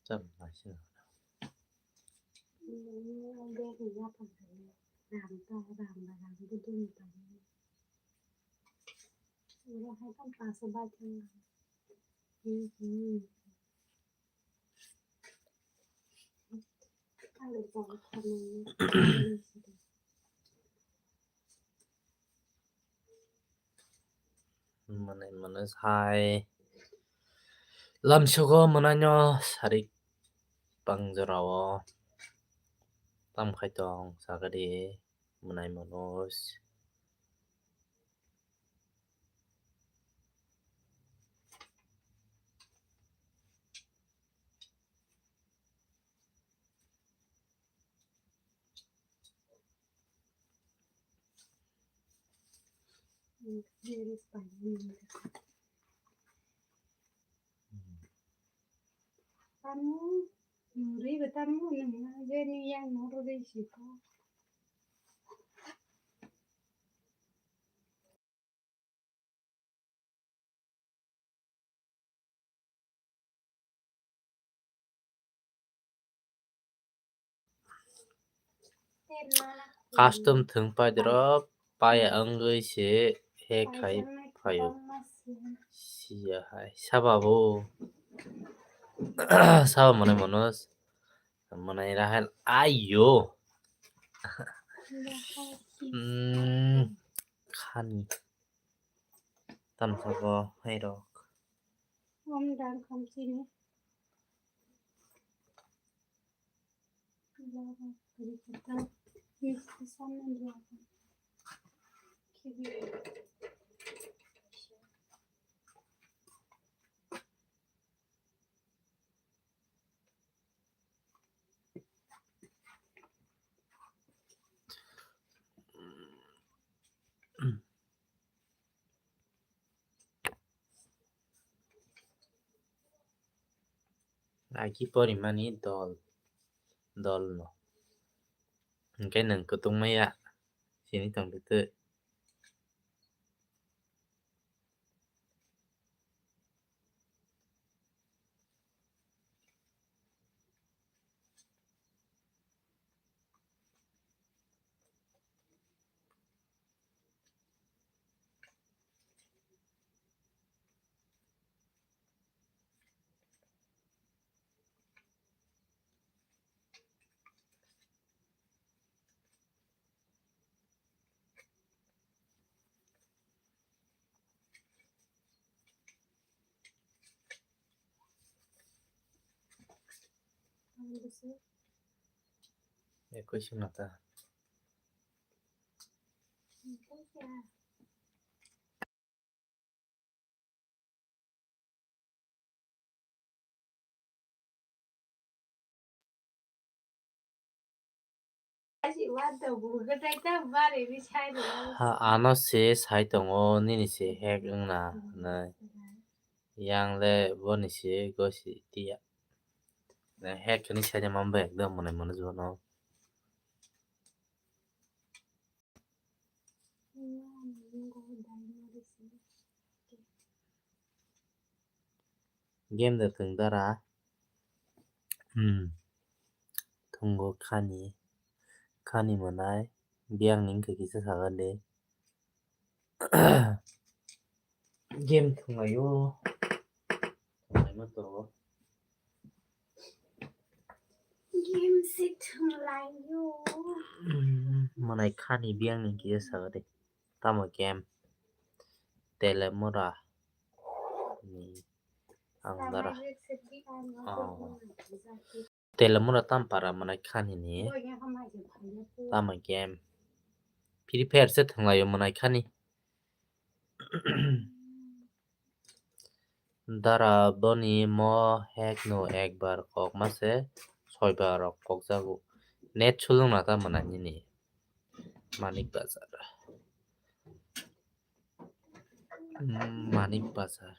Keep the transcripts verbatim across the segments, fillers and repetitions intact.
Cham naising. Bag ni yapang tong. Ram ta, ram ba, ram budung tong. Oro hai tong paso bai thang. Hmm, hmm. Manwi, manwi hai lamsogo mwnaino sarik pangjorao tam khai tong sagadi mwnai Manoj. Tamo, nuri ba tamo, nang je ni yang no ro de si ko. Custom thwng pai doro, paya wngwi se hack khai phaio. Siya hai saba bo. Saba mwnai Manoj. Mwnai Rahel ayo. Hmm, khani. Tamsabo hai rok. Om dan kham chini. Agi porimani dol, dol no. Hingke nwng kutung maya sini tong twi. Ekush na ta. Ha, ano se sai tongo, nini se hack wngna hinwi. Yang le boni se gosi tiya. Hack hinwi sai de mambo ekdom mwnai Manoj bono. Game da thwng dara. Hmm. Thwngo khani. Khani mwnai. Biyang ni wngkha kisa saga de. Game thwnglaio. Thwnglaima to. Game se thwnglaio. Hmm, mwnai khani biyang ni kisa saga de. Tamo game? Telemura ni ang dara. Oh. Telemura tam para mwnai khani ni. Tamo game? Free Fire se thwnglaio mwnai khani. Dara boni mo hek no ekbar kok mase soibar rok kokjago. Net sulung na ta mwnai nini. Manik Bazar. Hmm, Manik Bazar.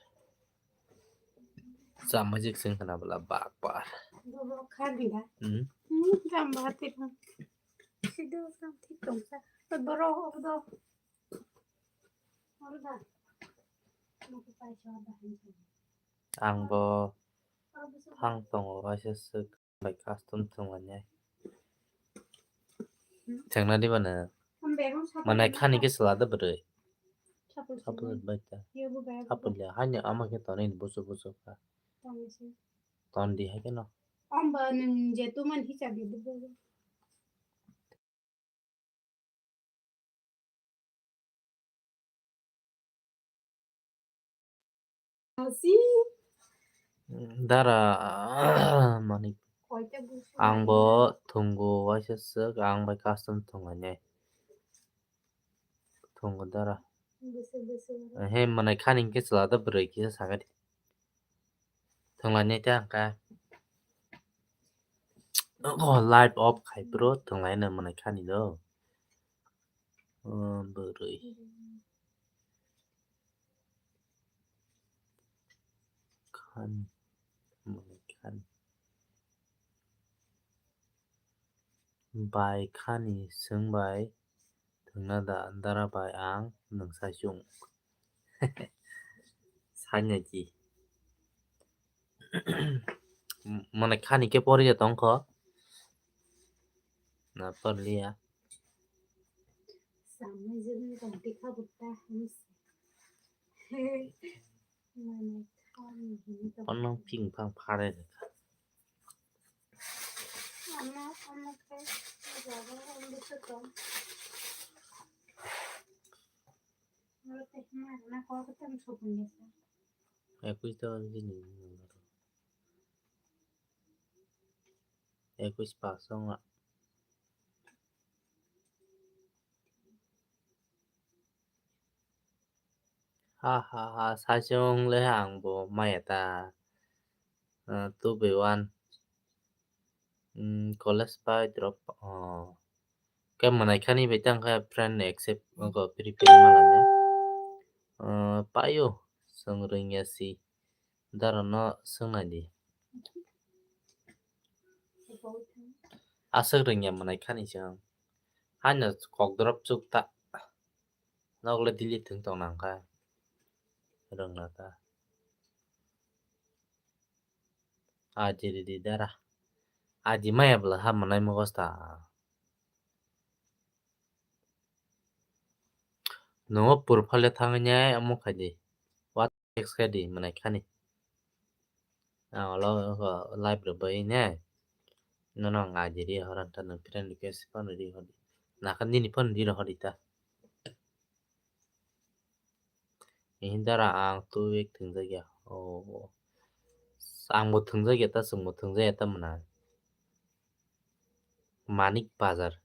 Chamajik sing khna bwla bakbar. Bobo kha gila. Hmm. Hmm, jamba hati thang. Sidu samthi tongsa. Boro obo do. Obo da. Ang bo thang tongo, waisa swk bai custom thwnglainai. Thwngna diba nw? Mane khani khe swla da bwrwi. Support bai ta. Support le haino ama khe tonwi busu busu kha. Ton di hai kheno. Amba nwng je tu man hicha di. Asi. Dara, mani. Koita busu. Ang bo thwngo waisa swk, ang bai custom thwnglainai. Thwngo dara. Busu, busu. He, mwnai khani hwnkhe chwla da bwrwi kisa sakadi. Thwnglainai ta hwnkha. Oh, live off khai bro, thwnglaino mwnai khani do. Oh, bwrwi. Khani, mwnai khani. Bai khani swng bai thwngna da, dara bai ang nwng sai chwng. Sanya ji. Mane khani khe pori ya tongkho. Na porliya. Samai jeng tong tikha bukta. Ono ping pang phare rwkha. Ekuis ta bini. Ekuis pass wnga. Ha, ha, ha, saichung le ang bo maya ta. Ah, two by one. Hmm, college pai drop. Oh. Khe mwnai khani bai tang khe friend accept wngkha, free friend malai. Ah, paio, swng rwngya si. Dara no swngnai di. Aswk rwngya mwnai khani chwng. Haino kok drop chuk ta. Nokle delete thwng tong nang kha. Rwngna ta. Aji ridi dara. Aji maya bwla ha mwnai mokos ta. Nungo profile thangwi nai omo khaidi. What text khaidi mwnai khani. Ang olo live rwbai ne. Nono ang aji ri horan ta nwng friend request phone ri hodi. Nakha nini phone ri hodi ta. Ini dara ang two week thwngjak ya. Oh. Ang bo thwngjak ya ta, chwng bo thwngjak ya ta mwnai. Manik Bazar.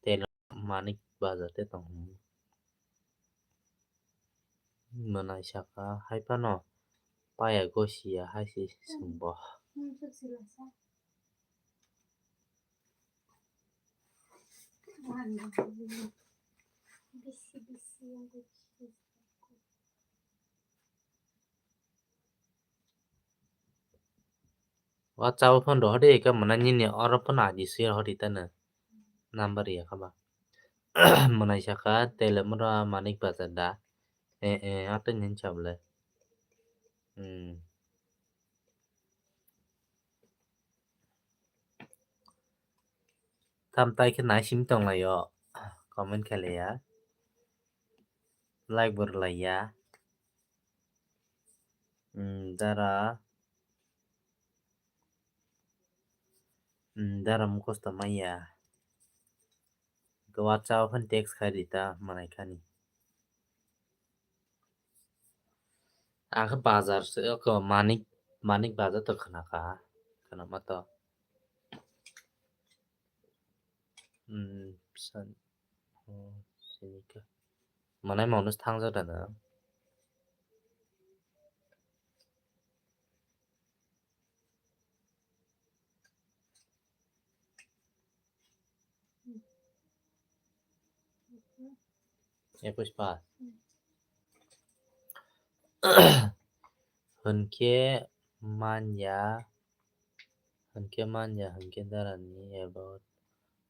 Tei Manik Bazar te tong. Mwnai saka hai phano paya gosi ya hai se chwng bo. WhatsApp o phone rohor di, ka mwnai nini oro phone aji swi rohor di tano. Number ya kha ba. Mwnai saka tele mura Manik Bazar da. Eh, eh, ato nini chabole. Hmm. Tam tai khe nai simi tong lai o. Comment khe lai ya. Like bo rw lai ya. Hmm, dara. Hmm, dara mukos to maya. Ke WhatsApp o phone text khai di ta mwnai khani. Ang khe bazar se, oko Manik, Manik bazar to khna kha, khna ma to. Hmm, san, oh, sini khe. Mwnai mano thang jak da na. Ekush pass. Hwnkhe manya, hwnkhe manya, hwnkhe darani about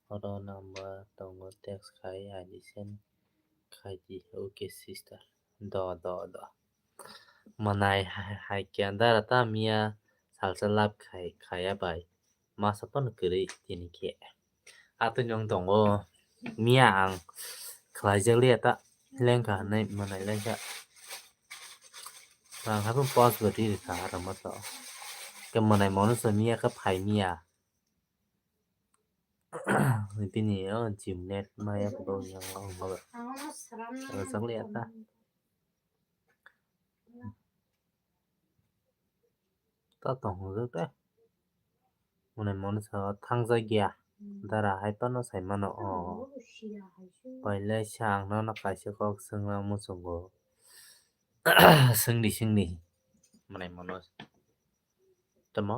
oro number tongo, text khai, I listen khai di. Okay, sister. Do, do, do. Mwnai hai, hai khe dara ta miya salsa love khai, khaya bai. Masa phano kwrwi tini khe. Atwi nwng tongo. Miya ang khlaijak liya ta lengkha hwnwi mwnai lengkha. Ang haphang post bo riri kha aro moto. Khe mwnai mono se miya khe phai miya. Bini o gymnet maya bo yang o wngkha. Rwchak liya ta. Ta tong hwnjak de. Mwnai mono sa thangjak ya. Dara hai phano sai mano o. Pailai sa ang nono kaisa kok swngna muchungo. Swngdi, swngdi. Mwnai mono. Tamo?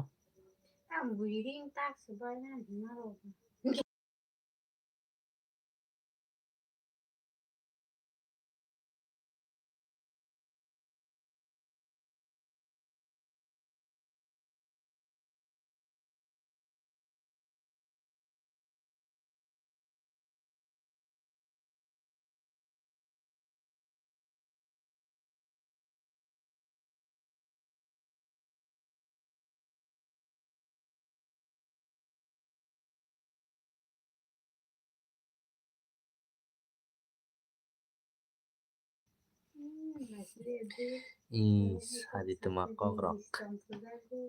Ih, sadi tuma kok rok.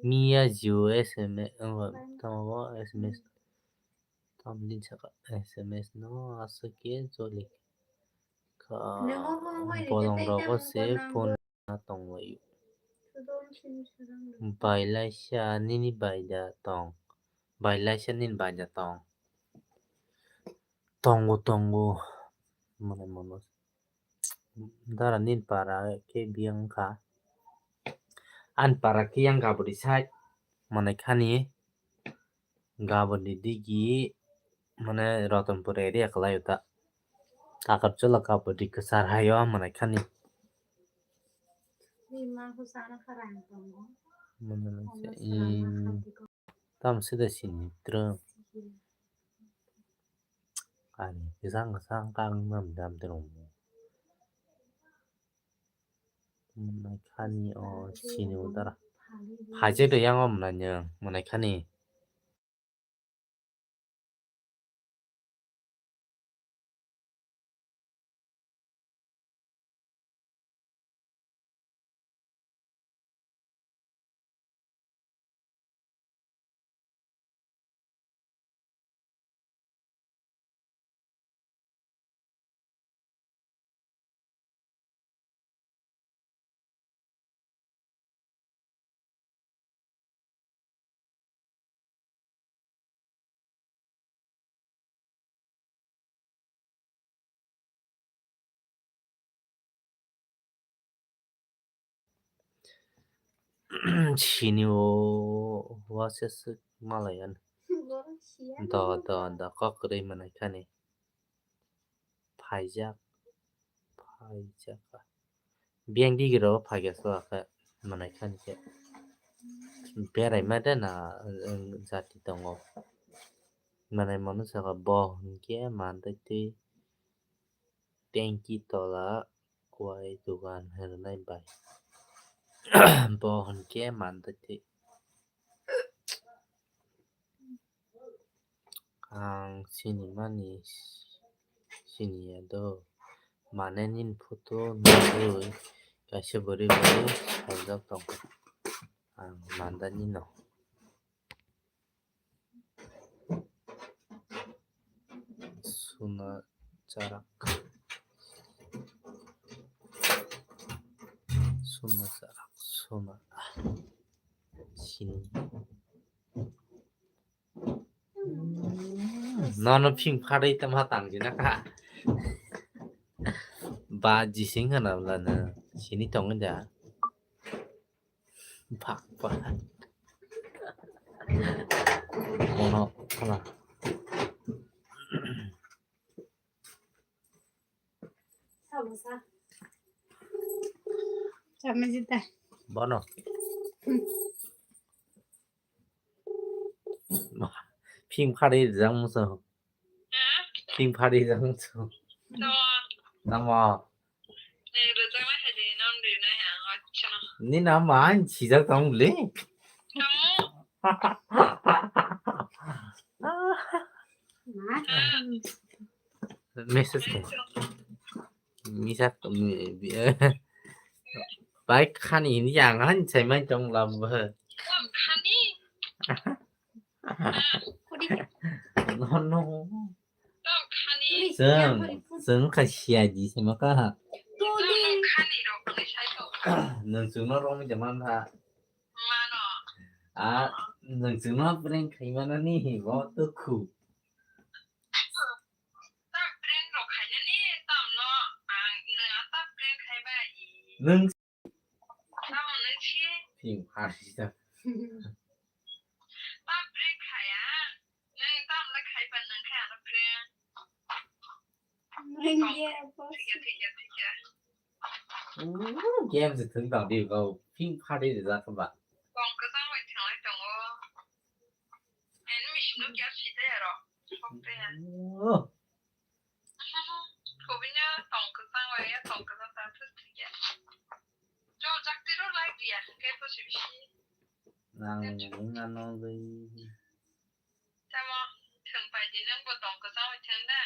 Miya Jio S M S, tamo bo S M S. Tamni saka S M S no aswk khe choli kha. Bolong rogo se phone na tonglaio. Bailaisa nini baida tong. Bailaisa nini baida tong. Tongo, tongo. Mane mono. Dara nini para khe biyang kha. Ani para khe yang gaburi side. Mane khani gaburi digi mane Ratanpur area khlai ta. Agartala gaburi kwchar hayo mane khani. Mane se, i, Tam sida sini tro. Ani kisang kisang kang nam dam tro. Mwnai khani o sini utara. Phaichai to yang o mwnai nyang mwnai khani. Sini o wase swk malai ani. Do, do, do, kok kwrwi mwnai khani. Phaijak, phaijak. Biyang digi rok phaikhe swlak khe mwnai khani khe. Berai ma de na, jati tongo. Mwnai mono saka bo hinkhe man twi twi. Tengki tola kuai dogan hwnwi bai. Bo hwnkhe man twi. Ang sinimani siniya do. Mane nini photo nugwi kaisa bwrwi bai saljak tongkha. Ang manda nino. Suna charak. Suna charak, suna. Sini. Nono phing pharwi tongma tang jina kha. Ba jising hana bla na. Sini tong ja. Bak, bak. Mono, mono. Chame jita. Bono. Phim phari jang muso. Phim phari jang muso. Tamo. Nini nama ang sijak tong le. Message ke. Misa bike khani hini yang han sai mai tong lam ba. No no. Chwng chwng kha siya di se ma ka. Nang chwng no rong mi jaman ha. A nang chwng no prank khai mana ni bo to khu. Nung. Phim phari ta. Game se thung tang di go phim phari de ja ba. Ani machine no kya sita ya ro. Sok te ya. Oh. Kobina tong kwchang wa ya tong kwchang ta thus thik ya. Jo jakti ro lai dia ke to si bisi. Nang nang nang dei. Tamo thung pai di nang bo tong kwchang wa thang da.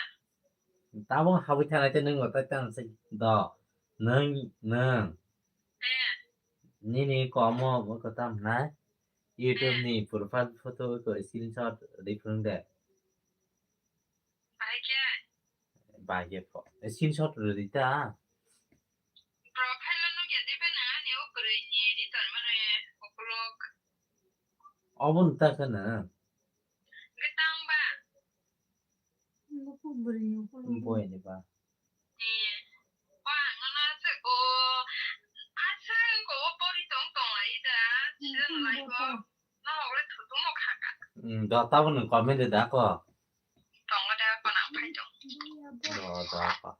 Tamo hawi thang ai te nang ta tang si do. Nang nang. Eh. Nini komo bo kwtam na. YouTube ni profile photo ko screenshot ri phung de. Bahai khe? Bahai khe pho. Screenshot rwdi ta. Profile no nugya de bana ani o kwrwi ni editor mane ukulok. Obo nta kana. Gitang ba. Boy ni ba. Ni. Ba ngana se o. Asa ko o pori tong tong lai da. Sila lai ko. No, ore thutumo khaka. Hmm, do tabo nwng comment de da ko. Tongo da ko nang phai tong. Do, do ko.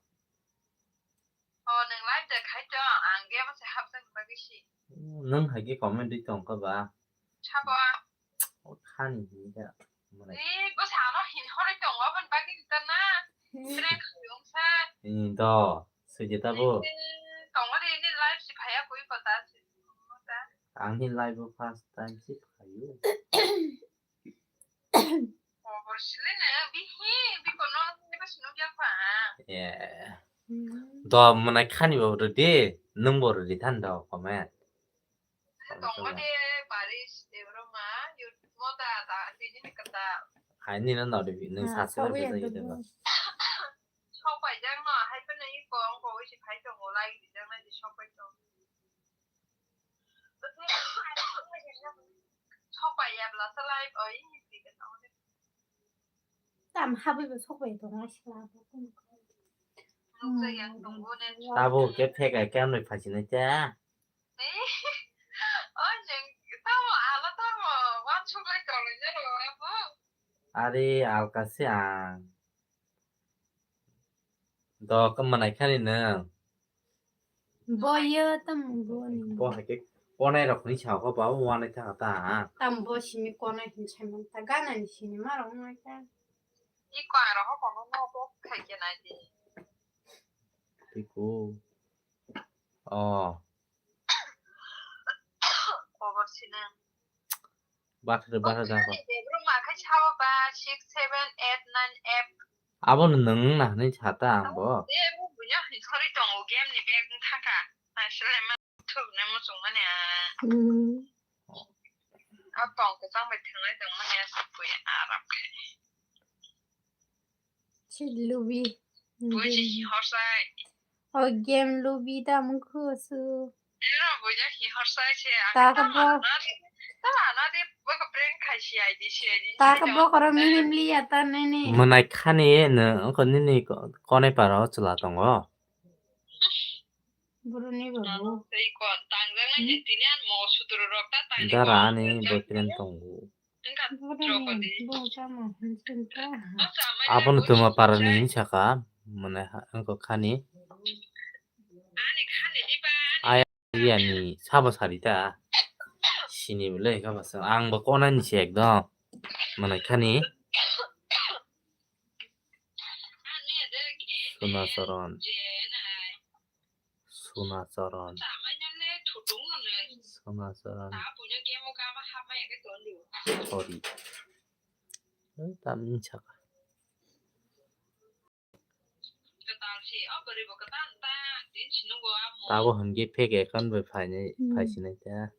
O, nwng live de khai tong, ang game se hapjak bagwi si. Hmm, nwng hai khe comment de tong ko ba? Sabo. O khani hi da. Mane. Ni bo sano hin hore tong, abon bagwi ta na. Prank khayung sa. Hmm, do. Sujita bo. Ni tongo de ni live si phaya koi ko ta si. Ang ni live o first time si phaio. Khobor sile na, bihi, bikono, ni bas no kya pa. Yeah. Hmm. Do mwnai khani bo rwdi, nwng bo rwdi than do comment. Tongma de baris de bro ma, yut mo da da, tini ni kata. Hai ni no no de, nwng sa se. Sok bai jang no, hai pa nai ko, ko wi si phai tongo, lai di jang nai di sok bai tong. Tam habwi bo sok bai tongo, ai sila bo. Tabuk khe phek ai khe amni phaisinai cha. Are alka se ang. Do, khe mwnai khani nwng? Bo yo tamo bo ni. Bo hai khe konai rok ni sao khe ba wanai thang ta. Tamo bo simi konai hin sai man ta, gana ni sini ma rok nai ta. I ko aro ho kono no bo khai khe nai di. Tiko. Oh. Khobor sina. Bathre, bathre da ko. Bebru ma khai sabo ba six, seven, eight, nine, eight. Abo no nwng na hinwi sa ta ang bo. Bebru bunya hin sori tongo game ni bag thaka. Asle ma thuk ne mo chung mane a. Hmm. A tong ko chang bai thangnai tong mane a sukui aram khai. Si lubi. Buji horsai. O game lubi da mungkhu su. Ero buja hi horsai se. Ta ka bo. Ta na de bo ka prank khai si ai di si ai di. Ta ka bo koro mihim li ya ta nini. Mwnai khani no ko nini ko, konai paro chwla tongo. Buru ni bo. Tei ko tangjak nai je tini an mo sutro rok ta tangjak. Dara ani boyfriend tongo. Aboni tuma parani hinwi saka, mane ha, wngkha khani. Ayani sabo sari ta. Sini bole kha basa. Ang bo konani se ekdom. Manai khani. Suna Charan. Suna Charan. Suna Charan. Sorry. Tam ni saka. Tabo hwnkhe fake account bai phainai, hmm, phaisinai ta.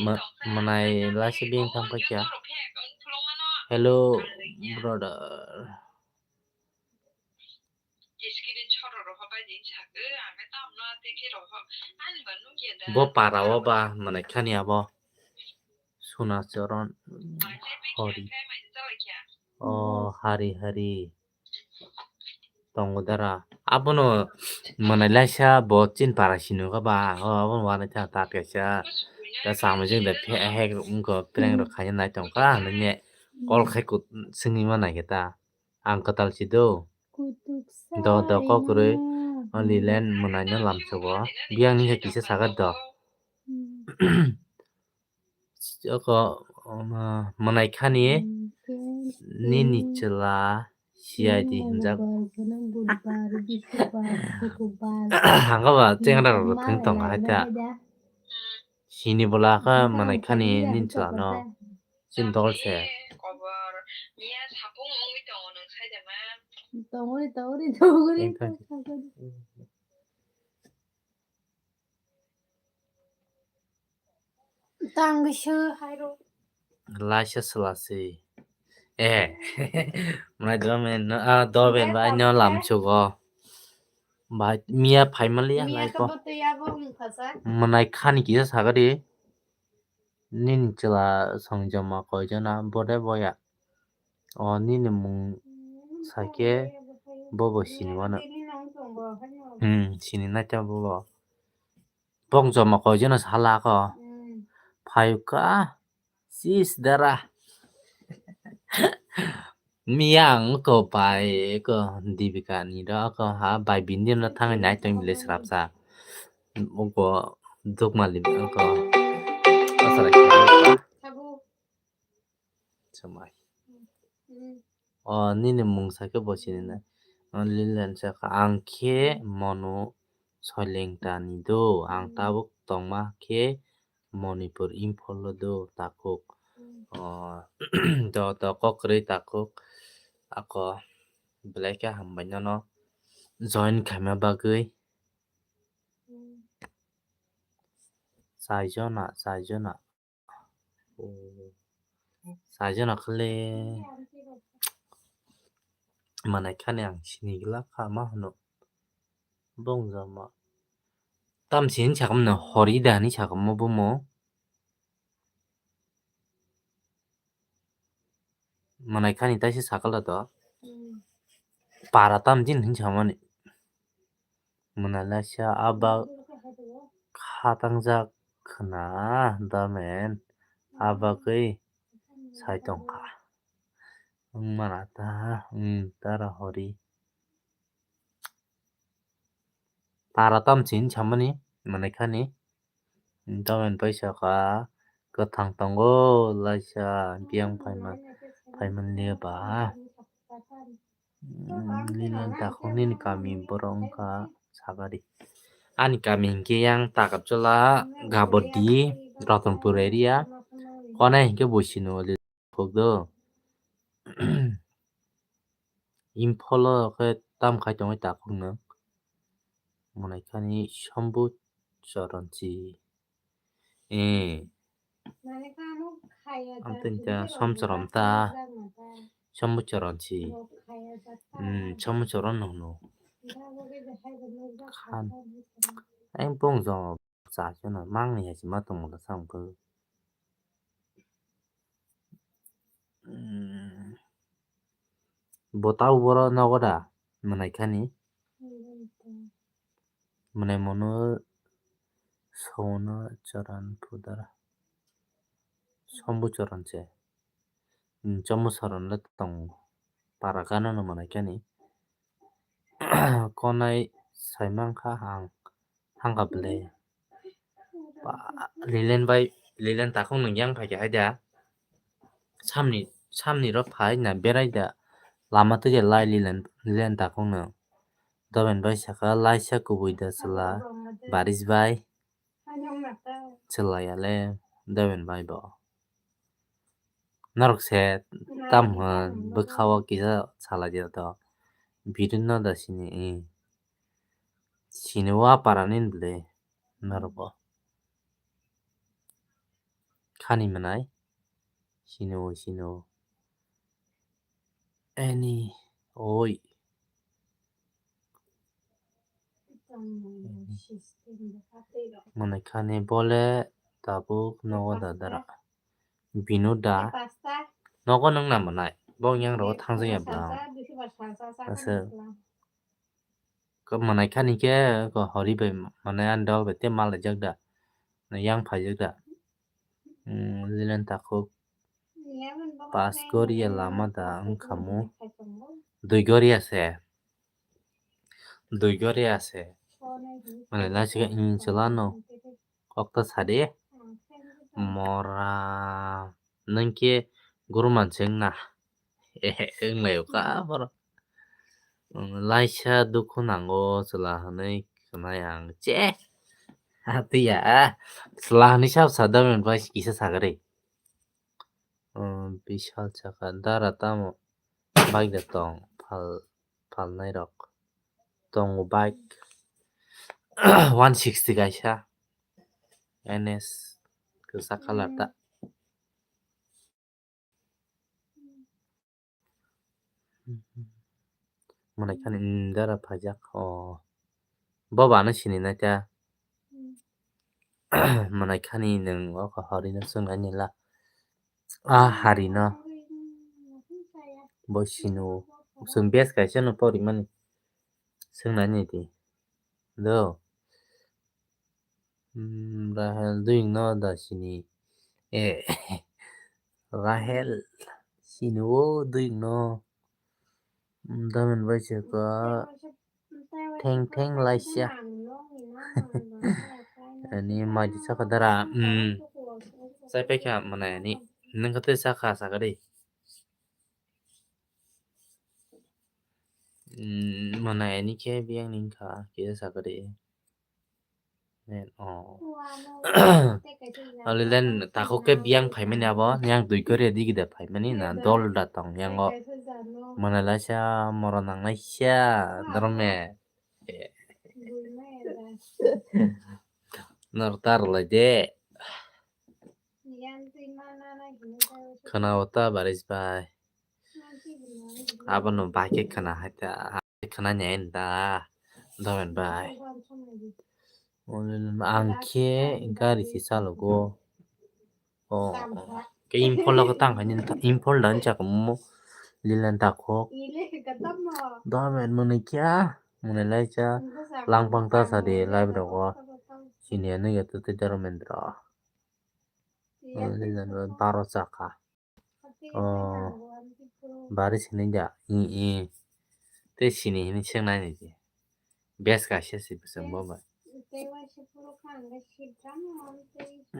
Ma-, manai laisi bini thang paikha. Hello, brother. Bo para o ba manai khani abo. Suna Charan. Hori. O hari hari. Tongo dara. Abono manai laisa bo chin para sino ka ba. O abono wanai ta ta kaisa. Ta samajing da phe hek wngko prank rok khaina nai tongkha hinwi ne call khai kut singwi manai khe ta. Ang kwtal si do. Do do kok kwrwi. O Lilen mwnaino lamsogo. Biyang ni khe kisa sagat do. Oko, um, mwnaikha ni nini chwla C I D hinjak. Hangkha ba chengra rok thwng tong hai ta. Sini bwla kha mwnaikha ni nini chwla no. Chini dol se. Tongri, tongri, tongri. Tang bisu hairo. Laisa selasi. Eh. Mai domen no, ah, doben bai no lamchugo. Bai miya phaimali ya. Miya nai ko. Manai khani kisa sagadi. Nini chwla songjoma koijona bode boya. O nini mung sakhe bobo sini wano. Hmm, sini naita bobo. Bong joma koijona sala ko. Phayuka. Sis dara. Miya ang ko bai ko Dibika ni do ko ha bai bini no thang nai tong bile srapsa. Ugo dukmali ko. Asara. Samai. O nini mung sakhe bo sini na. O Lilen sakha ang khe mono Soileng tani do. Ang tabuk tongma khe Manipur Imphal o do takhuk. O do do kok kwrwi takhuk. Ako belai khe hambai nono join khaima bagwi. Chaijona, chaijona. Sajana khale manai khani ang sini gila kha ma hwno bong jama. Tam sini sakam no hori da hani sakam mo bomo. Manai khani taisa sakala to. Para tam din hin samani. Mwnalaisa aba khatangjak khna damen abagwi sai tongkha. Wngmana ta wng tara hori. Para tam chin chamani manai khani. Damen paisa kha kwthang tongo laisa biyang phaima phaimanliya ba. Nini takhuk nini kami borok wngkha sagari. Ani kami hinkhe yang Takarjala, Gabodi, Ratanpur area. Konai hinkhe Boisino thok do. Impholo khe tam khai tongwi takhuk no. Mwnai khani Sombu Choronchi. Eh. Amtwini ta Somchorom ta. Sombuchoron si. Hmm, Sombuchoron no hwno. Khan. Ang bong jong cha se no mang ni ya si ma tong mo sa ang ko. Hmm. Bo tau boro nogo da mwnai khani. Mwnai mono sono choran pudar. Sombu choran se. Hmm, chomu choran le tong para gana no mwnai khani. Konai sai mankha ang. thangkha bwle. Ba, Lilen bai, Lilen takhuk nwng yang phaikha haida. Samni, samni rok phai na berai da. Lama twi lai Lilen, Lilen takhuk nwng. Doben bai saka laisa kubui da chwla. Baris bai. Chwla ya le Doben bai bo. Norok se tam hwn bwkha o kisa salai di to. Bidin no da sini, eh. Sini o aparani bwle norok bo. Khani mwnai. Sini o, sini o. Any, oi. Mwnai khani bole tabuk nogo da dara. Binu da. Nogo nwng na mwnai. Bo yang rogo thangjak ya bwlang. Asa. Ko mwnai khani khe ko hori bai mwnai ani dol bai te malaijak da. Yang phaijak da. Hmm, Lilen takhuk. Pas goriya lama da wngkhamu. Dui goriya se. Dui goriya se. Mwnai laisika in chalano. Kokta sadi. Mora nangke guru manseng na. Ehe, wnglaio ka borok. Laisa dukhu nango chwla hwnwi khwnai ang. Che! Hatiya. Chwla hwnwi sab sa domen bai kisa sagri. Bishal chakha dara tamo bike da tong phal, phalnai rok. Tongo bike one sixty kaisa N S kwchak colour ta. Mwnai khani, mm, dara phaijak. O. Bo ba ano sini nai ta. Mwnai khani nwng o kahorino swngnai nila. A harino. Bo sino. Chwng bes kaisa no pori mani. Swngnai ni di. Do. Hmm, Rahel doing no da sini. Eh, Rahel sini o doing no. Hmm, damen bai se ka theng theng laisa. Ani mai di saka dara. Hmm. Sai pai kha mwnai ani. Nang kate saka saka dei. Hmm, mwnai ani khe biyang ning kha kisa saka dei. Oh. Lilen takhuk khe biyang phaimani abo, yang dui goriya digida phaimani na dol da tong yango. Mwnai laisa moro nang laisa dorme. Nor tar lai de. Khana ota baris bai. Abono bai khe khana hai ta, khana nyai da, domen bai. Ang khe gari se chalogo. O, khe Imphal o tang khaini, Imphal da hinwi chakhumu, Lilen takhuk. Domen mwnwi kya, mwnwi lai cha, langpang ta sa di live rogo. Sini ano ya tu te Dharmendra. Lilen baro chakha. Oh, bari sini ja. I, i. Te sini hini seng nai ni je. Bes ka se si bwswng bo ba.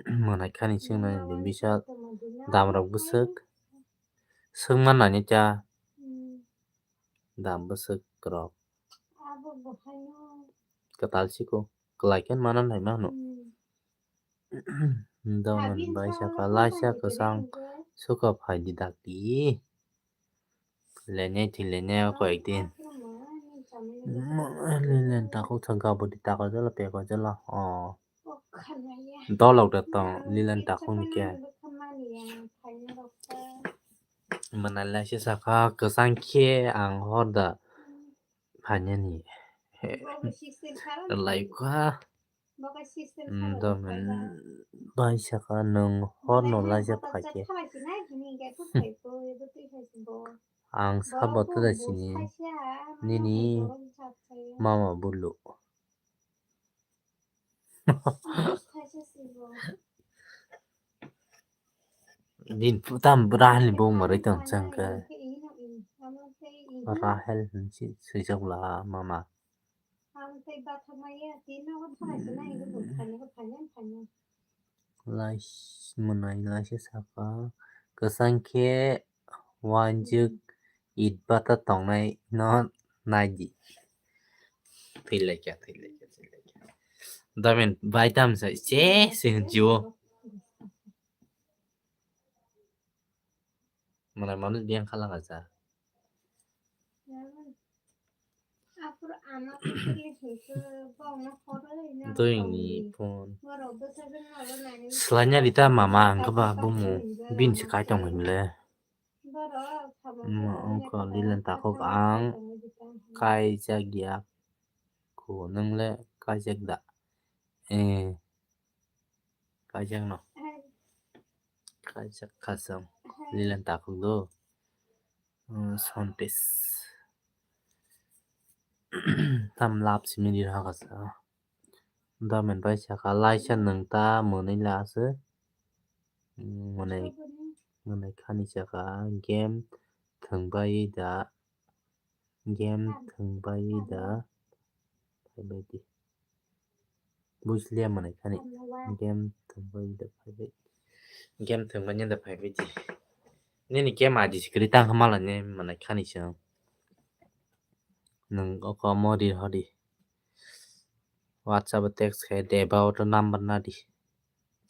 Mwnai khani seng nai ni je. Bisa dam rok bwswk. Seng man nai ni cha. Dam bwswk rok. Kwtal siko. Kwlai khe mana nai mano. Domen bai saka laisa kwchang suka phai di dakti. Lene thi lene ko ekdin. Lilen takhuk thangka budi takajala pekajala. Oh. Dolok da tong Lilen takhuk ni khe. Mwnai laisa saka kwchang khe ang hor da phainani. Lai kha. Domen bai saka nwng hor no laijak phaikhe. Ang sabo tada sini nini mama bulu. Din putam Rahel ni bung marai tong chang khe. Rahel hinsi swijak la mama. Tei batha maya, tei nogo thanai se nai, bo thani ko thani, thani. Lais-, mwnai laisa saka, kwchang khe wanjwk it bata tongnai no naidi. Thwilaikha, thwilaikha, thwilaikha. Damin bai tam sai, che, se hwnjio. Mwnai manu biyang khala kacha. Doini phone. Swlaina rita mama ang khe ba bumu bin se kai tong himle. Ma ongkha lilen takhuk ang kaijak ya. Ko nwngle kaijak da? Eh. Kaijak no. Kaijak khasam. Lilen takhuk do. Hmm, Sontes. Tam lap simi di hakasa. Damen bai saka laisa nung ta mwnwi la aswk. Hmm, mwnai, mwnai khani saka game thwngbai da. Game thwngbai da. Phaibai di. Buisliya mwnai khani. Game thwngbai da phaibai. Game thwngbai da phaibai di. Nini game I D se kwrwi tang kha mala ni mwnai khani se. Nwng oko mori hori. WhatsApp o text khai de ba auto number na di.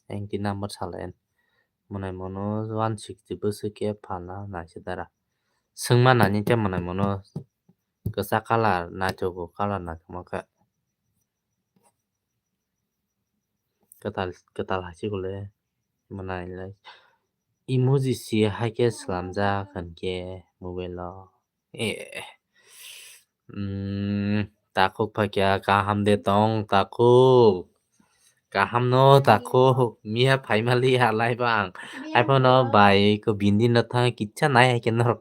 Engti number salayan. Mwnai mono one sixty bwswk khe phalna naisa dara. Swngma nani tei mwnai mono kwchak colour naithogo, colour naithokma khe. Kwtal, kwtal hai se kule mwnai lai. Emoji si hai khe swlamjak hwn khe mobile o. Eh. Mm, takhuk phakya kaham de tong takhuk. Kaham no takhuk. Miya phaimali halai bang. Hai phano bai ko bindi no thang kicha nai hai khe norok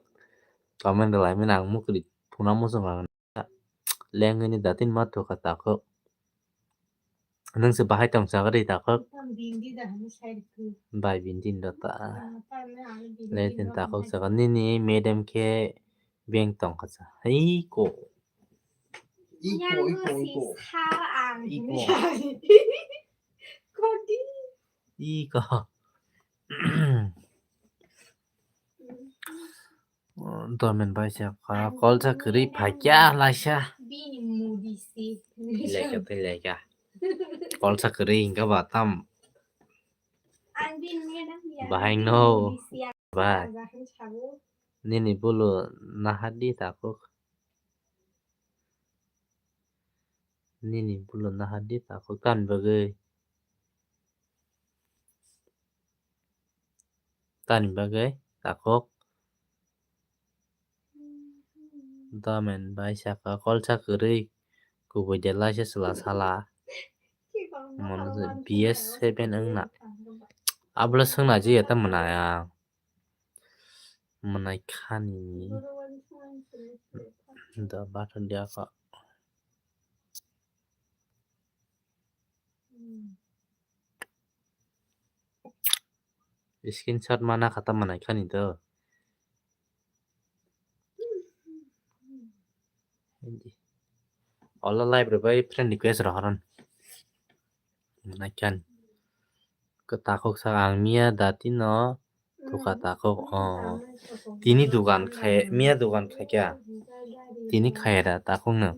comment lai mani ang mukri phuna muchung ang. Lengni datin ma thuka takhuk. Nung se bahai tong sagri takhuk. Bai bindi no ta. Letin takhuk saka nini madam khe beng tong kha sa. Iko. Iko, iko, iko. Iko. Iko. Domen bai se kha kolsa kwrwi phaikya laisa. Bini mudi si. Leka tei leka. Kolsa kwrwi hingka ba tam. Ang bini madam ya. Bahai no. Bini mudi si ya. Bai. Ang bahai sabo. Nini bulu nahadi takhuk. Nini bulu nahadi takhuk tani bagwi. Tani bagwi takhuk. Domen bai saka kolsa kwrwi kubui de laisa chwla sala. Mono B S seven wngna. Abole swngna jiya ta mwnaya. Mwnai khani. Da batha dia kha. Screenshot mana kha ta mwnai khani do. Ola live rw bai friend request rw horon. Mwnai khani. Kwtakhuk sa ang miya dati no thuka takhuk, oh. Tini dugan khai, miya dugan khai kya? Tini khai da takhuk no.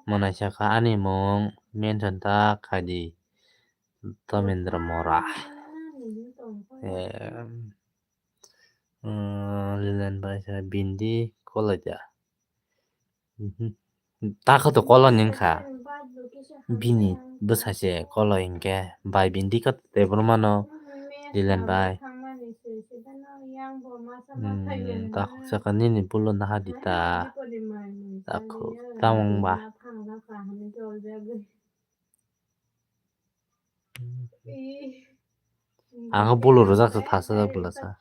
Mwnai saka ani mung mention ta khai di. Tomendra Mora. Em, mm, Lilen bai sa bindi kolai da. Mhm. Ta kha to kolo ni wngkha. Bini bwsa se kolo hinkhe bai bindi kha tei bormano Lilen bai. Hmm, takhuk saka nini bulu naha di ta. Takhuk tamung ba. Ang bulu rwjak sa thasa jak bwlasa.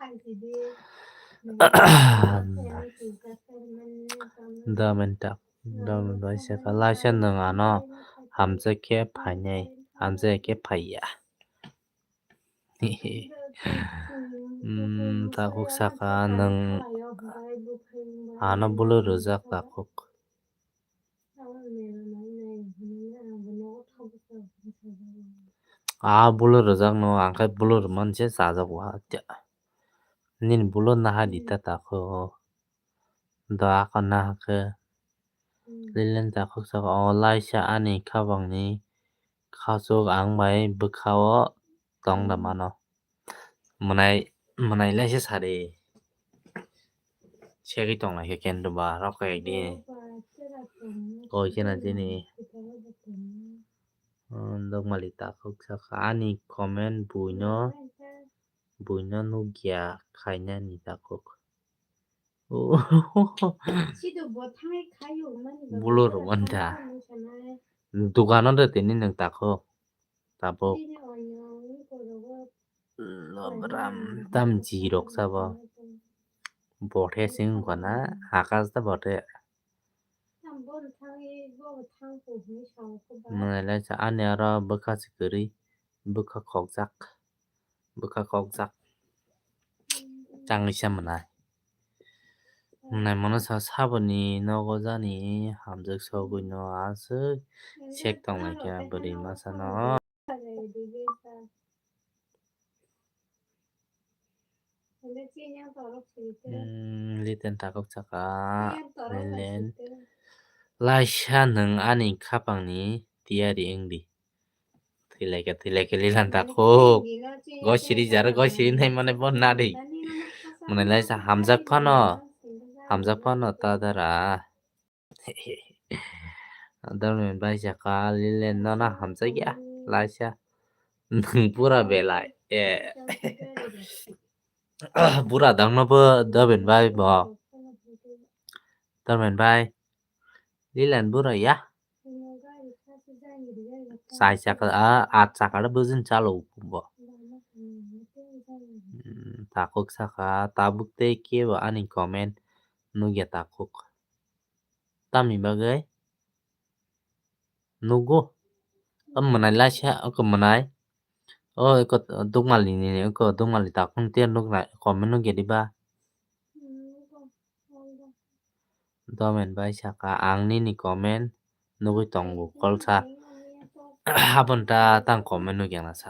Da menta, da menta saka laisa nwng ano hamjak khe phainai, hamjak khe phaiya. Hmm, takhuk saka nwng ano bulu rwjak takhuk. A bulo rwjakno ang khe bulo rwmani se chajago ha. Nini bulo naha di ta takho. Da ako naha khe. Lilen takhuk saka o laisa ani khabangni khachuk ang bai bwkha o tong da mano. Mwnai, mwnai laisa sari. Segwi tong lai khe kendo ba rok khe di. Koi kheno chini. Dogmali takhuk saka ani comment buino, buino nukya khainani takhuk. Bulo rwmani da. Dugano de tini nwng takhuk. Tabuk. Lobram tam jirok sabo. Bothe sing wngkha na, hakas da bothe. Mwnai lai sa ani aro bwkha se kwrwi, bwkha khokjak, bwkha khokjak. Tangwi sa mwnai. Mwnai mano sa saboni nogo jani hamjak sogwi no aswk sek tong lai khe bwrwi masa no. Hmm, Liten takhuk saka, Lelen. Laisa nwng ani khapangni tiyari wngdi. Thwilaikha, thwilaikha, Lilan takhuk. Gosiri jar, gosiri nai mane bo nadi. Mwnai laisa hamjak phano, hamjak phano ta dara. Dormen bai saka Lilen nono hamjakya laisa. Nwng pura belai. Eh. Bura dangno bo Dormen bai bo. Dormen bai. Lilen bura ya. Sai saka a, at saka da bujin chalo bo. Hmm, takhuk saka tabuk tei kebo ani comment nukya takhuk. Tamni bagwi? Nugo. O mwnai laisa, oko mwnai. O eko dukmali nini, oko dukmali takhuk tei nuknai, comment nukya diba? Domen bai saka, ang nini comment nugwi tongo, kolsa. Aboni ta tang comment nukya na sa.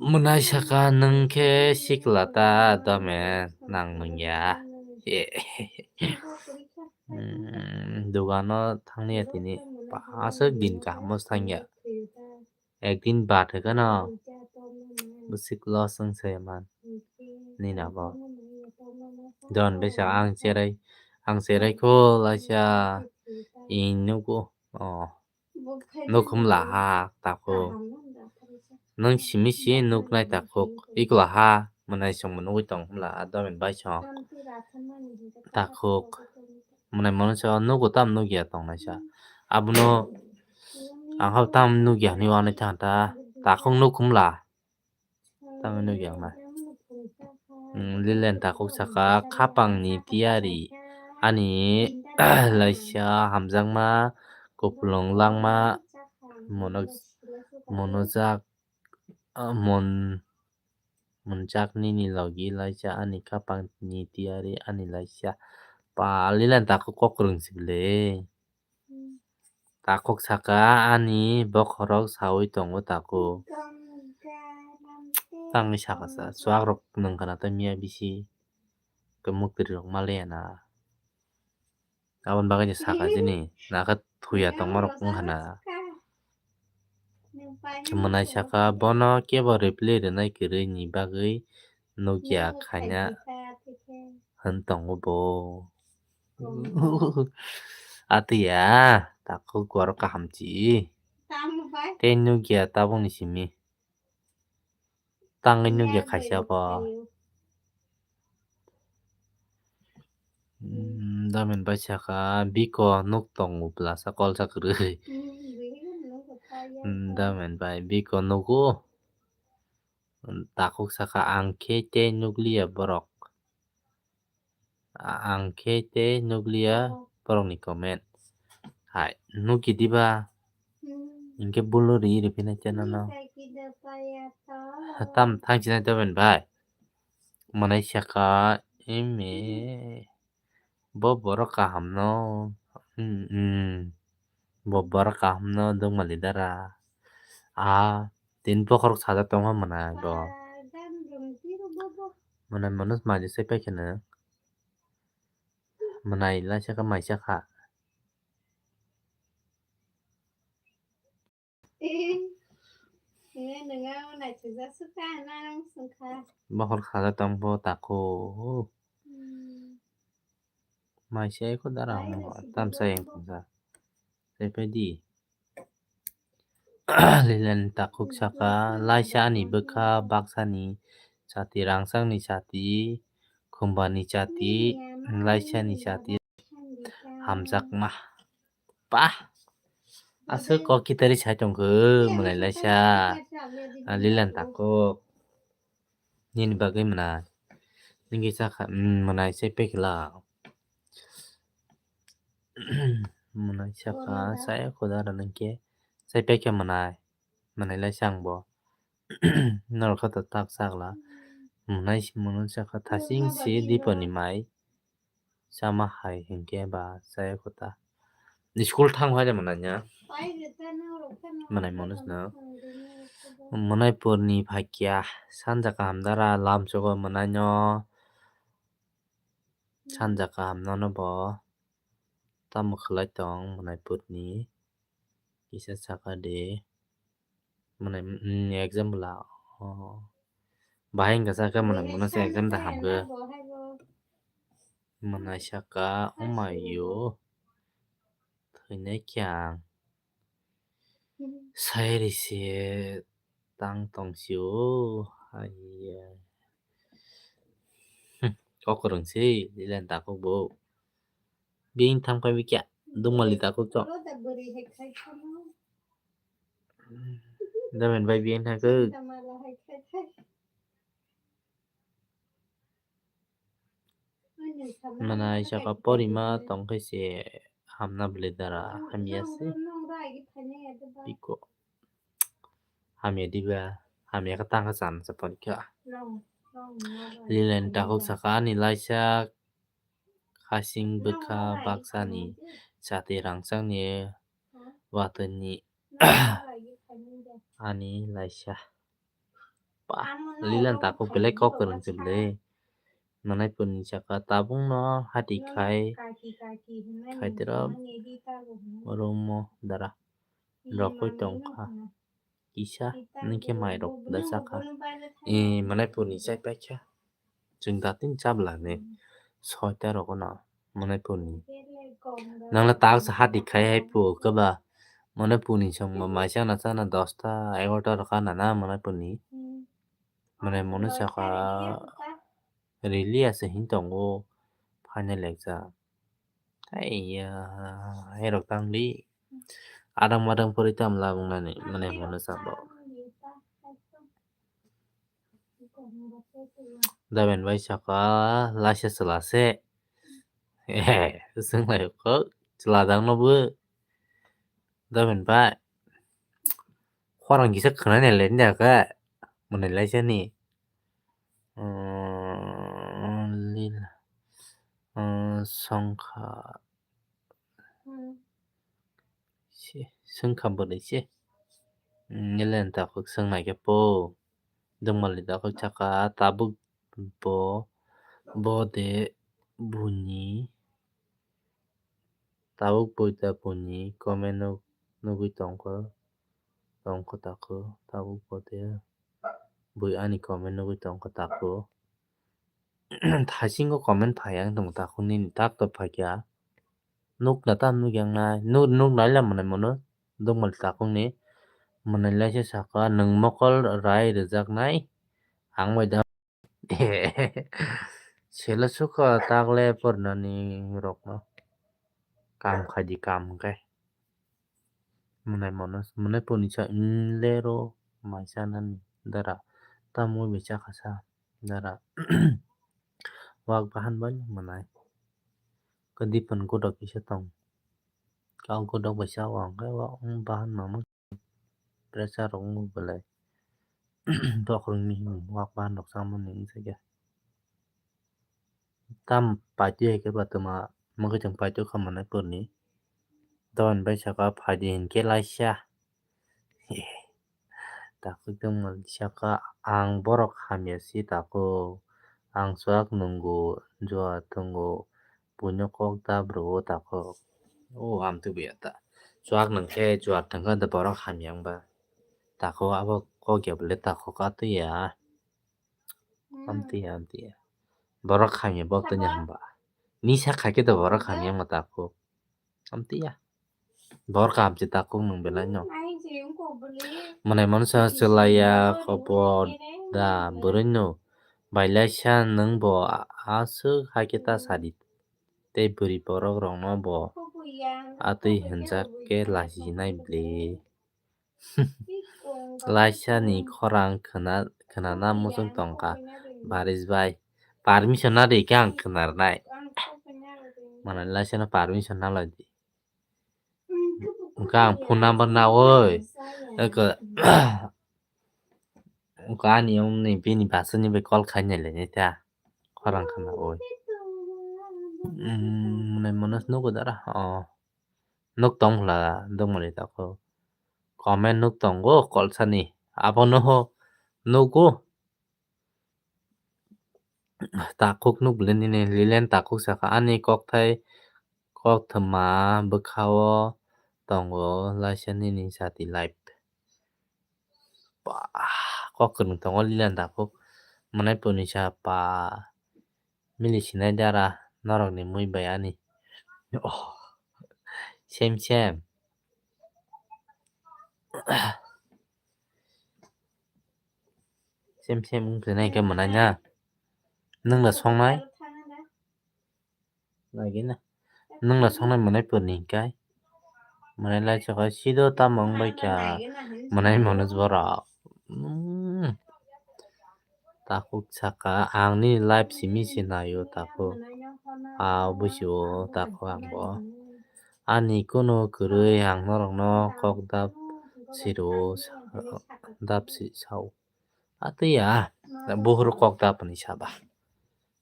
Mwnai saka nwng khe sikla ta dome nang nungya. Hmm, dugano thangya tini aswk din kaham thangya. Ekdin bat hwnkhe no bwswk loss wngse man nini abo. Don besa ang cherai, ang cherai kho laisa ing nugo. Oh. Nuk hum la ha takhuk. Nwng simi si nuk nai takhuk. Ikla ha mwnai song nugwi tong hum la ha domin bai song. Takhuk. Mwnai mwnai song nugo tam nugya tong nai sa. Abono ang habo tam nugya hinwi wanai thang ta. Takhuk nuk hum la. Tamo nugya ma. Hmm, Lilen takhuk saka khapang ni tiyari ani laisa hamjakma kupulung langma mono, monojak, ah, mon, monjak nini logi laisa ani khapang ni tiyari ani laisa pa Lilen takhuk kokrwng sibile. Takhuk saka ani bokhorok sawi tongo takhuk. Tangwi saka sa chuak rok nung khana tei miya bisi khe muktwrwi rok maliya na. Aboni bagwi ni saka chini nakhe thuya tongma rok wng khana. Mwnai saka bono kebo reply rwnai kwrwi ni bagwi nukya khaina hwn tongo bo. Atwi ya, takhuk oro kaham chi. Tei nukya tabukni simi. Tangwi nukya khaisa bo. Hmm, Damen bai saka biko nuk tongo bwlasa kolsa kwrwi. Hmm, Damen bai biko nugo. Takhuk saka ang khe tei nukliya borok. Ang khe tei nukliya borokni comment. Hai, nukya diba? Hinkhe bulo ri ri phina channel no. Tam thang sinai Damen bai. Mwnai saka imi bo borok kaham no. Hmm, hmm. Bo borok kaham no dongmali dara. Ah, tin bokhorok sajak tongma mwnai bo. Mwnai mwnus maji se paikhe no. Mwnai laisa kha maisa kha. Bokhorok sajak tong bo takhuk. Maisa eko dara hwnwi tamsa yang tongsa. Tei phaidi. Lilan takhuk saka, laisa ani bwkha baksani chati, rangchakni chati, khumbani chati, laisani chati, hamjakma. Pah! Aswk kok kitari sai tongkho, mwnai laisa. Ah, Lilan takhuk. Nini bagwi mwnai. Nini sakha, mm, mwnai se pekla. Mwnai sakha, saya khuda rani khe. Sai pekya mwnai. Mwnai laisa ang bo. Norok khe to tak sakla. Mwnai si mwnai sakha thasing si diponi mai. Chama hai hinkhe ba chaya kota. School thang hai de mwnai ya. Mwnai mwnus no. Mwnai purni phakya sanja kaham dara lam sogo mwnai no. Sanja kaham nono bo. Tamo khlai tong mwnai purni. Kisa saka de. Mwnai, mm, exam bwla. Oh. Bahai wngkha sakhe mwnai mwnai se exam da hamkhe. Mwnai saka, "Oh my yo. Thwinai khe ang. Sayari se tang tong sio." Haiya. Hmm, kok kwrwng se, Lilan takhuk bo. Bini thang pai bikya. Dungmali takhuk to. Damen bai bini thang khe. Mwnai saka porima tongkhe se hamna bwle dara hamya se. Piko. Hamya diba, hamya khe tangkha chana se porikha. Lilan takhuk saka ani laisa khasing bwkha baksani chati rangchakni watwini ani laisa. Pa, Lilan takhuk belai kok kwrwng se bwle. Mwnai purni saka tabuk no hati khai, khai dera room o dara rokoi tongkha. Kisa ningkhe mai rok da chakha. E, mwnai purni chai paikha. Chwng datin chabla ni soita rogo no mwnai purni. Nangla tak sa hati khai hai pu khe ba mwnai purni song ma mai chana chana dosta egarota rok kana na mwnai purni. Mwnai mwnai saka rili ase hin tongo final exam. Aiya, hai rok tang di. Adang madang pori tam labung nani mwnai mwnai sabo. Daben bai saka laisa chwla se. Eh, swng lai kho chwla dang no bo. Daben bai. Khorang kisa khwnani le nda khe. Mwnai laisa ni. Umm, lil, umm, songkha. Se, swngkha bwrwi se. Nelen takhuk swngnai khe po. Dwngmali takhuk saka tabuk bo, bo de buini. Tabuk bo de buini comment nuk-, nugui tongkho, tongkho takhuk tabuk bo de. Bui ani comment nugui tongkha takhuk. Thaisingo comment phai ang tong takhuk nini tak to phaikha. Nukna tam nukya wngnai. Nuk, nuknai le mwnai mwnwi. Dwngmali takhukni. Mwnai laisa saka nwng mokol rai rwjaknai. Ang bai da. Selo sukha takle pornani rokno. Kam khaidi kam hwnkhe. Mwnai mwnwi, mwnai puni sa, "Nle ro mai chanani dara, tamo bai chakha sa dara." Wak bahan bai mwnai. Khe diphan godok kisa tong. Kau godok bai sa wng khe wak bahan mama. Pressure rok wng belai. Bokhorokni wak bahan rok chamani wng sakya. Tam paitwi hai khe ba twma mwkhwtwng paitwi kha mwnai purni. Tamoni bai saka phaidi hinkhe laisa. Takhuk tongma saka ang borok hamya si takhuk. Ang chuak nungo, jua tongo, buino kok da bro o takhuk. O amtwi buya ta. Chuak nungkhe jua tongkha da borok hamya wngba. Takhuk abo kok ya bwle takhuk atwi ya. Amtwi ya, amtwi ya. Borok hamya bo tanya hamba. Nisa khaikhe da borok hamya wngma takhuk. Amtwi ya. Borok kaham se takhuk nwng belai no. Mwnai mano sa chwlaiya kopo da bwrwi no. Bailaisa nwng bo aswk haikhe ta sadi. Tei bwrwi borok rokno bo atwi hwnjak khe lachijinai bwle. Laisani khorang khwna-, khwnana muchung tongkha. Baris bai. Permission na rikhe ang khwnarnai. Mwnai laisano permission na lai di. Wngkha ang phone number na oi. Eko, wngkha ani wngni bini basani bai call khainai lainai ta. Khorang khwna oi. Mm, mwnai mano nugo dara. Oh. Nuk tong hwla dongmani takhuk. Comment nuk tongo kolsani. Abono nugo. Takhuk nuk bwle nini Lilian takhuk saka ani kokthai kokthwma bwkhao tongo laisa nini jati life. Ba, kok kwrwng tongo Lilian takhuk. Mwnai puni sa pa. Mili sinai dara norokni mui bai ani. Oh. Same same. Same same wng khe nai khe mwnai na. Nwng da songnai? Lagi na. Nwng da songnai mwnai purni hinkhe? Mwnai lai chakha sido tamo wng bai kha. Mwnai mwnai borok. Mm. Takhuk saka, ang nini live simi se naio takhuk. Ah, buisio takhuk ang bo. Ani kunu kwrwi ang norokno kok dap siro sa-, dap si sao. Atwi ya, buhur kok dap ni saba.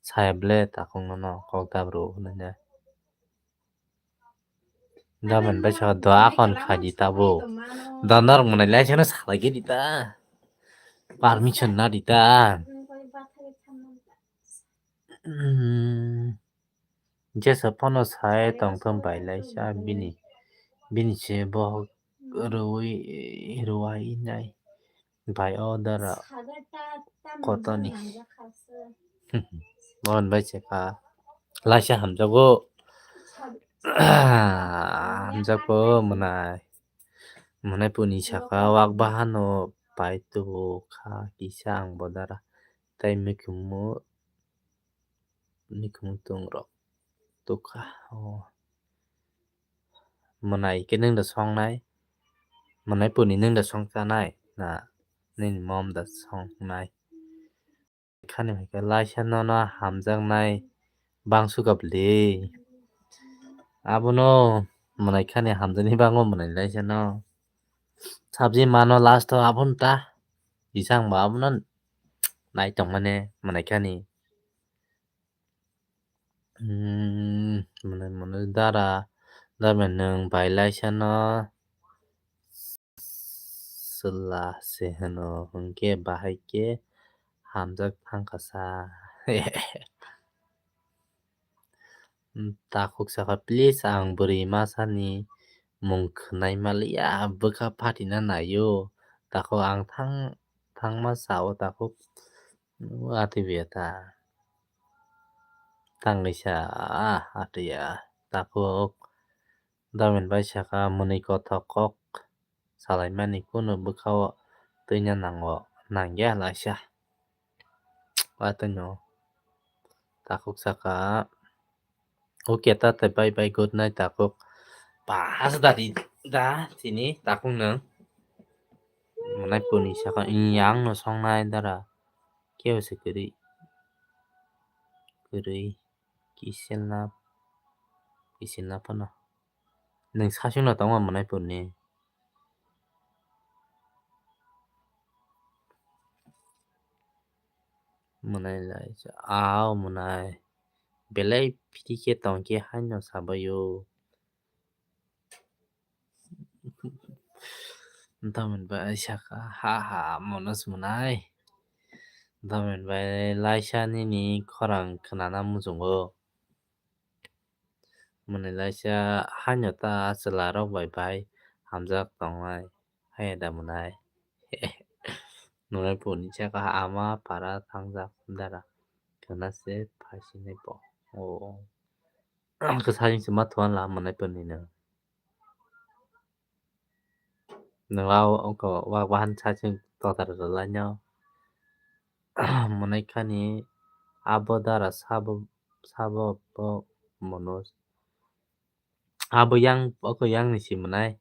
Saya ble takhuk nono kok dap ro hwnwi. Damen bai sa do akon kha di ta bo. Donorok mwnai lai sano salai khe di ta. Permission na di ta. Hmm. Jesa phano sai tong thong bai lai sa bini. Bini se bo rwi, rwai nai. Bai o dara kotoni. Bon bai se kha. Laisa hamjago. Hamjago mwnai. Mwnai puni saka wak bahano pai tubu kha kisa ang bo dara. Tai mikhumu, mikhumu tung rok tukha. Oh. Mwnai khe nwng da songnai, mwnai puni nwng da song chanai, na nini mom da songnai. Khani hai khe laisa nono hamjaknai bangsu kap le. Abono mwnai khani hamjakni bango mwnai laisa no. Sabji mano last o abono ta. Kisa ang bo abono nai tongmani mwnai khani. Hmm, mwnai mwnai dara, dara nwng bai laisa no. Chwla se hwno hwnkhe bahai khe hamjak thangkha sa. Takhuk sakha, please, ang bwrwi masani mung khwnai maliya, bwkha phatina naio. Takhuk ang thang, thangma sao takhuk, atwi beta. Tangwi sa, ah, atwi ya, takhuk. Damen bai sakha, mwnwi kothok kok salaimani kunu bwkhao twina nango, nangya laisa. Watwino takhuk sakha, okay, ta tai bye bye, good night, takhuk. Pas da di da, tini takhuk nwng. Mwnai puni sakha, yang no songnai dara. Keo se kwrwi. Kwrwi. Kiselna, kiselna phano. Nwng sasingno tongma mwnai purni. Mwnai lai, au mwnai. Belai phiti khe tongkhe haino sabaio. Damin bai saka, ha ha, mono sumnai. Damin bai laisa nini khorang khnana muchungo. Mwnai laisa haino ta chwla rok bai bai hamjak tongnai. Hai da mwnai. Nunai puni saka ama para thangjak dara. Khna se phaisinai po. O. Ang khe sajing se ma thuan la mwnai puni no. Nwng wa ongko wa wahan sachwng totar rwlaino. Mwnai khani abo dara sabo, sabo bo mono. Abo yang, oko yang ni si mwnai.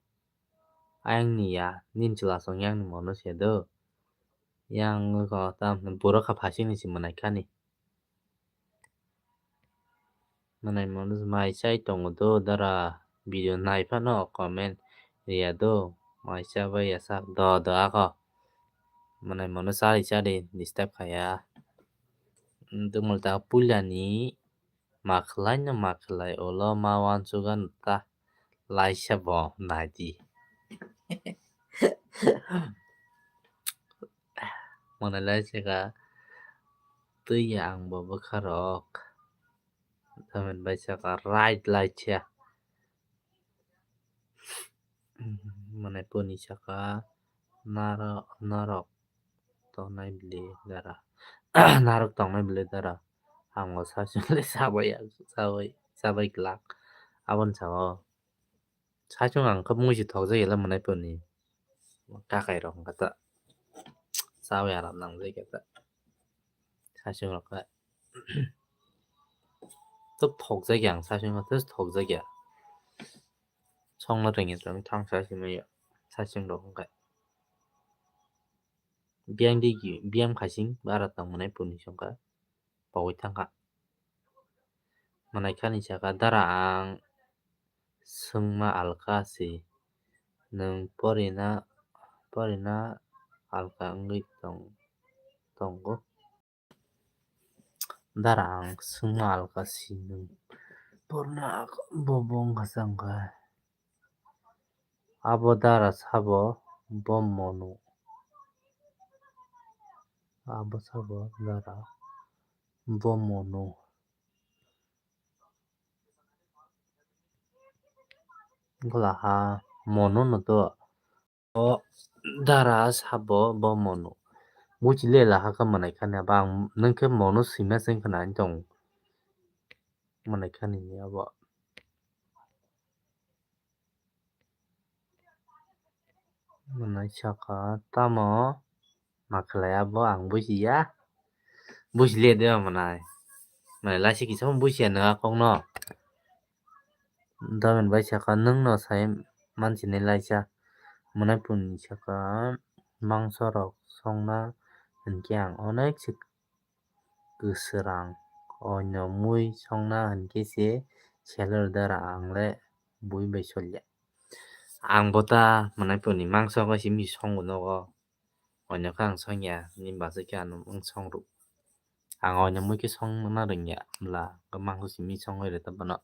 Ayang ni ya, nin chwla song yang ni mono se do. Yang ko ta borok kha phasing ni si mwnai khani. Mwnai mono mai chai tongo do dara, video nai phano comment riya do, mai chabai ya sak do do ako. Mwnai mono chari chari disturb khaya. Dumul ta puilani ma khwlai no ma khwlai ulo ma uansukgano ta laisa bo naidi. Mwnai laisa kha twi ya ang bo bwkha rok. Damin bai saka right laisa. Mwnai puni saka narok, narok tongnai bwlwi dara. Narok tongnai bwlwi dara. Ang bo sachwng le chabai, chabai, chabai glak. Aboni sao sachwng ang khe mui se thokjak ya le mwnai puni. Kakai rok wngkha ta. Chabai aram nangjak ya ta. Sachwng rok khe. To thokjak ya ang sachwng khe, to thokjak ya. Songno rwngya tong thang sachwng ya. Sachwng rok wngkha. Biyang di, biyang khasing bara tong mwnai puni songkha. Pogwi thangkha. Mwnai khani saka dara ang swngma alka si. Nwng porina, porina alka wngwi tong, tongo. Dara ang swngma alka si nwng porina bo, bo wngkha changkha. Abo dara sabo bo mono. Abo sabo dara bo mono. Wngkha laha mono no to. O dara sabo bo mono. Buchi le laha kha mwnai khani abo ang nwng khe mono swima se wngkha na ani tong. Mwnai khani ni abo. Mwnai saka tamo ma khlai abo ang bujiya. Buji le de mwnai. Mwnai laisi kisa bujiya nang a kok no. Damin bai saka nwng no sai mansi ni laisa. Mwnai puni saka mangso rok songna hinkhe ang onek se kwswrang. Oino mui songna hinkhe se seller dara ang le bui bai solya. Ang bo ta mwnai puni mangso khe simi songo nogo. Oino khe ang songya, ni bachai khe ano wng song rw. Ang oino mui khe songna rwngya, bwla khe mangso simi songwi rw ta bono.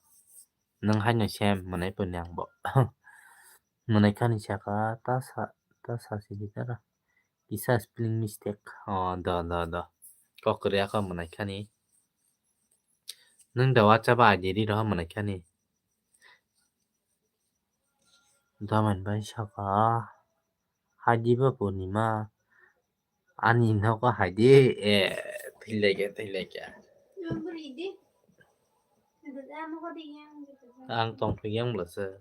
Nwng haino sem mwnai puni ang bo. Mwnai khani saka ta sa, ta sa sidi dara. Kisa spelling mistake. O, do, do, do. Kok kwrwi ako mwnai khani. Nwng da WhatsApp I D ri roha mwnai khani. Daman bai saka. Hadi ba Purnima. Ani nogo haidi. E, thileke, thileke. Ang tongphik yang belase.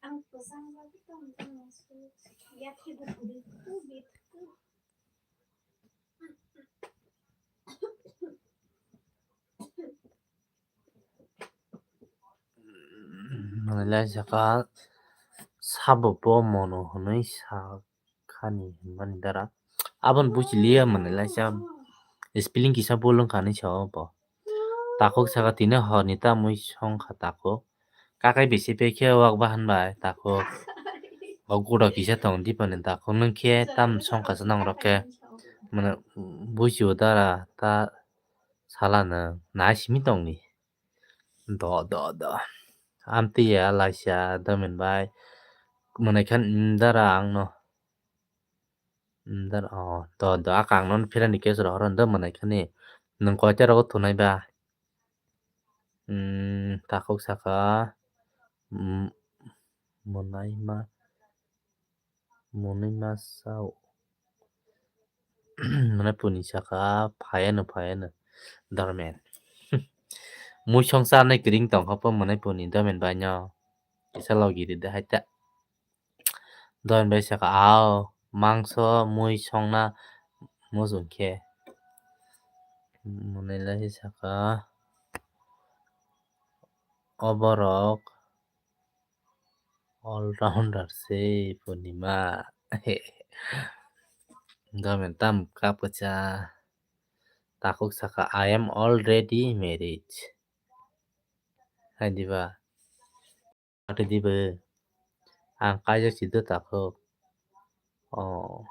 Ang kwchang bagwi tong tong su, yathai bo kwrwi khe bithai. Mwnai lai saka sabo bo mono hwnwi sa khani hwnmani dara. Aboni buchi liya mwnai lai sa. Spelling kisa bul wngkha hinwi sao bo. Takhuk saka tini horni ta mui songkha takhuk. Kakai bisi pekhe wak bahan bai takhuk. O gudo kisa tong dipani takhuk nwng khe tam songkha se nang rok khe. Mane buisu dara ta sala nwng nai simi tongni. Do do do. Amtwi ya laisa domin bai. Mane khan dara ang no. Dar o do do akang non phirani case ro horon do manai khani. Nwng koita rogo thunai ba? Hmm, takhuk saka, hmm, monai ma, monai ma sao. Monai puni saka phayano, phayano. Dormen. Mui songsa nai kiring tongkha po monai puni dormen baino. Kisa logi ride haita. Doin bai saka, "Ao, mangso mui songna muchung khe." Monai lai saka, "O borok all-rounder se, Purnima." Domen tam kap kacha. Takhuk saka, "I am already married." Hai diba? Atwi diba? Ang kaijak si do takhuk. O.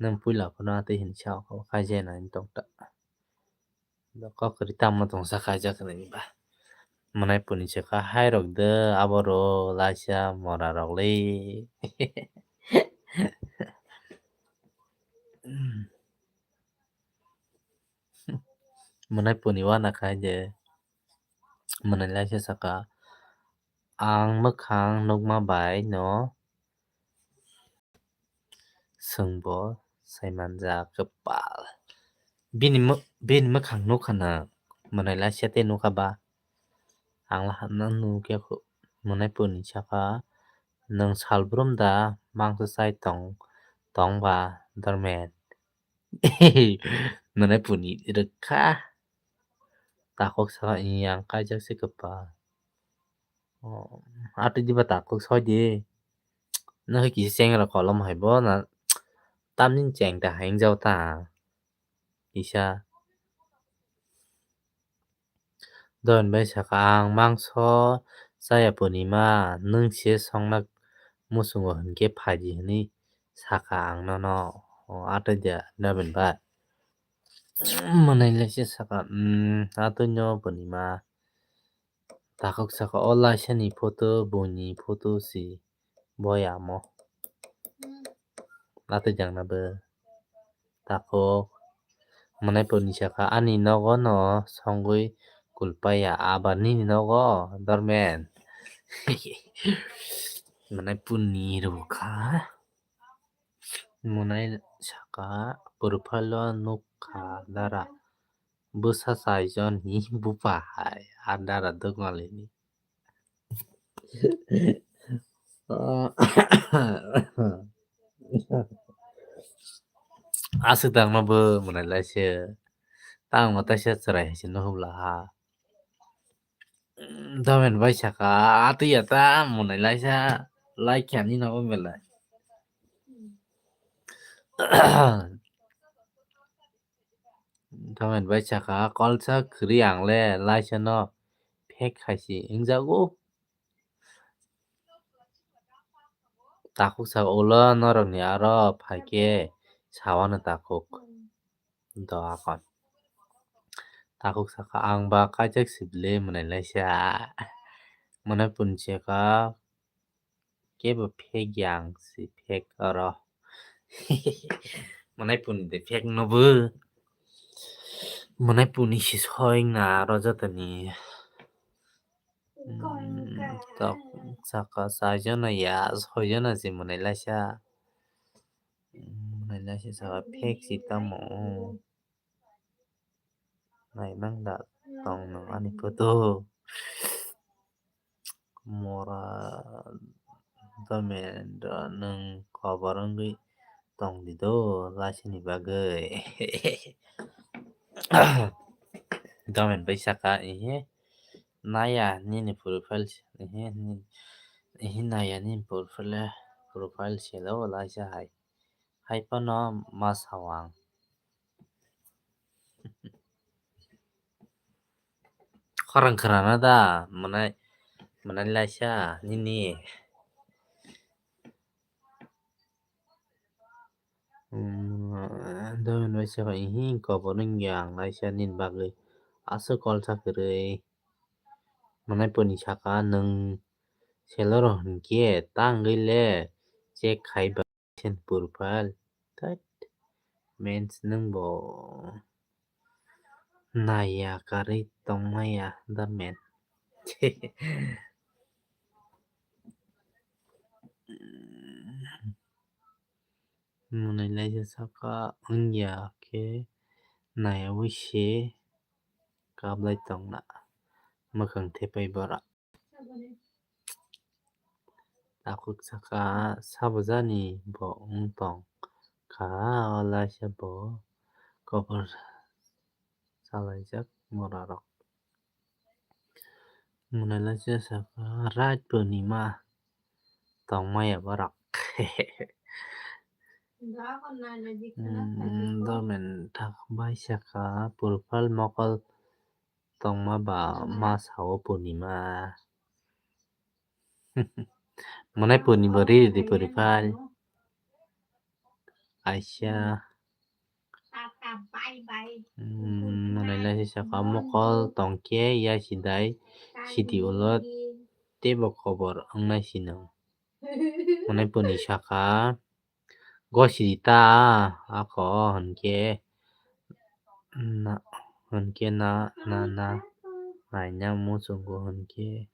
Nwng puila phano atwi hinwi sa, o kaijak nai tong ta. Do kok kwrwi tamo tong sa kaijak hinwi ba. Monai puni se kha hai rok de abo ro laisa mora rok le. Monai puni wana khai je. Monai laisa saka, "Ang mwkhang nukma bai no swngbo saimanjak kwpal." Bini mw-, bini mwkhang nukha na monai laisa tei nukha ba. Ang lahano nukya khu, monai puni saka, "Nwng salbrum da mangsa chai tong, tong ba, Dormen?" Monai puni rwkha. Takhuk saka, "Iyang kaijak se kwpal." O, atwi diba takhuk soi di. Nokhe kisa cheng rok kolom hai bo na. Tamni cheng ta hai wng jao ta. Kisa. Doin bai saka, "Ang mangso chaya Purnima, nwng se songna muchungo hinkhe phaidi," hinwi saka ang nono. O, atwi dia Domin bai. Monai lai se saka, "Umm, atwi no Purnima." Takhuk saka, "O laisani photo, buini photo si." Boyamo. Atwi jangna bo. Takhuk. Monai puni saka, "Ani nogo no songwi kulpaya, aba nini nogo, Dormen?" Monai puni rwkha. Monai saka, "Profile o nukha dara. Bwsa chaijon ni bupa hai, a dara dwkmalini." Aswk tangma bo monai laisa. Tangma taisa chwrai hai se nuhubla ha. Domen bai saka, atwi ya ta monai laisa. Like khe ani nogo belai. Domen bai saka, "Kolsa kwrwi ang le laisa no fake hai se wngjago." Takhuk saka, "Ulo norokni aro phaikhe sawano takhuk." Do akon. Takhuk saka, "Ang ba kaijak sibile monai laisa." Monai puni saka, "Kebo fake yang si fake oro." Monai puni de fake no bo. Monai puni si soi na aro jotoni. Hmm, tok saka saijono ya, soijono si monai laisa. Hmm, monai laisa saka fake si tamo. Naimang da tong nung ani photo. Mora Domen da nung kobar wngwi tong di do laisini bagwi. Domen bai saka, "Ehe, naya nini profile se, ehe, ni-, ehe, naya nini profile, profile se lo laisa hai. Hai phano ma sao ang." Khorang khwrana da, mwnai, mwnai laisa nini. Hmm, domin bai saka ihi kobor wngya ang laisa nini bagwi. Aswk kolsa kwrwi. Mwnai puni saka nwng selero hinkhe tangwi le check khai ba. Sen profile. Tat. Mens nwng bo naiya karwi tongmaya da men. Mwnai laisa saka wngya khe naiyawi se kablai tongna mwkhang thepai bora. Takhuk saka sabo jani bo wng tong kha, o laisa bo kobor salaijak mora rok. Mwnai laisa saka right purnima tongmaya borok. Hmm, domen thak bai saka profile mokol tongma ba ma sao purnima. Mwnai purnima ri di profile. Aisa. Hmm, mwnai laisa saka mokol tongkhe ya sidai sidi ulo teibo kobor wngnai sinong. Mwnai puni saka gosidi ta ako hinkhe na, hinkhe na, na, na, naina muchungo hinkhe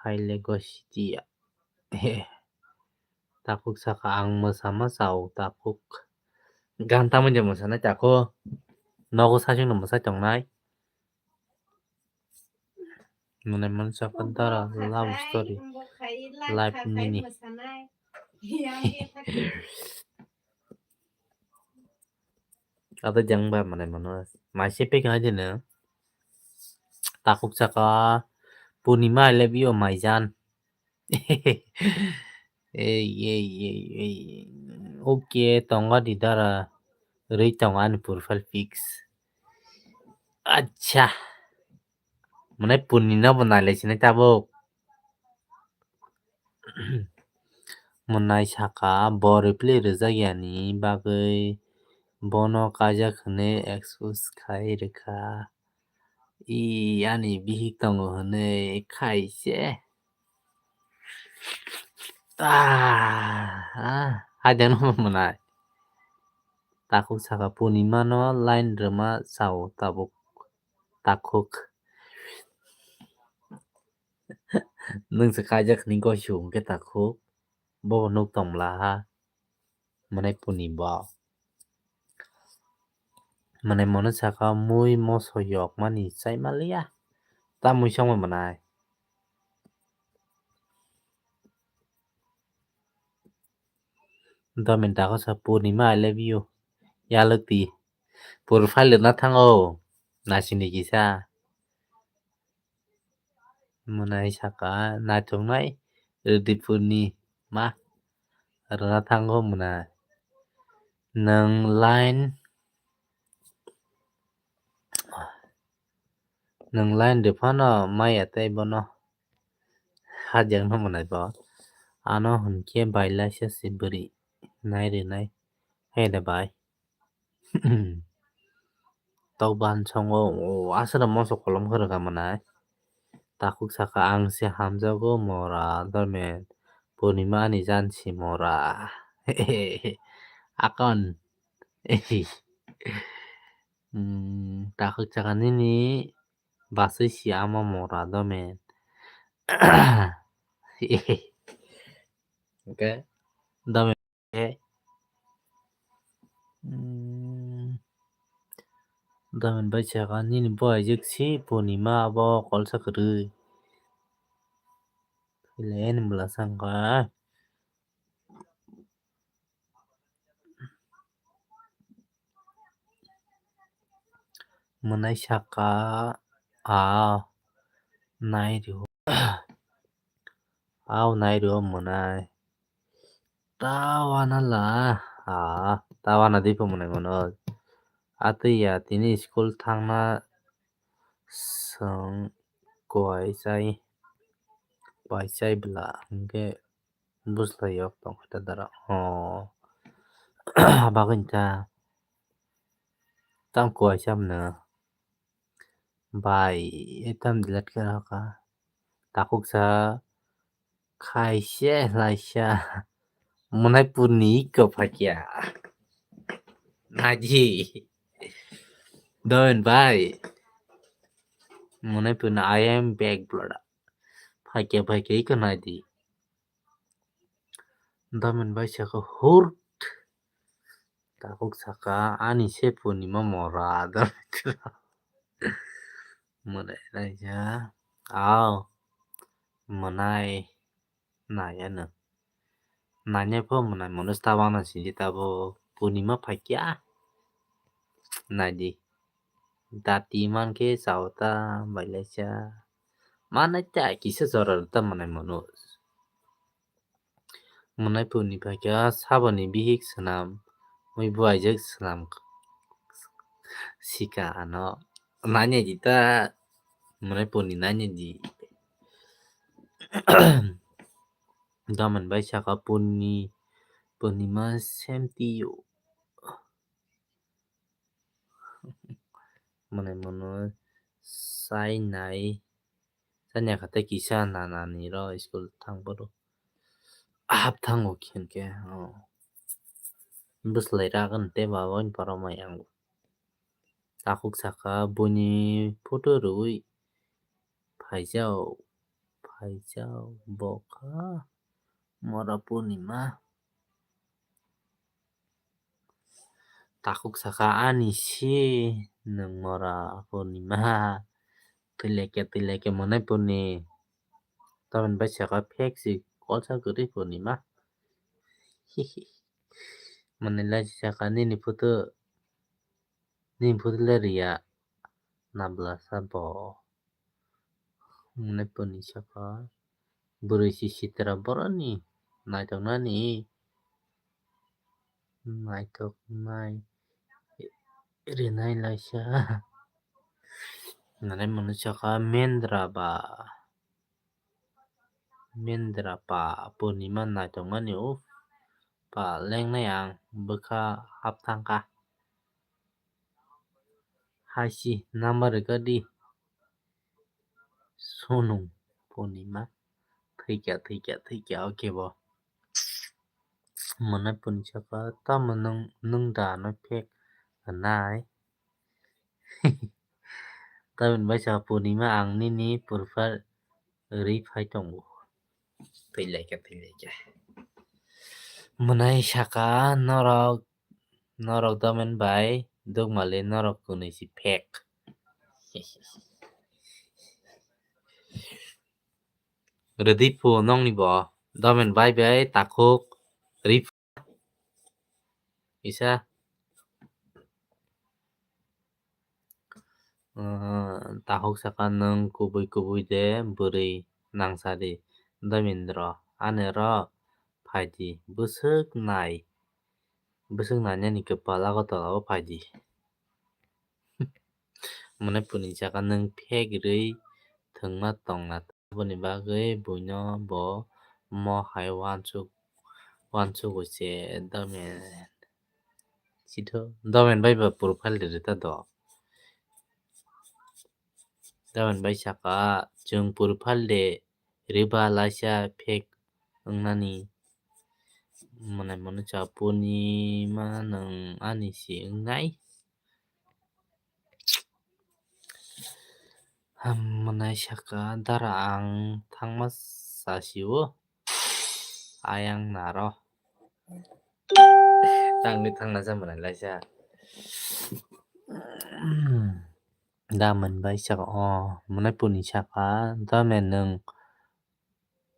haile gosidi ya. Takhuk saka ang mwsa ma sao takhuk. Gan tamoni je mwsanai takhuk. Nogo sasingno mwsai tongnai. Mwnai mwnsa khe dara love story life nini. Ado jang ba mwnai mano. Mai se pek hai dino. Takhuk saka Purnima I love you maijan. Ei, ei, ei, ei. Okay, tongo di dara. Rwi tongo ani profile pics. Acha. Mwnai Purnima bo nailai sinai tabuk. Mwnai saka bo reply rwjak yani bagwi bono kaijak hwnwi excuse khai rwkha. I ani bihik tongo hwnwi khai se. Ah, ah, haidengno mwnai. Takhuk saka Purnima no line rwma sao tabuk takhuk. Nwng se kaijak hwnwi gosi hwnkhe takhuk. Bobo nuk tongmla ha. Mwnai Purnima bo. Mwnai mono saka mui moso yok mani chai maliya. Ta mui songma mwnai. Domin takhuk sa Purnima I love you. Yalwk di. Profile rwna thango. Nasini kisa. Mwnai saka naithoknai rwdi Purnima rwna thango mwnai. Nwng line, nwng line rwphano maya tei bono hajak no mwnai bo. Ano hwnkhe bai laisa se bwrwi nai rwnai. Hai da bai. Tok ban songo, o, aswrwng moso kolom khe rwkha mwnai. Takhuk saka ang se hamjago mora, domen Purnima ani jan si mora. Akon. Hmm, takhuk saka nini baswi si ama mora, domen. Okay. Domen. Hmm. Domin bai saka nini bo aijak si Purnima abo kolsa kwrwi. Philen bwla sangkha. Mwnai saka a nai rw. Au nai rw mwnai. Tawana la. Ah, tawana di pho mwnai mano. Atwi ya tini school thangna swng kuai chai, kuai chai bwla hwnkhe bwslai yok tongkha ta dara. O bagwi ta tam kuai chamno bai tam delete khe rokha. Takhuksa khaise laisa Manaipurni iko phakya. Naidi. Doin bai. Manaipurni I am back, brother. Phakya phakya iko naidi. Domin bai saka hurt. Takhuk saka ani se Purnima mora. Domin mwnai laija. Au. Mwnai. Nai ano. Nanya pho mwnai mono tabang na sidi tabo Purnima phakya. Naidi. Dati mankhe chao ta bailaisa. Manai ta kisa jora ta mwnai mono. Mwnai Purni phakya saboni bihik swnam. Mui buaijak swnam. Sika ano. Nanya di ta. Mwnai Purni nanya di. Domin bai saka Purni, Purnima same to you. Mane mono sai nai, sanya kha tei kisa nanani ro school thang phuru. Hap thango hinkhe, oh. Bwslai ragani tei baba ni paro mai ang. Takhuk saka buini photo rwui phaijao, phaijao bo kha mora Purnima. Takhuk saka ani si nwng mora Purnima. Twilaikhe, twilaikhe mwnai Purni. Tamoni bai saka phek si kolsa kwrwi Purnima. Mwnai lai saka nini photo, nini photo le riya. Nabla sa bo. Mwnai Purni saka bwrwi si sitra boroni naithoknani naithoknai rinai laisa. Mwnai Purni saka Mendra ba, Mendra pa Purnima naithokmani o pa lengnai ang bwkha hap thangkha. Haisi number rwkha di. Sunung Purnima. Thwikya, thwikya, thwikya, okay bo. Mwnai Purni saka, tamo nwng, nwng da ano phek hwnai. Tamoni bai saka Purnima ang nini profile rwi phai tongo. Thwilaikha, thwilaikha. Mwnai saka norok, norok domen bai dukmali norok kwnwi si phek. Rwdi phu nongni bo domen bai bai takhuk rwi phu. Isa. Takhuk saka nwng kubui kubui de bwrwi nangsari Domindro. Ani ro phaidi bwswk nai. Bwswk nainani kwpal Agartala o phaidi. Mwnai Purni saka nwng phek rwi thwngma tongna. Aboni bagwi buino bo mo hai uansuk, uansugo se Domen. Sitho Domen bai ba profile de rwta do. Domen bai saka chwng profile de rwba laisa phek wngnani. Mwnai mwnwi cha Purnima nwng ani si wngnai. Mwnai saka dara ang thangma sasio ayang naro. Tangwi thangna sa mwnai laisa. Domen bai saka o mwnai Purni saka Domen nwng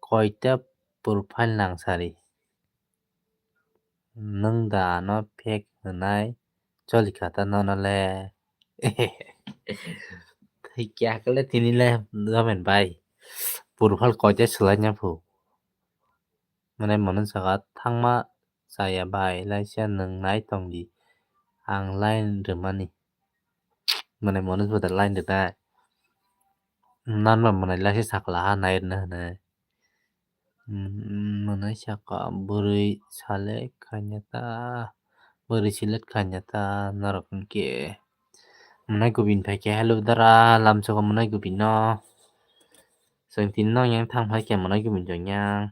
koita profile nangsari. Nwng da ano phek hwnai cholikha ta nono le. Thwikya khe le tini le Domen bai. Profile koita swlaina phu. Mane mono saka thangma chaya bai laisa nwng nai tongdi. ang line rwmani. Mwnai Manoj bo da line rwnai. Nang ba mwnai laisa sakla ha nai rwna hwnwi. Mm, mwnai saka bwrwi select khaina ta, bwrwi select khaina ta norok hwnkhe. Mwnai Gobin phaikhe, "Hello dara, lamsogo mwnai Gobin no." Chwng tini nok yang thang phaikhe mwnai Gobin jong yang.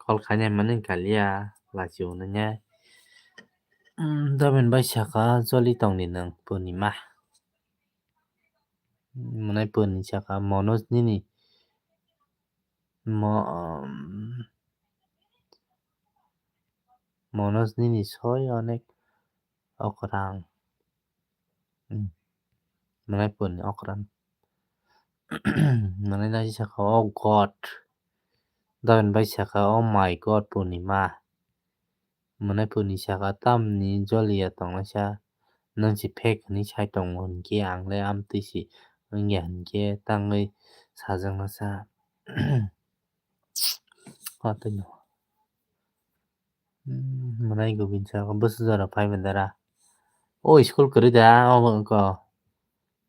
Call khainai mani kalia, lachio nanya. Mm, domin bai saka, "Joli tongni nwng Purnima?" Mwnai Purni saka, "Manoj nini, mo-, um, Manoj nini soi onek okrang." Hmm. Mwnai Purni okrang. Mwnai laisa saka, "Oh God." Domin bai saka, "Oh my God, Purnima." Mwnai Purni saka, "Tamni joliya tonglaisa, nwng si fake hwnwi sai tongo hwnkhe ang le amtwi si wngya hwnkhe tangwi sajaknasa." Watwi no. Hmm, mwnai Gobin saka, "Bwswk jora phai ba dara?" "O school kwrwi da, obo wngkha."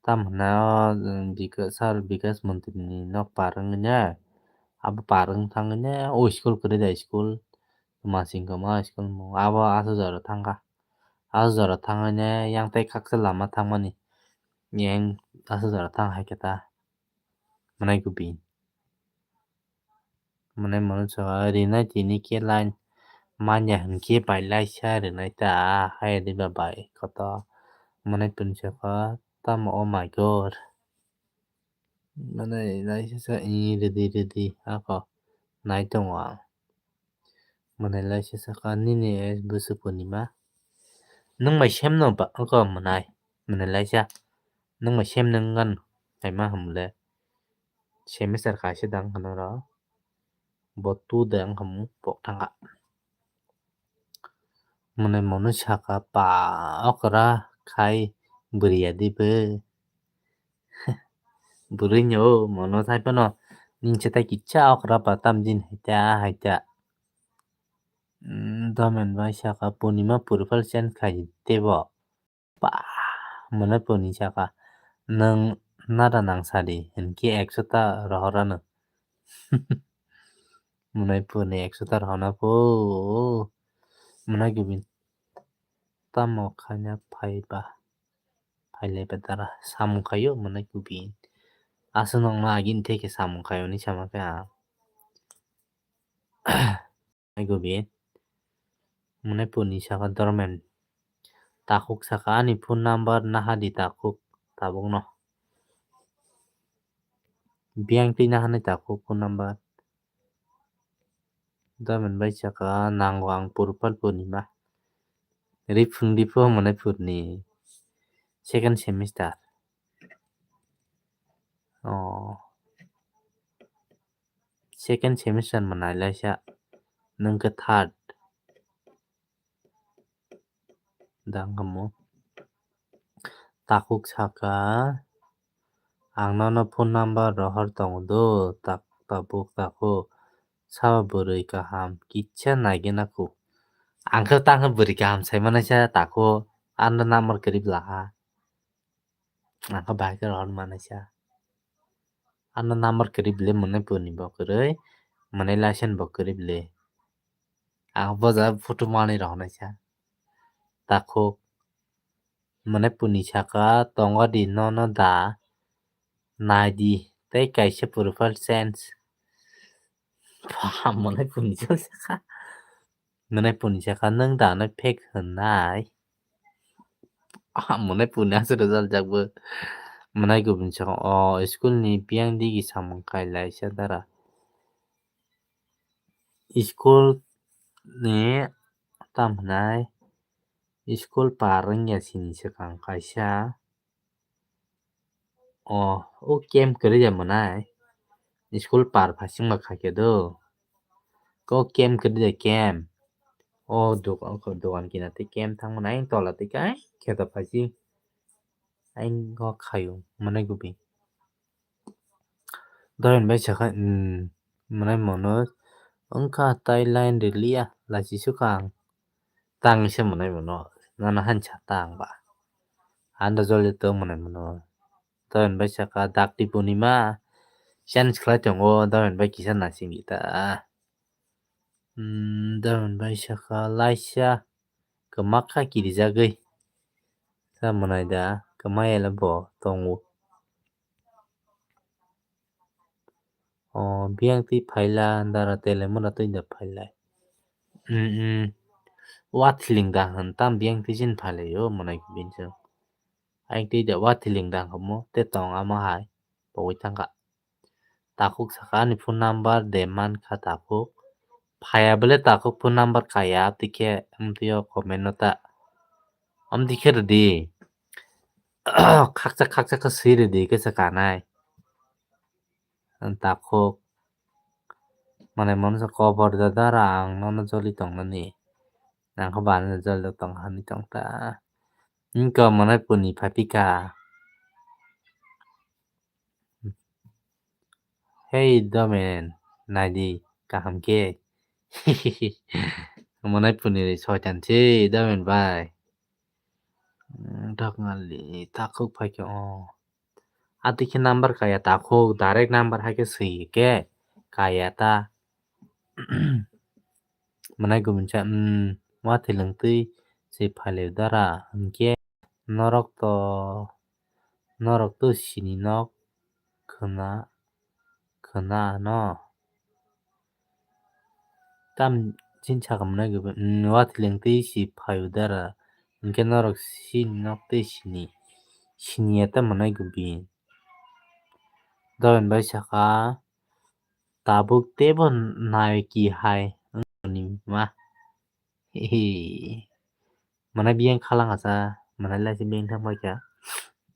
Tam hwnna o, um, Bika-, sir Bikash Mantri ni nok par wngwi ne, abo par wng thangwi ne, "O school kwrwi da school, masing kama school mo." Abo aswk jora thangkha. Aswk jora thangwi ne, yang tei kaksa lama thangmani. Yang aswk jora thang hai khe ta. Mwnai Gobin. Mwnai Manoj saka, "Rinai tini khe line manya hwnkhe bai laisa rinai ta, hai riba bai koto." Mwnai Purni saka, "Tamo, oh my God." Mwnai laisa sa, "Ih, ridi, ridi, ako nai tongo ang." Mwnai laisa saka, "Nini age bwswk Purnima?" "Nwng bai sem no ba, ako mwnai." Mwnai laisa, "Nwng bai sem nwng gan, kaima hwnle." Semester kaisa dang hwnwi ro. Bo tu de wng kha mung pok thangkha. Mwnai Manoj saka, "Pa okra khai bwrwi ya di bo." Bwrwi ni o Manoj hai phano nini se tai kisa okra pa tam jin hai ta hai ta. Mm, Domen bai saka, "Purnima profile change khai tebo." Pa, mwnai Purni saka, "Nwng nada nang sadi, hinkhe ekso ta rohor ano." Mwnai Purni ekso ta rohorna po. Mwnai Gobin, "Tamo khaina phaiba, phailaiba dara?" Samung khaio mwnai Gobin. Aswk nokno agini theke samung khaio hinwi sama khe ang. Mwnai Gobin. Mwnai Purni saka, "Dormen." Takhuk saka, "Ani phone number naha di takhuk tabukno." Biyang twi naha nai takhuk phone number. Dormen bai saka, "Nango ang profile Purnima." Ri phung di pho Mwnai Purni. Second semester. Oh. Second semester mwnai laisa, nwng khe third. Dang kamo. Takhuk saka, "Ang nono phone number rohor tongo do, tak tabuk takhuk. Sabo bwrwi kaham, kisa naigena khu." Ang khe tang khe bwrwi kaham sai manaisa takhuk, ano number kwrwi bwla ha. Ang khe bahai khe rohor manaisa. Ano number kwrwi bwle mwnai Purni bo kwrwi, mwnai laisen bo kwrwi bwle. Ang boja photo manwi rohornaisa. Takhuk. Mwnai Purni saka, "Tongo di nono da, nai di tei kaisa profile change." Mwnai Purni saka. Mwnai Purni saka, "Nwng da no fake hwnnai?" Ah, Mwnai Purni aswk rwjaljak bo. Mwnai Gobin saka, "O school ni biyang digi samung kailaisa dara." School ni tam hwnai, school par wngya sini swkang kaisa. O, o camp kwrwi ya mwnai. School par phasingma kha khe do. Ko camp kwrwi ya camp. O dokan, dokan kina tei camp thang mwnai, tola tei kai khe to phaising. Aingo khayo mwnai Gobin. Doyen bai sakha, "Hmm, mwnai Manoj, wngkha tai line rwliya, lachi swkang." tang se mwnai mano. Nana hansa tang ba. Anda joli to mwnai mano. Doben bai saka dakti punima. Challenge khlai tongo. Doben bai kisa nasing kita. Hmm, doben bai saka laisa. Kwmakha kirijagwi. Sa mwnai da. Kwmai ele bo tongo. O biyang twi phaila dara tele mura twi da phailai. Mm, mm. Wathiling da hwn tam biyang twi jin phailai o mwnai binsong. Ayang twi da wathiling da hwn mo te tong ama hai pogwi thangkha. Takhuk saka ani phone number de mankha takhuk. Phaya bele takhuk phone number kaya twi khe amtwi o comment no ta. Amtwi khe rwdi. Khakchak khakchak khe swi rwdi khe se kanai. Ang takhuk. Mane mano sa cover da dara ang nono joli tongnani. Ang khe bana joli tong hani tong ta. Wngkha mane puni phatika. Hey domen, naidi kaham khe. Mane puni soitan se domen bai. Thakngali takhuk phaikhe o. Atwi khe number kaya takhuk, direct number haikhe swi khe kaya ta. Mwnai gubinsa, mm, wathiling twi se phailai dara, hinkhe norok to, norok to sini nok khwna, khwna ano. Tam chin saka mwnai gubin, mm, wathiling twi se phaio dara, hinkhe norok sini nok tei sini, sini ya ta mwnai gubin. Doben bai saka, tabuk teibo nai ki hai wngmani ma. Hihi. Mane biyang khalang asa, mane laisi biyang thang paikha.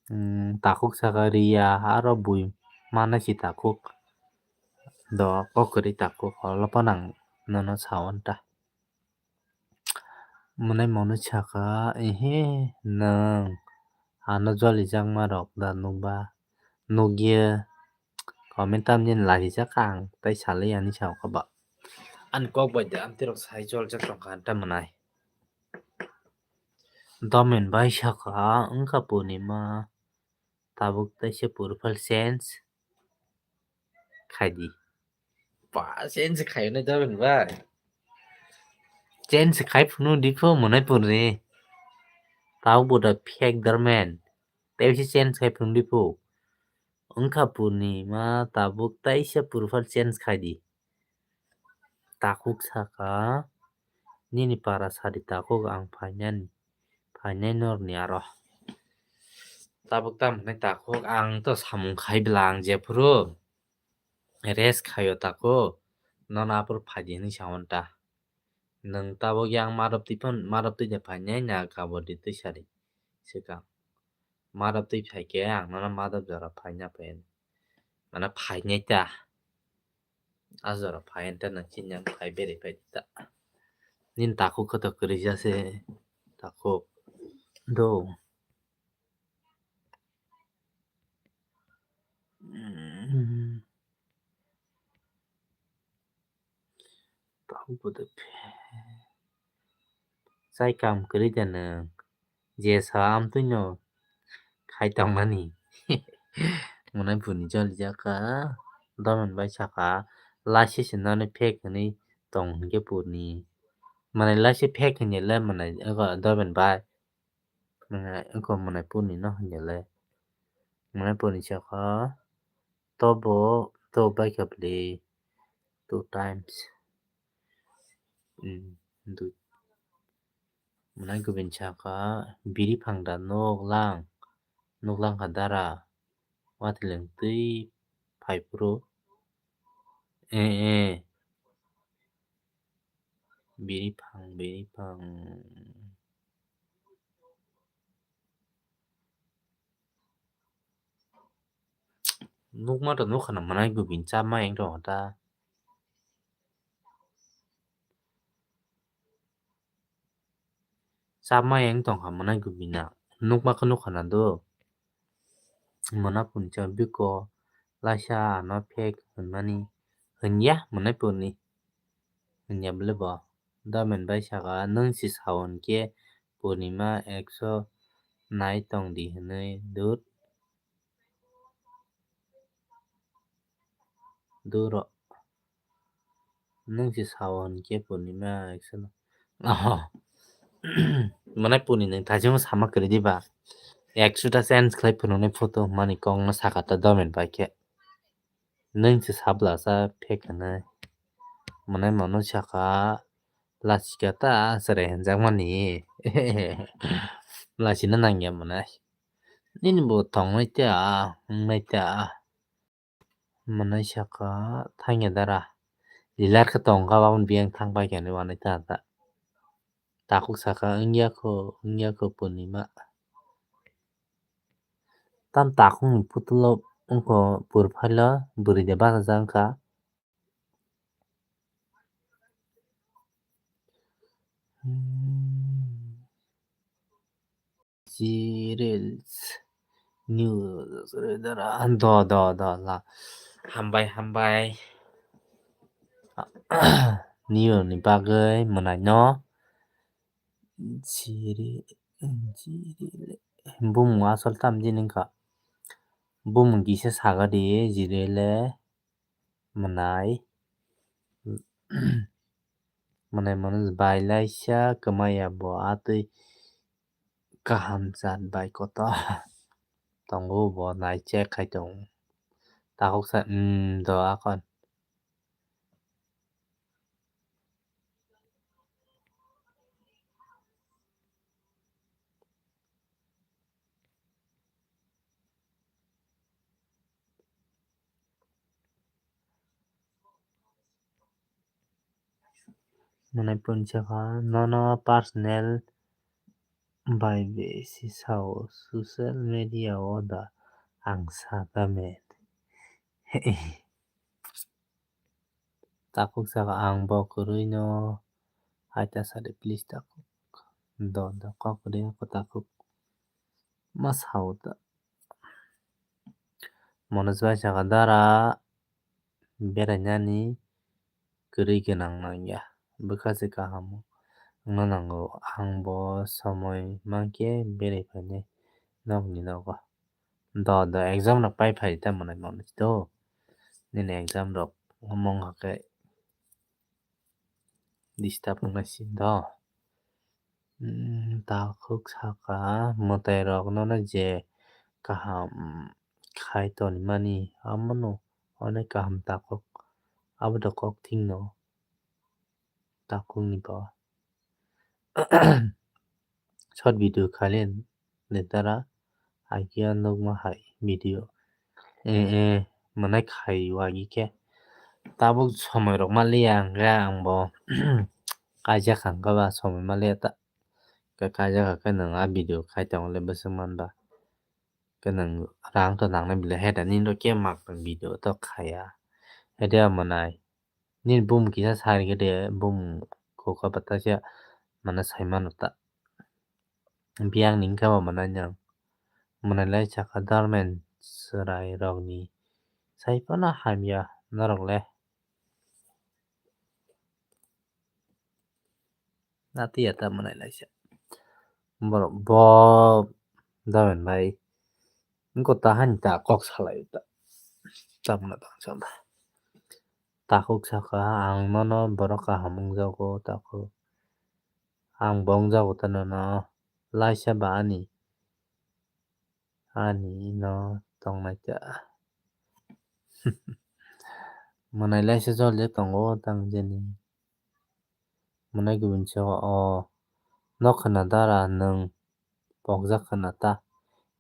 Hmm, takhuk saka riya, aro bui mana si takhuk. Do kok kwrwi takhuk, holo panang nono sawan ta. Mwnai mwnwi saka, ehe, nwng ano jolijakma rok da nukba, nukya, comment tamni lairijak ang, tei salai ani sao khe ba. Ani kok bai de amtwi rok sai joljak tongkha, ta mwnai. Domen bai saka, wngkha purnima, tabuk teisa profile change khaidi. Ba, change khai hwnwi doben bai. Change khai phunu diphu mwnai purni. Tau bo da fake domen. Tei se change khai phunu diphu. Wngkha purnima tabuk teisa profile change khaidi. Takhuk saka, nini para sadi takhuk ang phainani, phainai norni aro. Tabuk tamo hwnwi takhuk ang to samung khai bwla ang jephuru rest khaio takhuk, nono aphuru phaidi hwnwi sawan ta. Nwng tabuk yang madop twi phon, madop twi de phainai na kabodi twi sadi swkang. Madop twi phaikhe ang nono madop jora phaina phainai. Mane phainai ta. A jora phai ante nang chini ang phai beri phai ta. Nini takhuk khe to kwrwi jase takhuk. Do. Mm. Takhuk bo de phe-, chai kam kwrwi da nwng. Je sa amtwino khai tongmani. Mwnai purni jolijak kha, domen bai saka, laisi se nani fake hwnwi tong hinkhe purni. Mwnai laisi fake hinya le mwnai ego domen bai. Mwnai ego mwnai purni no hinya le. Mwnai purni saka, tobo to bai kha bwlwi two times. Hmm, dui. Mwnai gubin saka, biri phang da nuk lang, nuk lang kha dara, wathiling twi phai phuru. Eh, eh. Biri phang, biri phang. Nukma to nukha na mwnai gubin chama yang tong ta. Chama yang tong kha mwnai gubina. Nukma khe nukha na do. Mwnai purni cha biko laisa ano fake hwnmani. Hwnya mwnai purni. Hwnya bwle bo. Domen bai saka, "Nwng se sao hinkhe Purnima ekso nai tong di hwnwi dur." Duro. Nwng se sao hinkhe Purnima ekso no. Oho. Mane Purni nwng thaisingmo sama kwrwi diba? Ekso ta change khlai phunuknai photo mani kok no saka ta Domen bai khe. Nwng se sabla sa phek hwnwi. Mane mono saka lachika ta chwrai hwnjakmani. Lachina nangya mane. Nini bo tongnai ta, wngnai ta. Mwnai saka thangya dara. Lilar khe tong kha, baboni biyang thang pai khe hinwi wanai ta ta. Takhuk saka, "Wngya kho, wngya kho Purnima." Tam takhukni putulo wngkho purphaila bwrwi de bachajak wngkha. Hmm. Jirils news do do do la. Hambai, hambai. News ni bagwi mwnai no. Jiri, jiri. Bumung asol tam jini wngkha. Bumung kisa saga di, jirile mwnai. Mwnai mwnai bai laisa kwmaya bo atwi kaham chat bai kotor tongo, bo nai check khai tongo. Takhuk sa, hmm, do akon. Mwnai punsa kha, nono personal bai besi sao social media o da ang sa ta met. Takhuk saka, "Ang bo kwrwi no hai ta sa de please takhuk." Do do kok de ko takhuk. Ma sao ta. Manoj bai saka, "Dara berainani kwrwi gwnang nangya. Bwkha se kaham wngna nango. Ang bo somoi mankhe berai phainai nokni nogo." Do do exam rok pai phai ta mwnai mwnai to. Nini exam rok mong hakhe disturb wngna si do. Hmm, takhuk saka, mwtai rok nono je kaham khai tonimani, amono onek kaham takhuk, abo do kok thik no takhuk ni bo. Short video khaile ni dara, agia nukma hai video. Eh, eh, mwnai khai wagi khe. Tabuk somoi rok manliya, hwnkhe ang bo kaijak kha, hwnkhe ba somoi manliya ta. Khe kaijak kha khe nwng a video khai tongo le bwswk man ba. Khe nwng rang to nangnai bile, heda nini rok khe mak tong video to khaya. Hede mwnai. Nini bumung kisa sa rikhe de, bumung kok kha bwthaisa mano sai mano ta. Biyang ni wngkha bo mwnai nwng. Mwnai lai saka dormen chwrai rokni sai phano hamya norok le. Nati ya ta mwnai laisa. Borok bo damen bai. Wngkha ta hani ta kok salai ta. Tamna tang samba. Takhuk saka, "Ang nono borok kaham wngjago takhuk. Ang bo wngjago ta nono. Laisa ba ani. Ani no tongnai ta." Mwnai laisa jol je tongo tang jeni. Mwnai gubun se o, o nok khna dara nwng pokjak khna ta.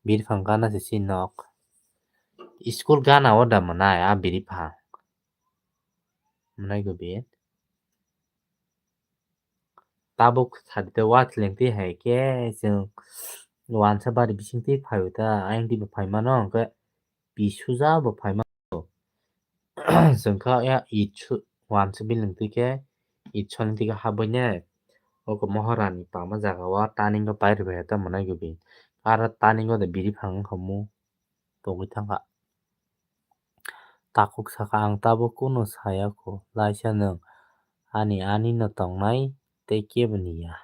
Biriphang gana se si nok. School gana o da mwnai a biriphang. Mwnai gubun. Tabuk sadi te watling twi hai khe chwng wansa bari bising twi phai ta, ayang twi bo phai mano, hwnkhe pisuja bo phai mano. Chwng kha ya it su-, wansa building twi khe it soni twi khe habwi ne. Oko Mohorani pama jaga o turning o pai rwbai ta mwnai gubun. Aro turning o de biriphang wngkha mu tongwi thangkha. Takhuk saka, "Ang tabuk kunu saya kho, laisa nwng ani, ani no tongnai tei kebo ni ya.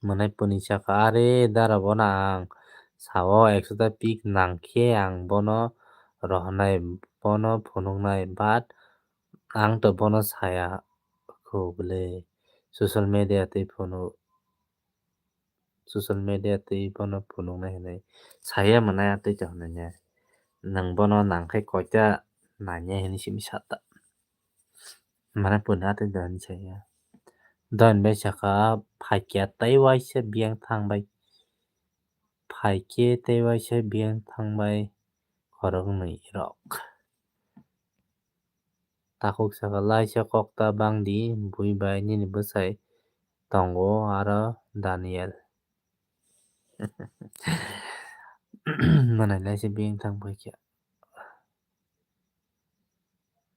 Mwnai puni saka, "Are dara bono ang sao ekso ta pik nang khe ang bono rohornai, bono phunuknai, but ang to bono saya kho bwle, social media twi phunuk, social media twi bono phunuknai hinwi saya mwnai atwi to hinwi ne. Nwng bono nang khe koita nanya hinwi simi sa ta." Mwnai puni atwi dohani saya. Dohani bai saka, "Phaikya tei waisa biyang thang bai. Phaikhe tei waisa biyang thang bai khoroknwi rok." Takhuk saka, "Laisa kok ta bang di, bui bai nini bwsai tongo aro Daniel." Mwnai laisa biyang thang bai khe.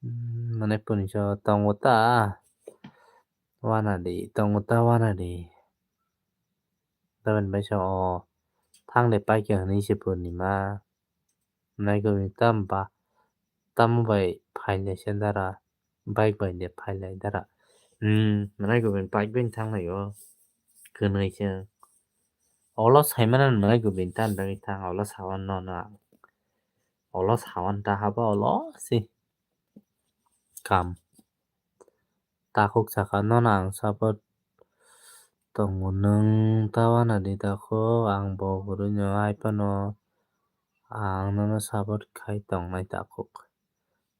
Hmm, mwnai puni so, "Tongo ta wana di, tongo ta wana di." Dohani bai sa, "O, thang de paikha," hinwi se purnima. Mwnai gubini tam ba, tamo bai phailai se dara, bike bai de phailai dara. Hmm, mwnai gubini bike bai thang lai o. Kwnwi se. Olo saimano mwnai gubini tam bagwi thang, olo sawan no no ang. Olo sawan ta haba olo se. Kam. Takhuk saka, "Nono ang support tongo, nwng ta wana di takhuk, ang bo kwrwino hai phano ang nono support khai tongnai takhuk."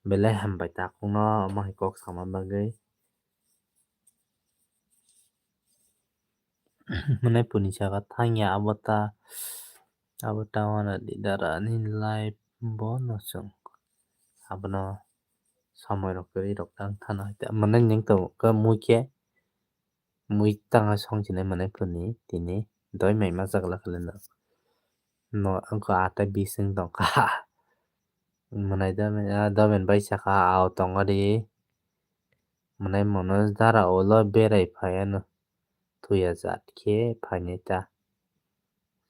Belai hambai takhukno omo hai kok sama bagwi. Mwnai puni saka, "Thangya abo ta, abo ta wana di dara, nini life bo no chwng." Abono samoi rok kwrwi rok tang thana hai ta. Mwnai nwng to ka mui khe, mui tanga song chinai mwnai puni tini doi mai ma chakla khle no. No, wngkha ata bising tongkha. Mwnai domen, ah, domen bai saka, "Ao tongo di." Mwnai mono dara ulo berai phaiya no. Thuya jat khe phainai ta.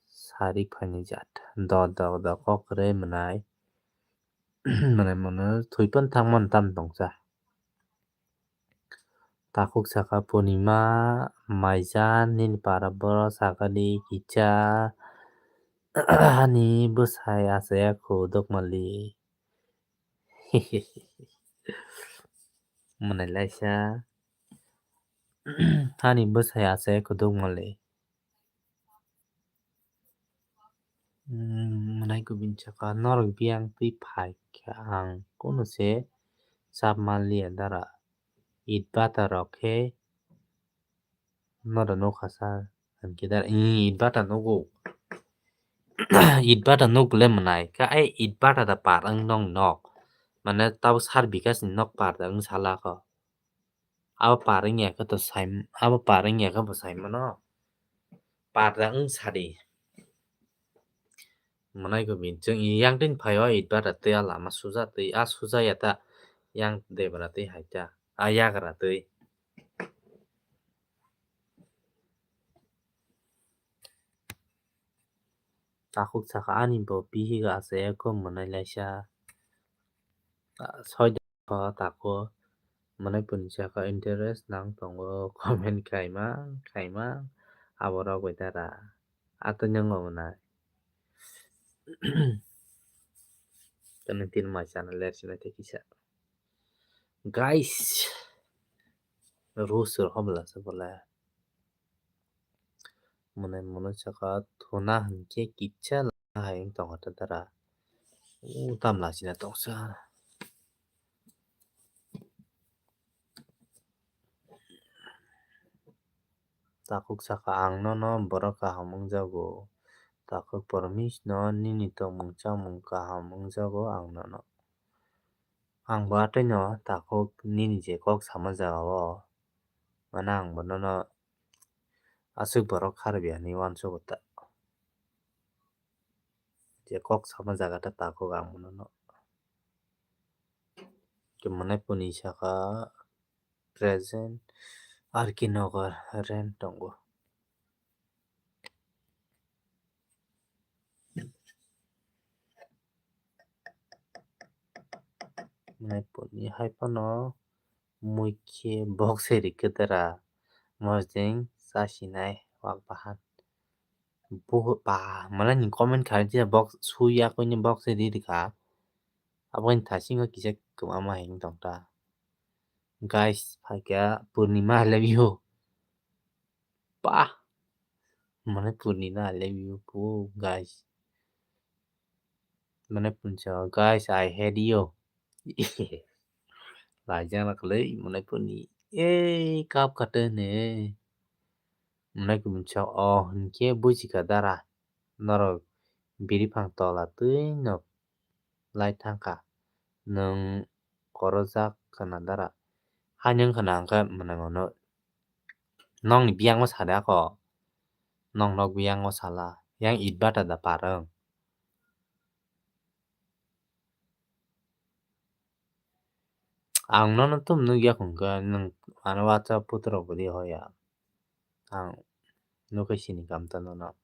Sarik phainai jat. Do do do kok kwrwi mwnai. Mwnai mono thwi phano thangmani tam tongsa. Takhuk saka, "Purnima, maija nini para boro saka di kisa, ani bwsai achaya kho dokmali." Mwnai laisa, "Ani bwsai achaya kho dokmali." Hmm, mwnai gubini saka, "Norok biyang twi phai kha ang kunu se chap manliya dara. It bata rok khe norok nukha sa," hinkhe dara, "Ih, it bata nugo." It bata nuk le mwnai. Ka ai it bata da par wng nong nok. Mane tabo sar bikas ni nok par da wng sala kho. Abo par wngya khe to sai, abo par wngya khe bo sai mano. Par da wng sadi. Mwnai gubini chwng yang tin phai o it bata twi a lama suja twi a suja ya ta yang debra twi hai ta a yagra twi. Takhuk saka, "Ani bo bihik achaya kho mwnai laisa." Soida kho takhuk. Mwnai puni saka, "Interest nang tongo, comment khaima, khaima, abo rok bai dara." Ato nyango mwnai. Tini tin mai chana ler sinai tei kisa. Guys, rules rok hobla se bole. Mwnai mwnai saka, "Thuna hinkhe kisa lahai wng tongo ta dara." U tam lachina tongsa. Takhuk saka, "Ang nono borok kaham wngjago." Takhuk, "Promise no nini tongmung chamung kaham wngjago ang nono." Ang bo atwi no takhuk nini je kok sama jaga o, mane ang bo nono aswk borok kharwi hinwi uansugo ta. Je kok sama jaga ta takhuk ang bo nono. Mwnai puni saka present R K Nagar rent tongo. Mwnai puni hai phano Mui khe box se rikhe dara. Mosdeng chasinai wak bahan. Bo ba, mane ni comment khai je box suya koini box se ri rikha. Abo ni thasingo kisa kwbangma heng tong ta. Guys, phaikha Purnima, I love you. Bah. Mane Purnima, I love you, po, guys. Mane puncha, guys, I hate you. Laijak na kwlwi, mane puni. Ei, kap kate ne. Mane puncha, oh, hinkhe buji kha dara. Norok biri phang tola twi no lai thangkha. Nwng korojak khna dara. Haino wngkha na hwnkhe mwnai mano. Nokni biyangma sade ako. Nokno biyangma sala. Yang itbata da parwng. Ang nono tum nukya hwnkhe nwng ano WhatsApp photo rok bo di hoya. Ang nukhe sini kamta nono.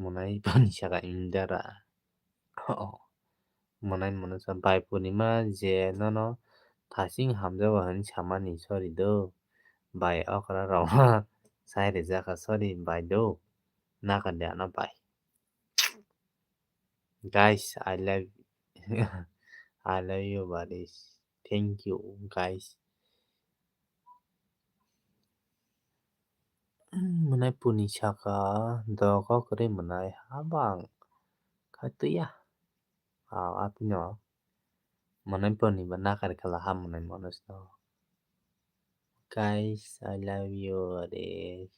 Mwnai boni saka indara. Oh. Mwnai mwnai sa bai Purnima je nono thasing hamjago hinwi samani sorry do. Bai okra rok sai rijak kha sorry bai do. Nakar de ano bai. Guys, I love I love you buddies. Thank you guys. Mwnai puni saka dogo kwrwi mwnai habang kha twiya. Ah, apino mwnai puni ba nakar khala ha mwnai mono sno. Guys, I love you, Adesh.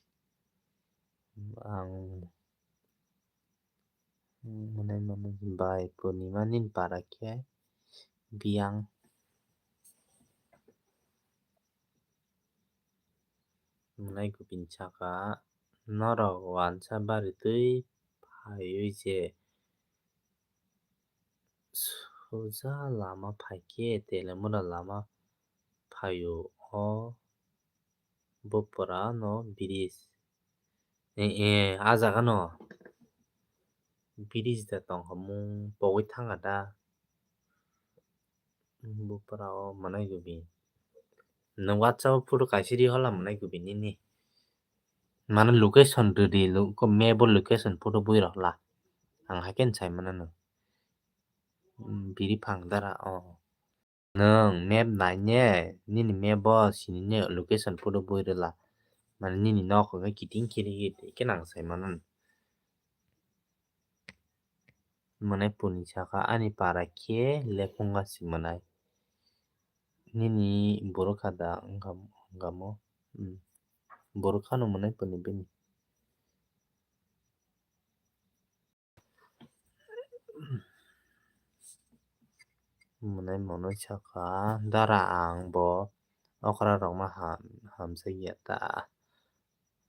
Ang mwnai mwnai bai Purnima nini para khe biyang. Mwnai gubin saka norok wansa bari twi phaiwi je soja lama phaikhe Telemura lama phaio o bupra no bridge. Eh, eh, ah jaga no bridge da tongkha mung pogwi thangkha da. Bupra o mwnai gubi. Nwng WhatsApp o photo kaisa ri hola mwnai gubi nini. Mane location rwdi, lo-, ko map o location photo bui rw hola. Ang haikhe sai mano nwng. Mm, biri phang dara o. Nwng map nai ne, nini map o sini ne location photo bui rwla. Mane nini nok hwnkhe kiting kiri khe nang sai mano. Mwnai puni saka ani para khe lephunga si mwnai. Nini borok kha da wngkha, wngkha mo? Hmm. Borok khano mwnai puni bini. Mwnai mono saka dara ang bo okra rokma ham, hamjak ya ta.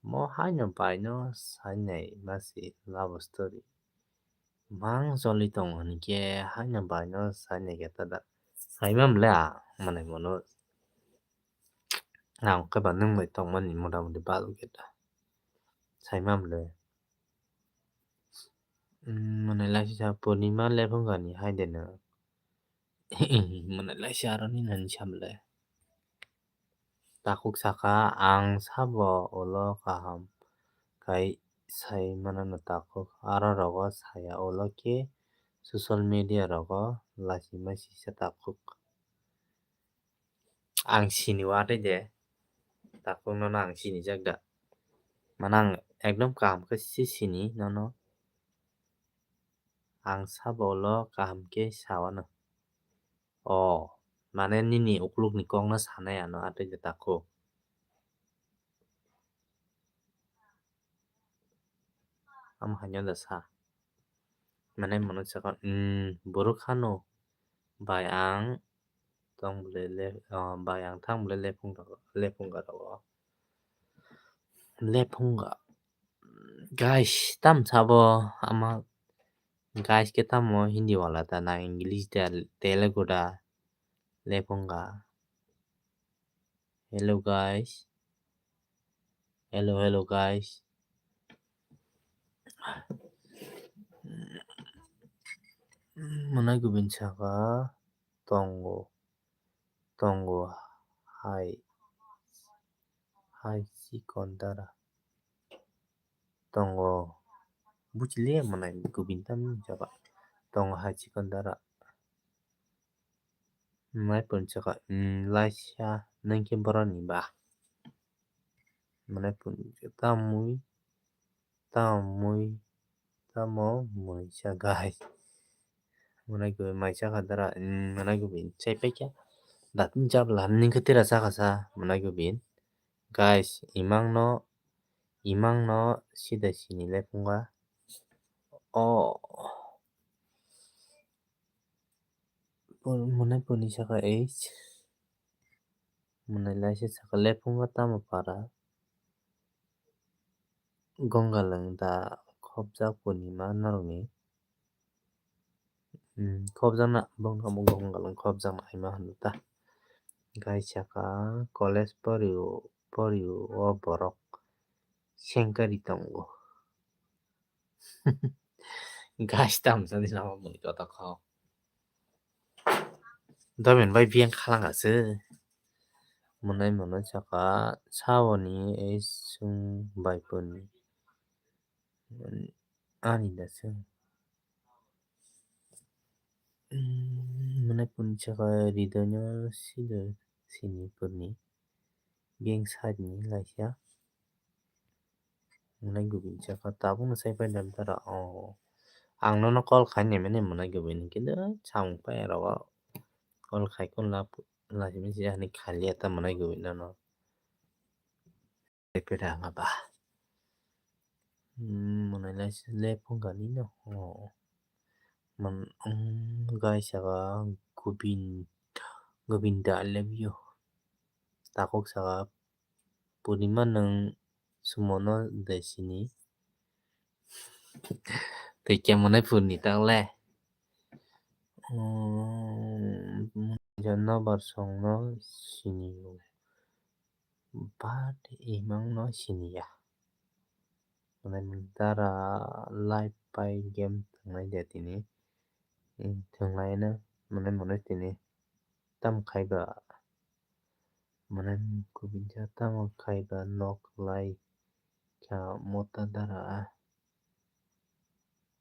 Mo haino baino sainai masi love story. Mang joli tong hinkhe haino baino sainai khe tada. Saimam le a mwnai mono. Ang khe ba nwng bai tongmani mota moti balo khe ta. Saimam le. Mm, mwnai laisa Purnima lephunga ni hai de no. Mwnai laisa aroni nani sam le. Takhuk saka, ang sabo ulo kaham kai sai mano no takhuk. Aro rogo saya ulo khe social media rogo lasi masi sa takhuk. Ang sini watwi de. Takhuk nono ang sinijak da. Mane ang ekdom kaham khe si sini nono. Ang sabo ulo kaham khe sawano. O, mane nini ukulukni kokno sanai ano atwi de takhuk. Amo haino da sa. Mane mono saka, mm, borok hano bai ang tong bole le, ah, bai ang thang bole lephung rogo, lephunga rogo. Lephunga. Guys, tam sabo ama guys khe tamo Hindi wala ta na English da Telugu da lephunga. Hello guys. Hello, hello guys. Mwnai gubin saka tongo. Tongo. hai, hai chikon dara. Tongo buchili manai gubin tam jaba. Tongo hai chikon dara. Manai pun chaka, mm, laisa nangke boroni ba. Manai pun tamui, tamui, tamo mui cha guys. Manai gubin mai chaka dara, mm, manai gubin chai paikha. Dat jabla ningke tira chaka sa manai gubin. Guys, imang no, imang no sida sini lepunga. Oh. Pun-, mwnai puni saka age. Mwnai laisa saka lephungo tamo para. Gongalwng da khopjak purnima norokni. Hmm, khopjakna bongno bo gongalwng khopjakna haima hwnwi ta. Gai saka college pori-, pori o borok sengkari tongo. Guys, tamo sani sama muni koto kho. Domin bai biyang khalang aswk. Mwnai mwnai saka saoni ei sung bai puni. Ani da sung. Mwnai puni saka ridono sido sini puni. Biyang side ni laisa. Mwnai gubin saka tabukno sai pai dam tara o. Ang nono call khai nai mani mwnai gubin, kintu samung pai rogo call khai kun la, la simi si hani khali ata mwnai gubin nono. Peda nga ba. Hmm, mwnai lai si le phung gani no. O. Man, um, gai saka gubin, gubin da le biyo. Takhuk saka purnima nwng sumono de sini. Tei khe mwnai purni tak le. Um, nobar songno sini o. But imang no sini ya. Mwnai dara live pai game thangnai de tini. Thwnglai no mwnai mwnai tini. Tam khai ba. Mane kubinsa tamo khai ba nok lai kha mota dara a.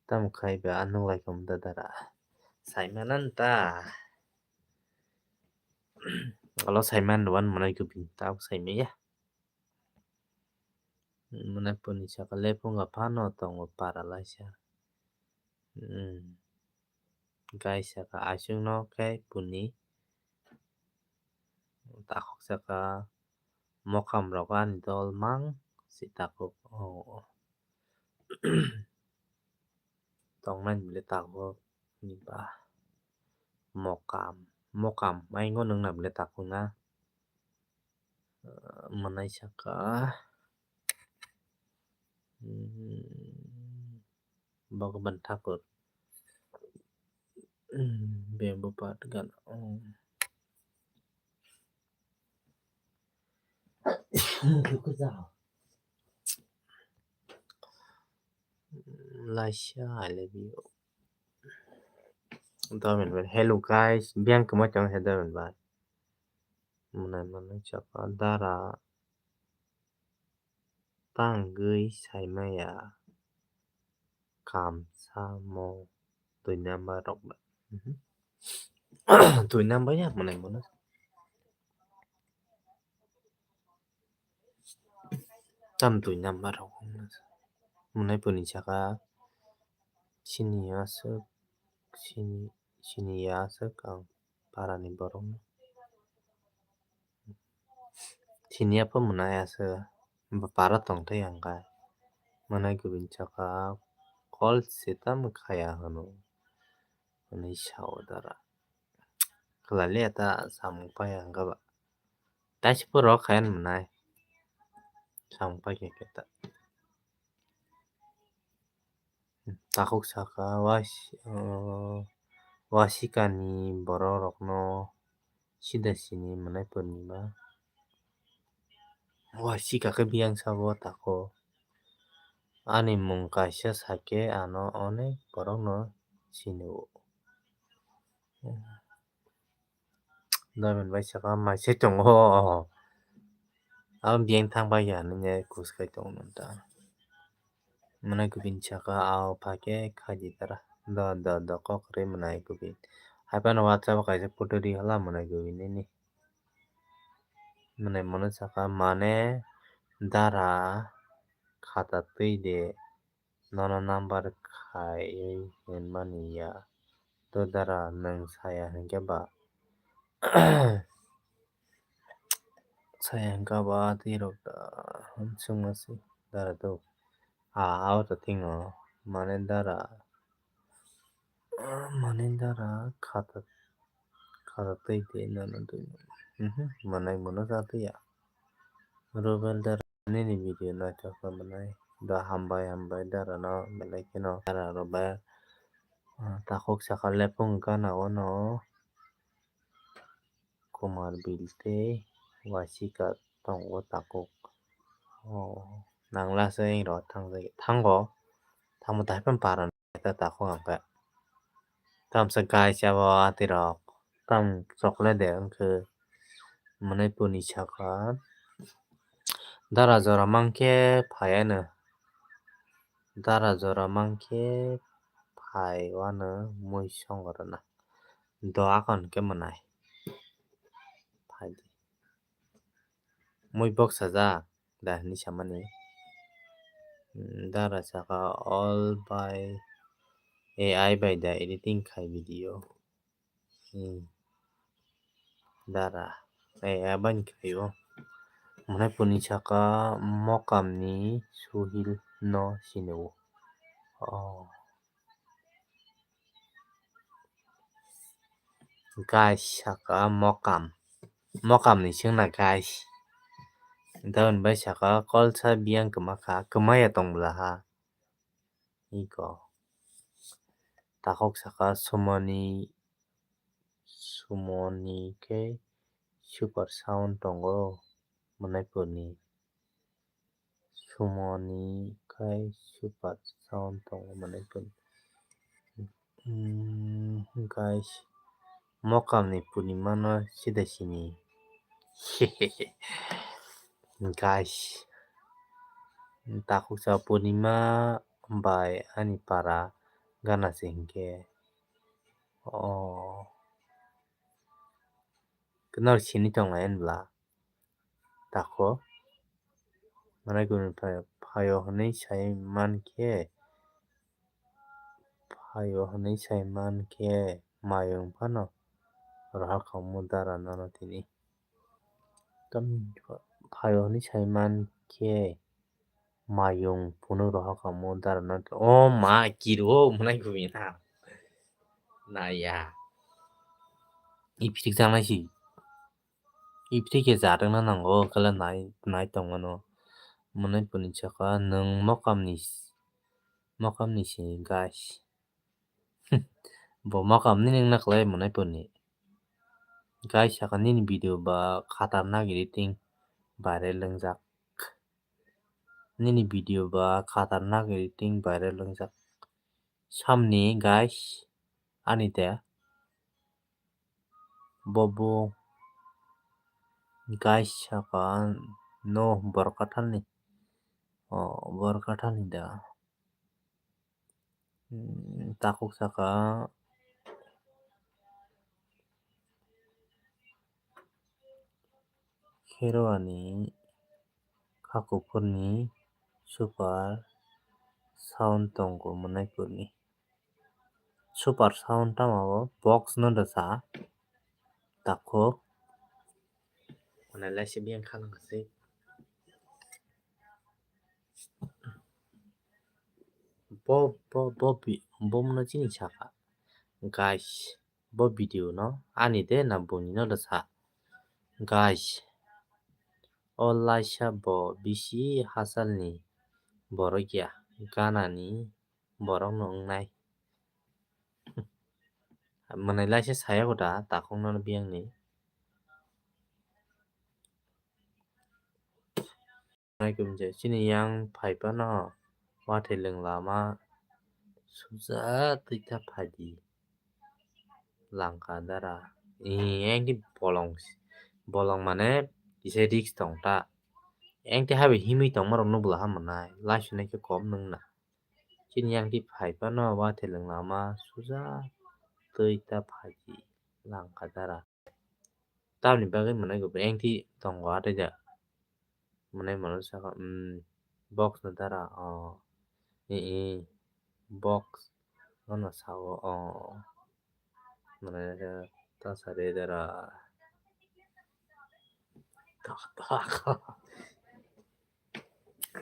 Tamo khai ba a nok lai kha mota dara a. Sai manan ta. Alo sai man wan mane kubin ta sai maya. Mane puni saka le phunga phano tongo para laisa. Hmm. Gai saka aswkno khe puni takhuk saka mokam rok ani dol mang si takhuk o tongnai bwle takhuk ni ba mokam mokam aingo nungna bwle takhuk na mwnai saka. Hmm. Bhagavan Thakur. Hmm, bamboo part gan. Oh. Laisha, I love you. Domin bai. Hello guys, biyang kwmai tong he Domin bai. Mwnai mwnai chapa dara. Tangwi saimaya kam samo dui number rok bai. Mhm. Dui number ya mwnai mwnai. Tam dui number rok mwnai puni saka sini aswk sini sini ya aswk ang parani borok. Sini ya pho mwnai aswk para tongthai ang kha mwnai kubin saka call se tamo khaya hwno hwnwi sao dara. Kwlai le ta samung pai ang kha ba. Taisi pho rok khayan mwnai. Samung pai khe khe ta. Takhuk saka wasi-, uh, wasikani borok rokno sida sini mwnai purnima. Wasika khe biyang sabo takhuk. Ani mung kaisa sakhe ano onek borokno sini o. Doben bai saka mai se tongo. Abo biyang thang bai ya nini kuskai tongo nonta. Mane kubin saka ao phake khaidi tara. Do, do, do, kok ri mwnai kubin. Hai phano WhatsApp o kaisa photo ri hala mwnai kubin nini. Mane mono saka mane dara khata twi de. Nono number khaiwi hwnmani ya. To dara nwng saya hwnkhe ba? Saya hwnkha ba twi rok da hwn swngma se dara to. A, a, o to thingo mane dara. Mane dara khata, khata twi de nono twi. Mhm, manai mono sa twi ya. Rubel dara. Nini video naithok tongmani da hambai hambai dara no belai kheno dara rok bai, ah, takhuk saka lepung gana o no Kumar Bil tei Wasika tongo takhuk. Oh, nang last o eng rok thangjak thango tamo taiphano para. Ta takhuk ang khe. Tamsa guys abo atwi rok. Tam chocolate de wngkhe. Manipurni saka. Dara jora mankhe phaiano. Dara jora mankhe phaiwano mui songorna. Do akon khe mwnai. Phaidi. Mui bok sajak da hinwi samani. Mm, dara saka all by A I by the editing khai video. Hmm. Dara A I bani khaio. Mane puni saka mokamni suhil no sinio. Oh. Guys saka mokam. Mokam ni singna guys. Daun bai saka kolsa biyang kwma kha, kwmaya tong bwla ha. Iko. Takhuk saka sumoni, sumoni khe super sound tongo Manaipurni. Sumoni khai super sound tongo Manaipurni. Hmm, guys, mokamni purnima no sida sini. Guys, takhuksa purnima bai ani para gana se hinkhe. Oh. Kwnwi sini tonglai ani bwla. Takhuk. Manai kunu phaio hwnwi sai mankhe, phaio hwnwi sai mankhe mayung phano rohor khamu dara nono tini. Tam phaio hwnwi sai mankhe mayung phunuk rohor khamu dara nono. O ma kiro mwnai kumi na. Naya. Iprik janai si. Iprik khe jatwkna nango kala nai, nai tongmano. Mwnai puni saka nwng mokamni, mokamni si guys. Bo mokamni nwng naklai mwnai puni. Guys saka nini video ba khatarnak editing viral wngjak. Nini video ba khatarnak editing viral wngjak. Samni guys ani de. Bobo guys saka no borok kathar ni. O borok kathar ni da. Hmm, takhuk saka Kherwani kha kuphurni super sound tongo Manaipurni. Super sound tamo bo box no da sa takhuk. Mane laisi biyang kha nang se. Bo, bo, bo, bi-, bo mano chini saka. Guys, bo video no ani de na boni no da sa. Guys, o laisa bo bisi hachal ni borok ya, Ghana ni borok no wngnai. Mwnai laisa saya koda takhuk no biyang ni. Nai khe chini yang phai phano wathailwng lama suja twi kha phaidi langkha dara. Ee, engti bolong, bolong mane kisa risk tong ta. Engti habi himwi tongmarok nubula hamonai, laisu naikhe kom nwngna. Chini yang twi phai phano wathiling lama suja twi ta phaidi langkha dara. Tamni bagwi mwnai khe engti tongo athaida. Mwnai mano saka, um, box no dara, oh, i, i, box no sao, oh, mwnai khe ta sari dara.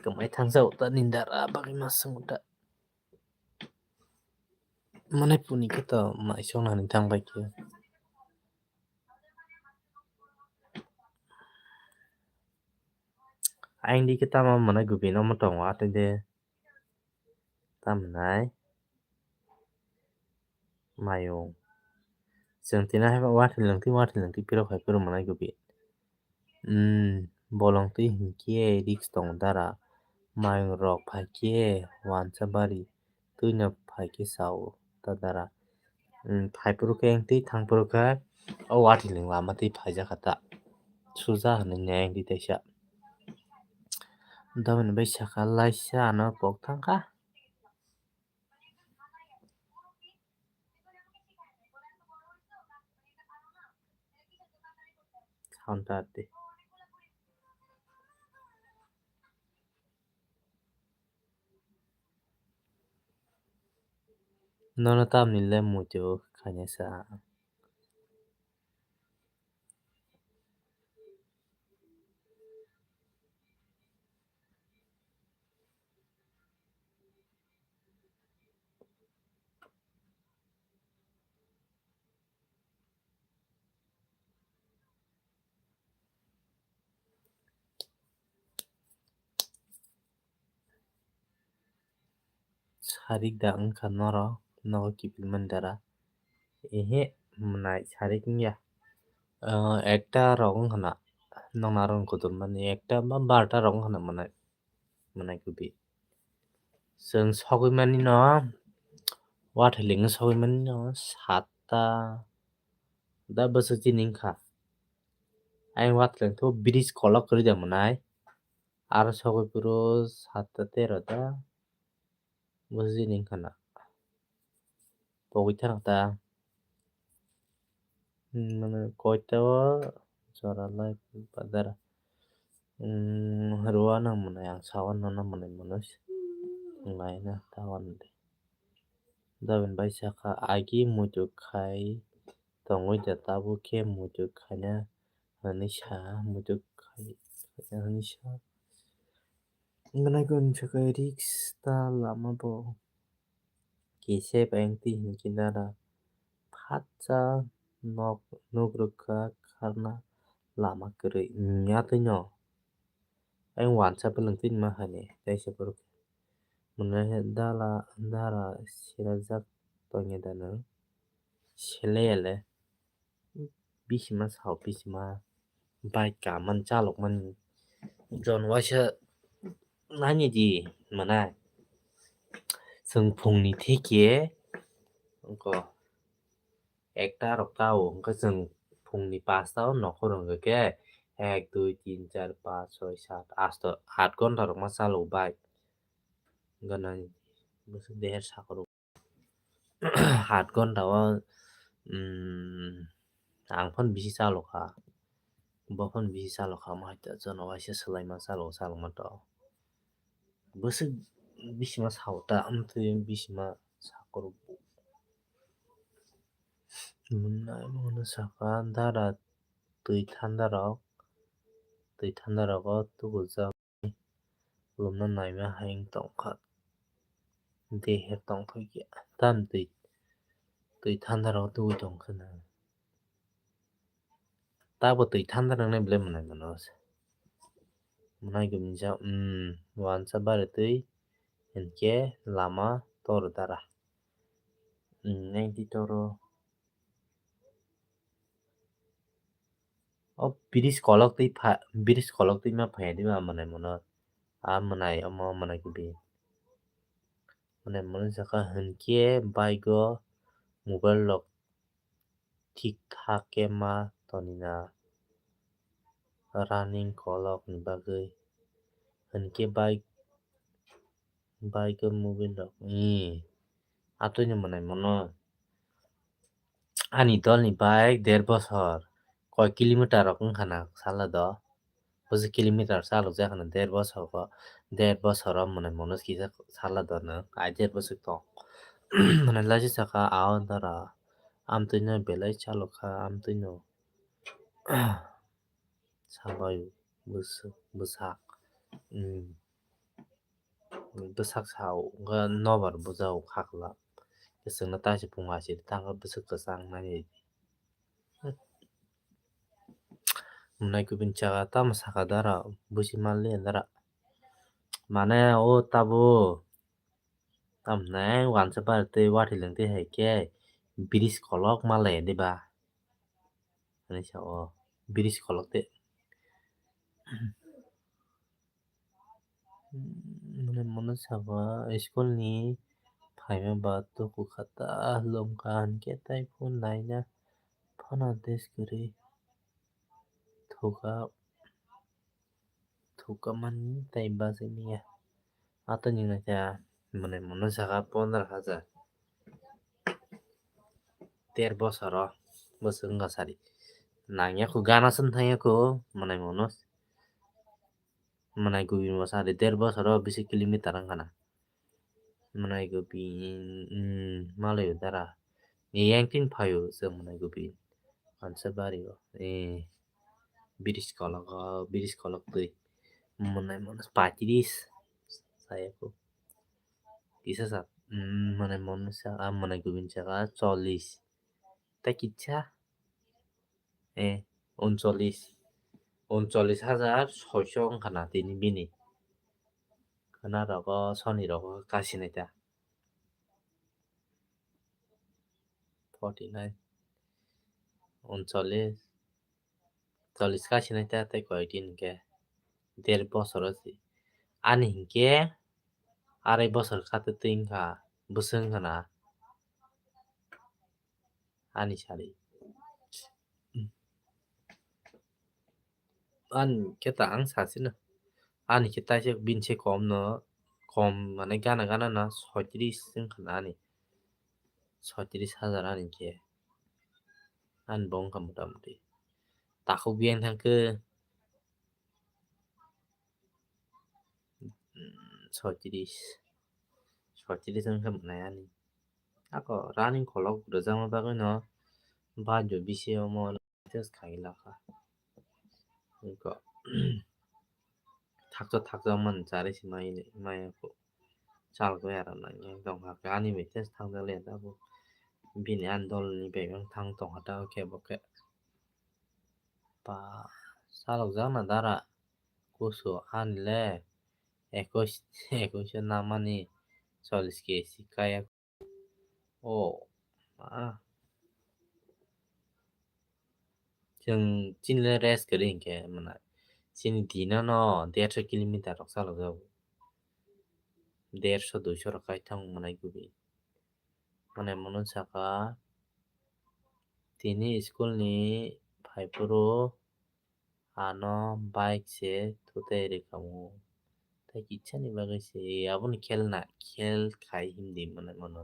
Kwmai thangsa uta nindara bagwi ma sung uta. Mane puni khe to mai song nani thang bai khe. Aing di khe tamo mane gubi no mo tongo atwi de. Tamnai. Mayung. Chwng tini hai wathiling twi wathiling twi piro khai piro mwnai gubi. Hmm, bolong twi hinkhe risk tongo dara. Mayung rok phaikhe wansa bari twino phaikhe sao ta dara. Hmm, phaiphuru khe engtwi thangphuru khe o wathiling lama twi phaijakha ta. Suja hinwi nai engtwi teisa. Damoni bai saka laisa ano pok thangkha. Sound tar di. Nono tamni le muitu khaina sa. Sarik da wngkha norok, nogo kiphilmani dara. Ehe, mwnai sarik wngya. Ah, ekta rok wngkha na, nokna rok kudur mani ekta ba barta rok wngkha na mwnai, mwnai kubi. Chwng sogwi mani no, wathiling sogwi mani no, satta da bwswk chini wngkha. Ayang wathiling tho bridge kolok kwrwi da mwnai. Aro sogwi phuru satta tero da. Bwswk chini wngkha na. Pogwi thang ta. Hmm, mane koita o jora lai bazar. Hmm, rwna mwnai ang sawan nono mwnai mwnwi. Naina tawan de. Dabin bai saka agi muitu khai tongwi da tabuk khe muitu khaina hwnwi sa muitu khai khaina hwnwi sa. Wngkha khe risk ta lama bo. Kisa bai engti hinkhe dara phatsa nok, nok rwkha kharna lama kwrwi. Nya twi no. Ayang wansa bwlwng twi ma hani. Tei se borok mwnai dala, dara sirajak tongya da no. Sele ele. Bisima sao, bisima bai kaman chalok mani. Jon waisa nani di mwnai. Chwng phungni theke wngkha ekta rok ta o, hwnkhe chwng phungni pasta o nokhor hwnkhe khe ek, dui, tin, char, panch, soi, sat, asto, aat ghonta rok ma chalo bike. Hwnkhe nai bwswk deher sakoro. Aat ghonta o, um, ang phano bisi chalokha. Bo phano bisi chalokha, omo hai ta jono waisa swlaima chalok, chalokma to. Bwswk bisima sao ta, amtwi bisima sakoro. Mwnai mwnwi saka dara twi thanda rok, twi thanda rogo tubujak. Khulumna naima hai wng tongkha. Deher tongthokya. Tam twi, twi thanda rogo tubui tongkha na. Tabo twi thanda rwngnai belai mwnai mano se. Mwnai gumijak, um, wansa bari twi hinkhe lama tor dara. Um, nai di toro. O bridge kolok twi pha, bridge kolok twi ma phaiya di ba mwnai mano. A mwnai omo mwnai kubi. Mwnai mano saka hinkhe bike o mobile rok thik thak khe ma tonina running kolok ni bagwi. Hinkhe bike, bike o mobile rok ni atwino mwnai mono. Ani dol ni bike der bosor koi kilometer rok wngkha na sala do. Bwswk kilometer chalok jak hwnwi der bosor o, der bosor o mwnai mono kisa sala do nwng, ai der boswk tong. Mwnai lachi saka, "Ao dara, amtwino belai chalok kha, amtwino," sabai bwswk, bwsak, um, bwsak sao, wngkha nobar bujao khakla. Chwngno taisi phunga siri tangkha bwswk kwchang nai. Mwnai kubun saka tamo saka dara, busi manliya dara. Mane o tabo, tamne wansa bar tei wathi leng tei hai khe bridge kolok manlaiya diba? Ani sa o bridge kolok tei. Mane mono saka school ni phaima ba tuku kha ta lom kha hinkhe tei phone laina phano test kwrwi thuka, thuka mani tei bachai manya. Atoni nai kha mane mono saka pondro hajar. Ter bosoro bwswk wngkha sari. Nangya khu gana swn thangya khu mwnai mono. Mwnai gubin bo sari der bosoro bisi kilometer wngkha na. Mwnai gubin, um, malai dara. Yang tin phaio se mwnai gubin. Ansa bari o. Eh, bridge kolok o, bridge kolok twi. Mwnai mono patris. Saya khu. Kisa sa, um, mwnai mono sa, ah, mwnai gubin saka chollis. Tei kisa, eh, uncholish, uncholish hajar soiso wngkha na tini bini. Khwna rogo soni rogo kasi nai ta. Forty nine, uncholish, chollish kasi nai ta tei koi din khe der bosoro si. Ani hinkhe arai bosor kha twi wngkha bwswk wngkha na. Ani sari. Ani khe ta ang sasino. Ani khe taisa bini se kom no, kom mane gana gana no soitris wngkha na ani. Soitris hajar ani khe. Ani bo wngkha mota moti. Takhuk biyang thangkhe. Soitris, soitris wngkha mwnai ani. Ako running kolok rwjakma bagwi no bajo bisi omo test khai lakha. Iko thaksa thaksa man chari si mai, mai ako. Chalgwi aro nang yang tong kha ani bai test thang jak le abo. Bini ani dol ni bai thang tong kha ta khe bo khe. Pa, salok jak na dara. Kusu ani le ekwis, ekwis namani chollish K G kaya. O, ma. Chwng chini le rest kwrwi hinkhe mwnai. Chini dino no derso kilometer rok salok jago. Derso duiso rok kai thang mwnai gubi. Mane mono saka tini school ni phaiphuru ano bike se thutai rwkhamu. Tei kisa ni bagwi se aboni khel na, khel khai himdi mane mono.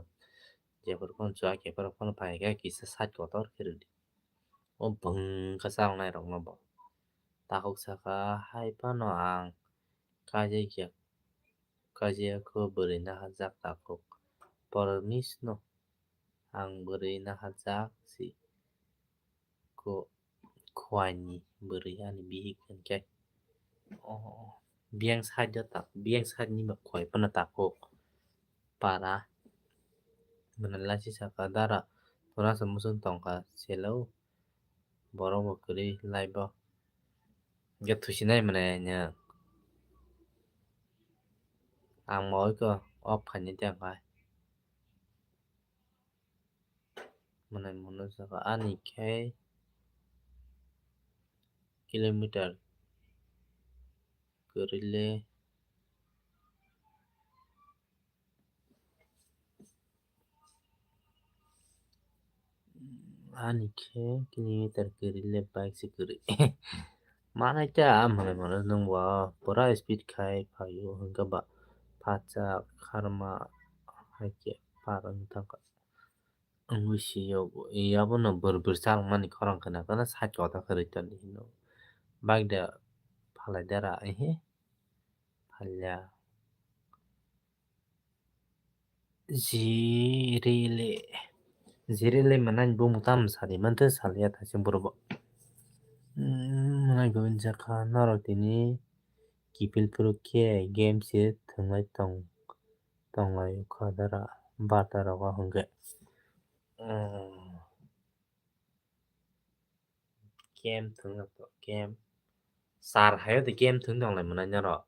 Jephuru phano chwla kephuru phano phaikha kisa side kotor khe rwdi. O bwngkha chalnai rokno bo. Takhuk saka hai phano ang kaijak ya. Kajiya kho bwrwi nahajak takhuk. Promise no ang bwrwi nahajak si kho, khwani bwrwi ani bihik hinkhe. Oh, biyang side o tak, biyang side ni ba khwai phano takhuk. Para. Mwnai lachi saka dara. Phunasa muchung tongkha selo. Borok bo kwrwi live o. Hwnkhe thusinai mwnai nw. Ang bo oiko off khainai tei ang khai. Mwnai mono saka ani khai kilometer kwrwi le. Ani khe kilometer kwrwi le bike se kwrwi. Manai ta manai manai nwng bo pura speed khai phaio hwnkhe ba phatsa kharma hai khe par wng thangkha. Wngwi sio bo, abono bwrwi bwrwi chalokmani khorang khna khna side kotor khe rwitoni hino. Bike da phalai dara, ehe, phalya. Jirele, jirele manani bumung tamo sadi mantwi salya thaising borok bo. Manai gobin jakha norok tini kipil phuru khe game se thwnglai tong, tonglai kha dara bata rogo hwnkhe. Game thwng to game. Sar hayo de game thwng tonglai manai norok.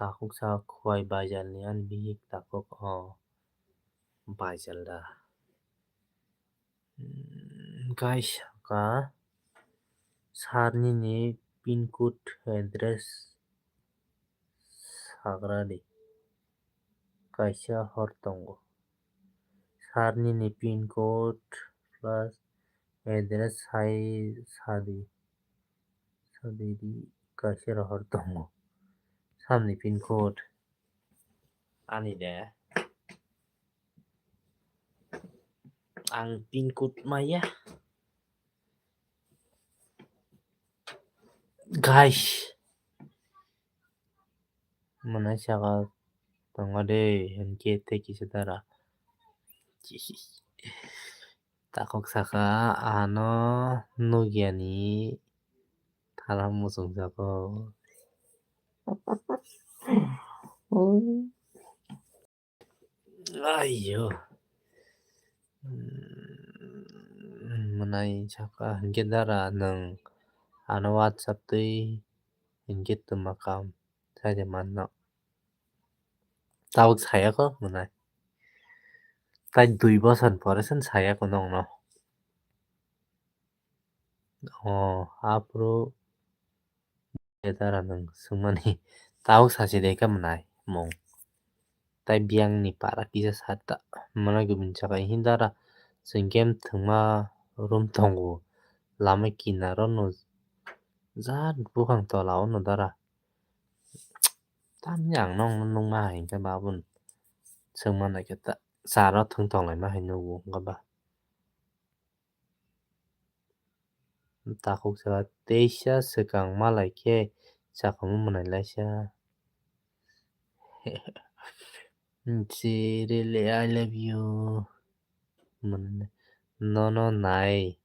Takhuk sa khwai baijal ni ani bihik takhuk o baijal da. Guys, ka sar nini pin code address sagra di. Kaisa hor tongo. Sar nini pin code plus address sai sadi. Sadi di kaisa rohor tongo. Samni pin code. Ani de. Ang pin code maya. Guys. Mwnai saka tongo de, hinkhe tei kisa dara. Takhuk saka ano nukya ni thala muchung jako. Aiyo. Mwnai saka hinkhe dara nwng ano WhatsApp twi hinkhe twma kam. Saide manno. Tabuk sayako mwnai. Tai dui bosor pore sen sayako nongno. O aphuru dara nwng swngmani. Tabuk sasi de khe mwnai mung. Tai biyang ni para kisa sata. Mwnai gubin saka hin dara. Chwng game thwngma room tongo. Lama kinaro no jat buphang tola o no dara. Tamni ang nokno nukma hai hwnkhe babun swngma naikhe ta, charo thwng tonglaima hai nugo wngkha ba. Takhuk saka teisa swkang malai khe chakhumu mwnai laisa. Really, I love you. Nono nai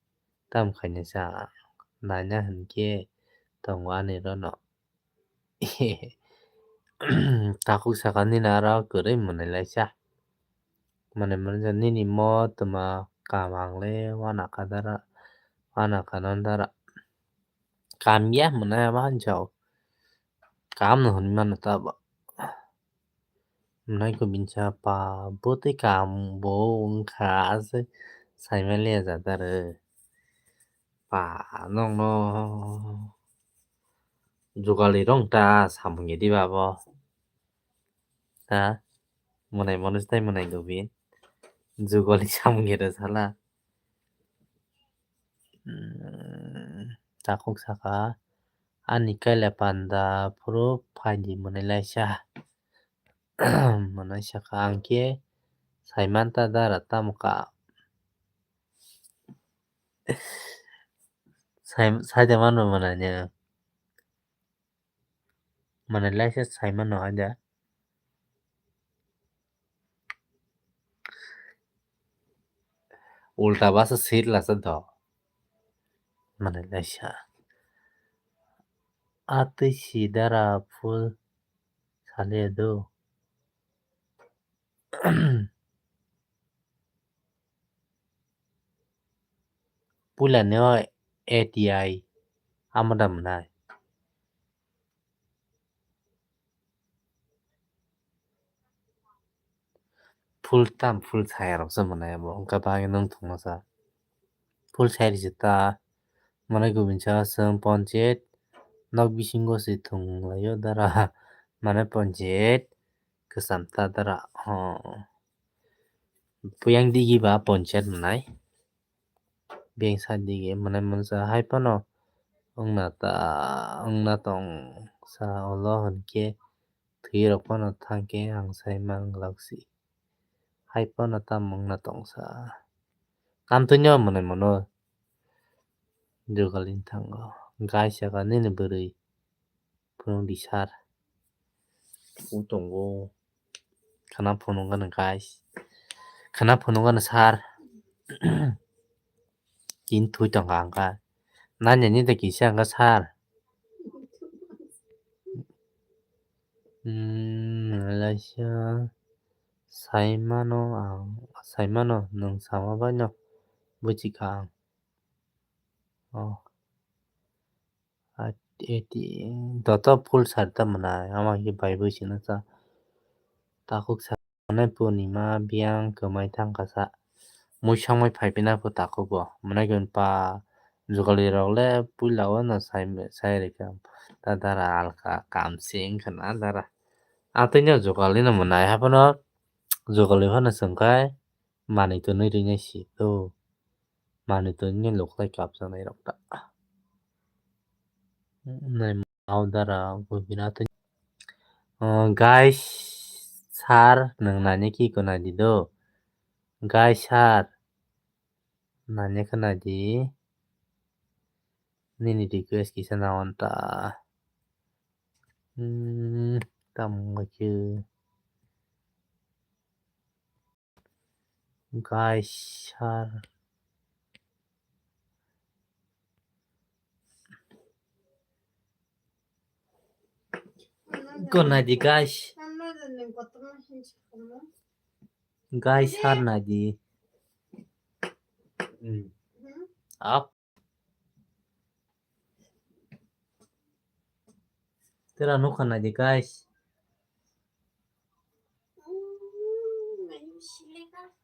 tam khainai sa naina hinkhe tongo ani rono. Takhuk saka nini aro kwrwi mwnai laisa. Mwnai mwnai nini mo twma kam ang le wana kadara, wana kanandara. Kam ya mwnai abo hanjao. Kam no hwnwi mano ta abo. Mwnai ko binsa pa bwtwi kam bo wngkha se saimaliya jata rw. Pa nokno jugali rong ta samung ya diba abo. Ha? Mwnai mwnai tai mwnai do bin. Jugali samung ya da sala. Takhuk saka ani kaila panda phuru phaidi mwnai laisa. Mwnai saka ang khe saimanta dara tamo ka. Sai, saida mano mwnai ne. Mwnai laisa saimano haida. Ulta basa seat lasa do. Mwnai laisa. Atwi si dara phul saliya do. Puila ni o A T I amo da mwnai. Full tam full saya rok se mwnai abo wngkha bagwi nwng thwngmasa. Full saya rwsa ta mwnai gubinsa chwng ponchayat nok bisingo se thwnglaio dara mane ponchayat kwcham ta dara, oh, buyang digi ba ponchayat mwnai. Beng sa digi mwnai mwnsa hai phano wngna ta, wngna tong sa ulo hwnkhe thwi rok phano thangkhe ang sai mang lak si. Hai phano tamo wngna tong sa. Tamtwino mwnai mano. Jugalini thango. Guys, saka nini bwrwi phunuk di sir. U tongo. Khana phunuk gana guys. Khana phunuk gana sir. Kin thui tongkha angkha. Nanya ni da kisa angkha sir. Hmm, Malaysia. Saimano ang, saimano nwng sama baino buchikha ang. Oh. Ati, doto full sari ta mwnai, ama khe bai bui sino sa. Takhuk sa mwnai purnima biyang kwmai thangkha sa. Mui songmai phai phina pho takhuk bo. Mwnai khe pa jugali rok le puila o no sai, sai rikha. Ta dara alka kam se wngkha na dara. Atwino jugali no mwnai haphano jugali phano swngkhai manwi tonwi rinai si to. Manwi tonwi ni luklai kapjaknai rok ta. Nai mau dara gubina twi. Oh, guys, sir, nwng nani ki khwnadi do? Guys, sir, nani khwnadi? Nini request kisa nawan ta. Hmm, tamo khe. Guys, sir. Go nai di, guys. Guys, sir nai di. Hmm. Up. Tera nukha nai di, guys.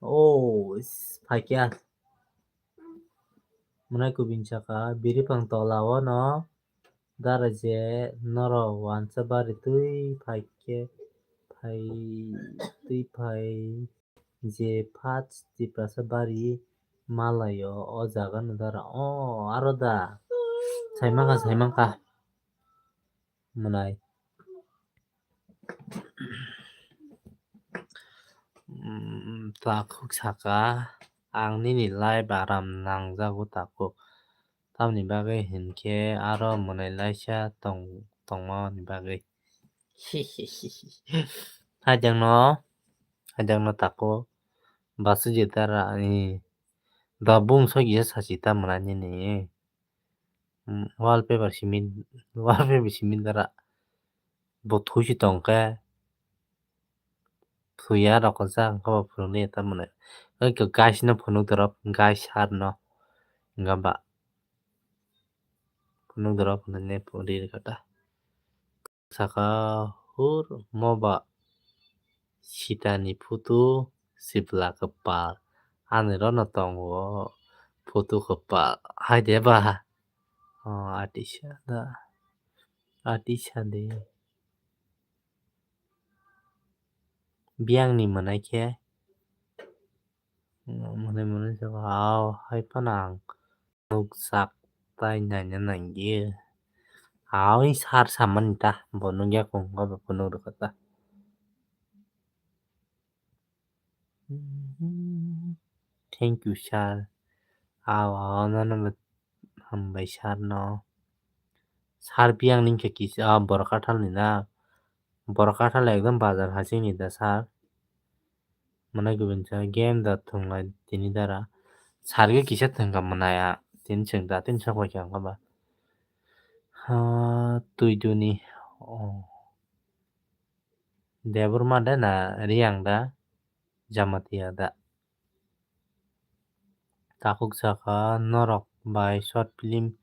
Oh, s-, phaikya. Mwnai kubin saka, biri pang tola o no dara je norok wansa bari twi phaikhe, phai, twi phai. Je first Tiprasa bari malaio o jaga no dara. O aro da. Saimangkha, saimangkha. Mwnai. Mm, takhuk saka. Ang nini live aram nangjago takhuk. Tamni bagwi hinkhe aro mwnai laisa tong-, tongmani bagwi. Hajangno, hajangno tako. Basu je dara, eh, da bung soi kisa sachi ta mwnai nini. Mm, wallpaper simi, wallpaper simi dara. Bo thuisi tongkhe. Thuya rok jak wngkha bo phunuknwi tamoni. Oi khe guys no phunuk dorop, guys sir no. Hwnba phunuk dorop hwnwi phunuknwi rwkha ta. Saka hur moba sitani photo sibla kwpal. Ani rono tongo photo kwpal. Hai de ba? Oh, atisa da. Atisa de. Biyangni mwnai khe, mwnai mwnai se hao hai phano ang nukjak tai naina nangya. Hao sir samani ta, bo nukya kung, bo phunuk rwkha ta. Thank you, sir. Aw, aw, nono hambai sir no. Sir biyang ni khe kisa, ah, borok kathal ni na. Borok kathal ekdom bazar haching ni da sir. Mane gubin sa game da thwnglai tini dara. Sir khe kisa thwngkha mwnaya. Tini chwng da tini sok bai kha ba. Ha, twi duni. Oh. Debbarma da na Reang da? Jamatia da? Takhuk saka norok bai short film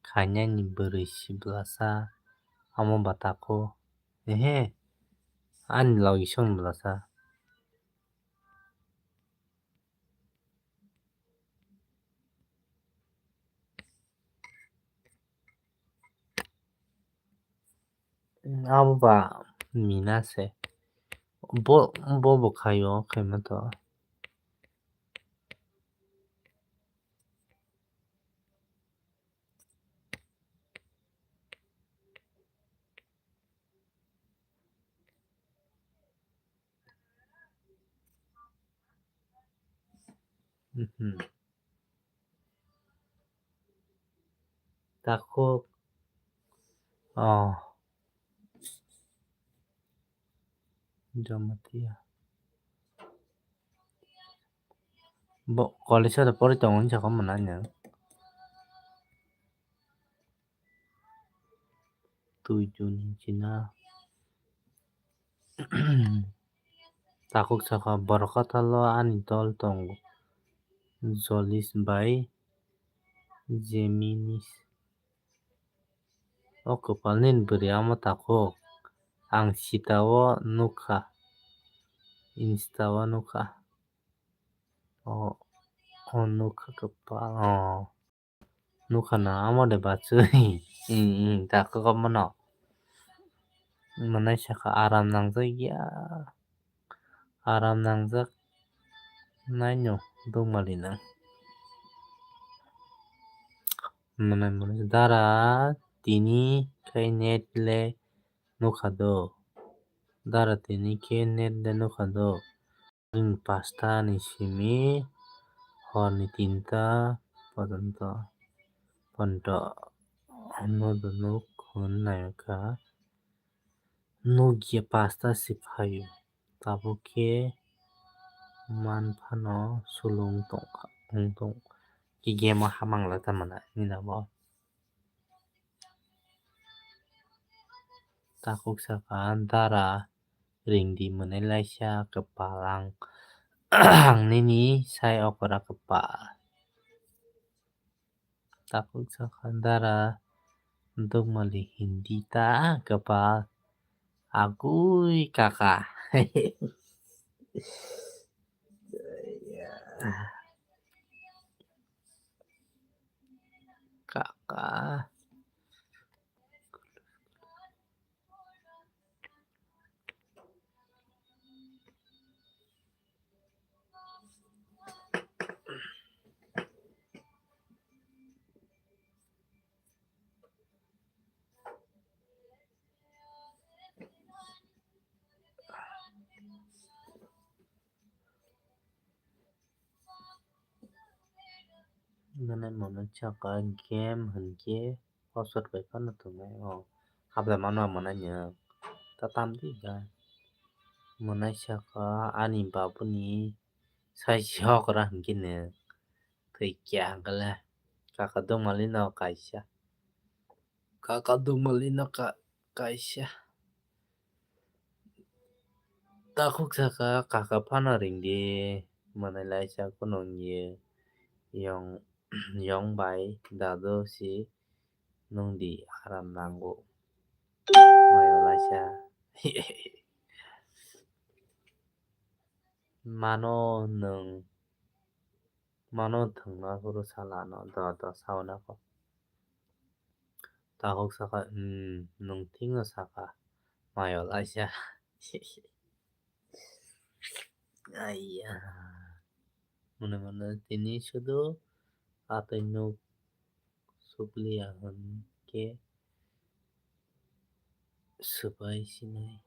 khainani bwrwi si bwlasa amo ba takhuk. Ehe, ani logi song bwlasa. Abo ba mina se. Bo, bo bo khaio, khaima to. Mhm. Takhuk. Oh. Jamatia. Bo college o pori tongo hinwi sakha mwnai nwng. Twi jun hinwi na. Takhuk sakha, borok kwthalo ani dol tongo. Jolis bai Jeminis. O kwpal nini bwrwi amo takhuk. Ang sita o nukha. Insta o nukha. O, o nukha kwpal. O. Nukha na amo de bachwi. Takhuk omono. Mwnai sakha aram nangjak ya. Aram nangjak naino dongmali nang. Mwnai mwnai dara tini khe net le nukha do. Dara tini khe net le nukha do. Pasta ni simi horni tinta pojonto ponto nodo nuk hwn naikha. Nukya pasta se phaio. Tabuk khe man phano sulung tongkha, wng tong. Khe game o hamang lai ta mwnai nini abo. Takhuk sakha dara ringdi mwnai laisa kwpal ang, ang nini sai okora kwpal. Takhuk sakha dara dukmali hindi ta kwpal agui kaka. Kaka. Mwnai mwnai sakha game hinkhe hosor bai phano tongnai o. Habla mano mwnai nwng. Ta tamdi ga. Mwnai sakha ani babuni sai si okora hinkhe nwng. Thwi kya hwnkhe le. Kaka dongmali no kaisa. Kaka dongmali no ka-, kaisa. Takhuk sakha kaka phano ringdi mwnai laisa kunung ye yong, yong bai dadu si nungdi aram nango. Mayo laisa. Mano nwng. Mano thwngna phuru sala no do do sauna kho. Takhuk sakha, "Hmm, nwng thikno sakha, mayo laisa." Aiya. Mwnwi mwnwi tini sudu atwi nuk sukliya hwn khe swbai sinai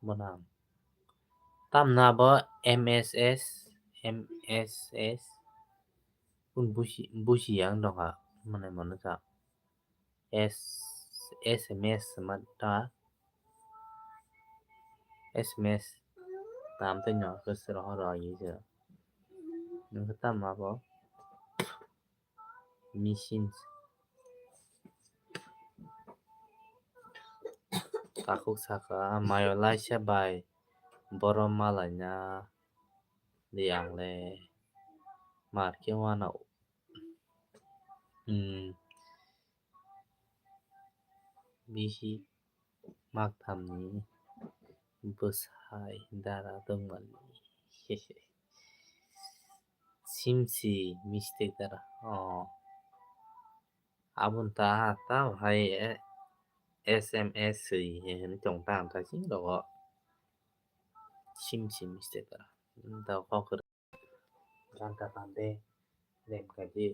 bono ang. Tamni abo M S S, M S S, un busi, busi yang dongkha, mane mano sa. S, S M S ma ta, S M S tam tei no ke sero horo ye je. Nang tam abo. Machines. Takhuk sakha, mayo laisa bai borok malaina di ang le mar khe wano. Hmm. Bisi. Maktamni bwsai dara dongmani. Simsi mistake dara. Oh. Aboni ta, ta hai, eh, S M S swi, eh, hinwi tong ta ang ta sing rogo. Sim sim mistake. Da kok ranta tande lem kaji.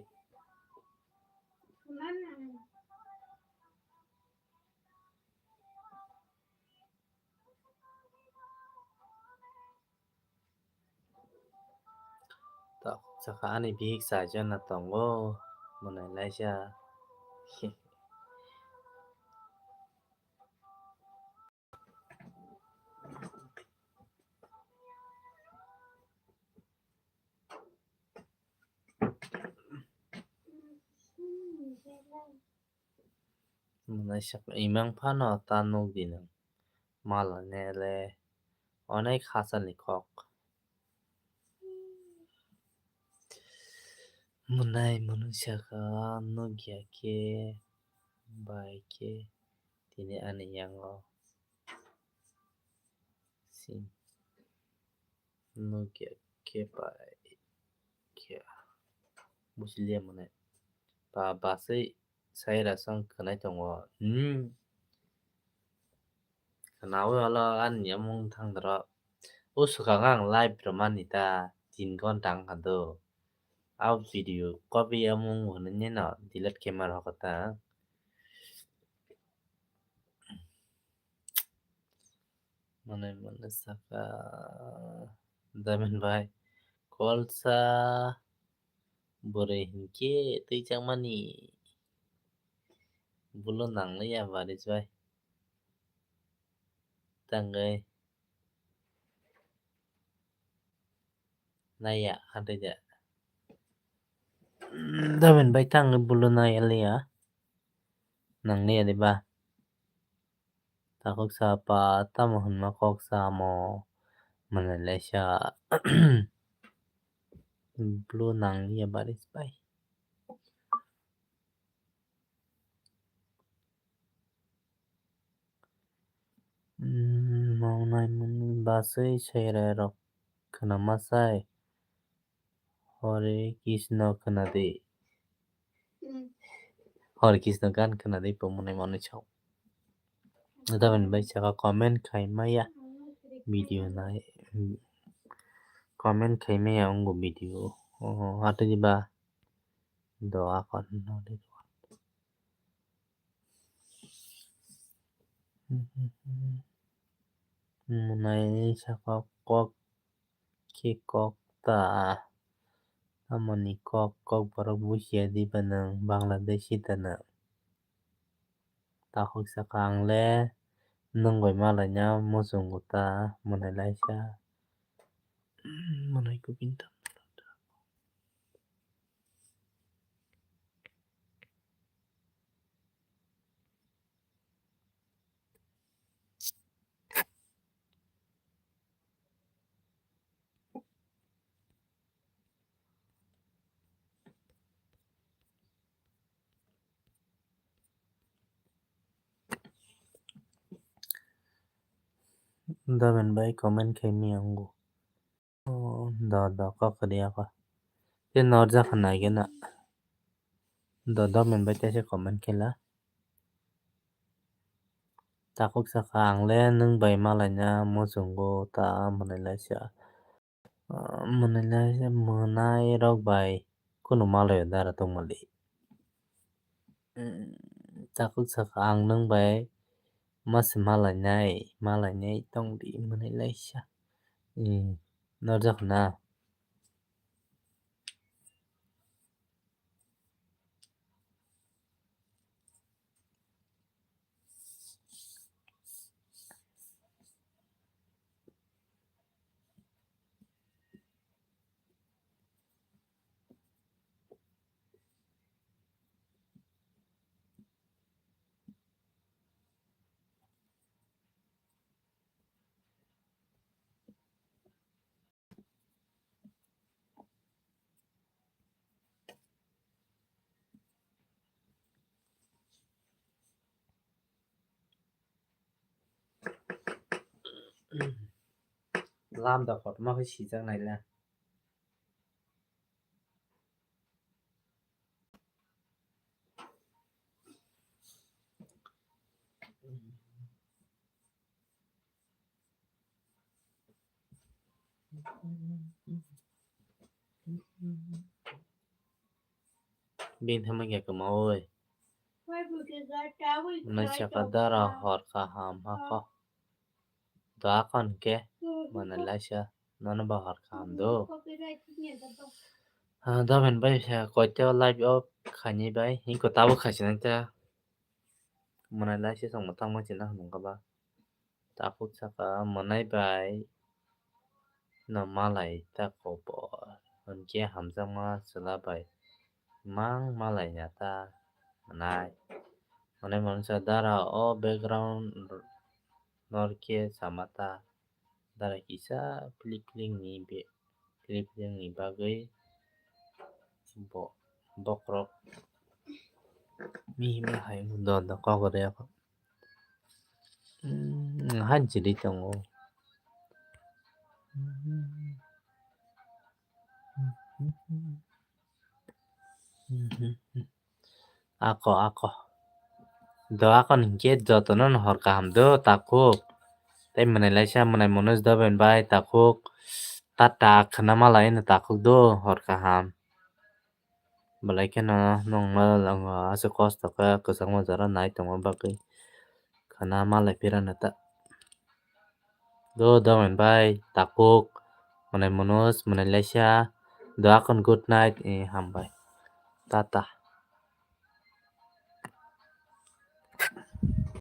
Tok saka ani bihik sajana tongo, mwnai laisa. Mwnai saka imang phano ta nukdi nwng. Mala nele onek hachal ni kok. Mwnai mwnwi saka nukya khe bai khe tini ani yango sim. Nukya khe bai khe. Buchiliya mwnai. Ba baswi saira song khwnai tongo. Hmm. Khwnaui olo ani yamung thangdoro. O swkang ang live rwmani ta tin ghonta wngkha do. A video copy yamung hwnwi nino delete khe ma rwkha ta. Mane mane saka Damin bai kolsa bwrwi hinkhe twijakmani bulo nangliya baris bai tangwi naiya hatwi de. Damin bai tangwi bulo naiya liya nangliya diba. Takhuk sapa tamo hwnma kok samo mwnai laisa blue nangliya baris bai. Mongnai mwnwi baswi sairai rok khwnama sai. Hare Krishna khwnadi. Hare Krishna gan khwnadi, bo mwnai manwi sao. Damin bai saka comment khai maya video nai comment khai maya wngbo video. Oh, atwi ba do akon. Mwnai saka kok khe kok ta. Tamoni kok, kok borok bujiya diba nwng Bangladeshi ta nwng. Takhuk saka ang le nwng bai malaina muchungo ta mwnai laisa. Mwnai kubui ta. Damin bai comment khai mi ango. Oh, do, do, kok riya ko. Te norja khana gena. Do, do, men bai te se comment khela. Takhuk saka ang le nwng bai malaina muchungo ta mwnai laisa. Ah, mwnai laisa mwnai rok bai kunu malaio dara tongmali. Takhuk saka ang nwng bai mase malainai, malainai tongdi mwnai laisa. Norjak na. Lam da kotorma khe sijak naile. Bini thangma khe kwmaui. Nai saka dara hor kaham hakho. Da kon ke mana laisa nono ba hor kaham do. Ah, da ben bai sa koito live o khani bai hinko tabo khasi nang ta. Mana laisa song ma tangma china hwnung kaba. Takhuk saka mwnai bai no malai ta kobor. Hwnkhe hamjakma chwla bai mang malai ya ta mwnai. Mwnai mwnsa dara o background norkhe sama ta. Dara kisa philip philip ni be. Philip ni bagwi bo-, bokrok mihima hai do do kok rw. Hmm, han chili tongo. Ako, ako. Do ako ni hwnkhe jotono no hor kaham do takhuk. Tei mwnai laisa mwnai mwnwi do ben bai takhuk. Tata khwna malai no takhuk do hor kaham. Belai kheno nwng ma lang aswk kosto khe kwchangma jora nai tongma bagwi khwna malai phirano ta. Do domen bai takhuk mwnai mwnwi mwnai laisa do akon good night, eh, hambai. Tata.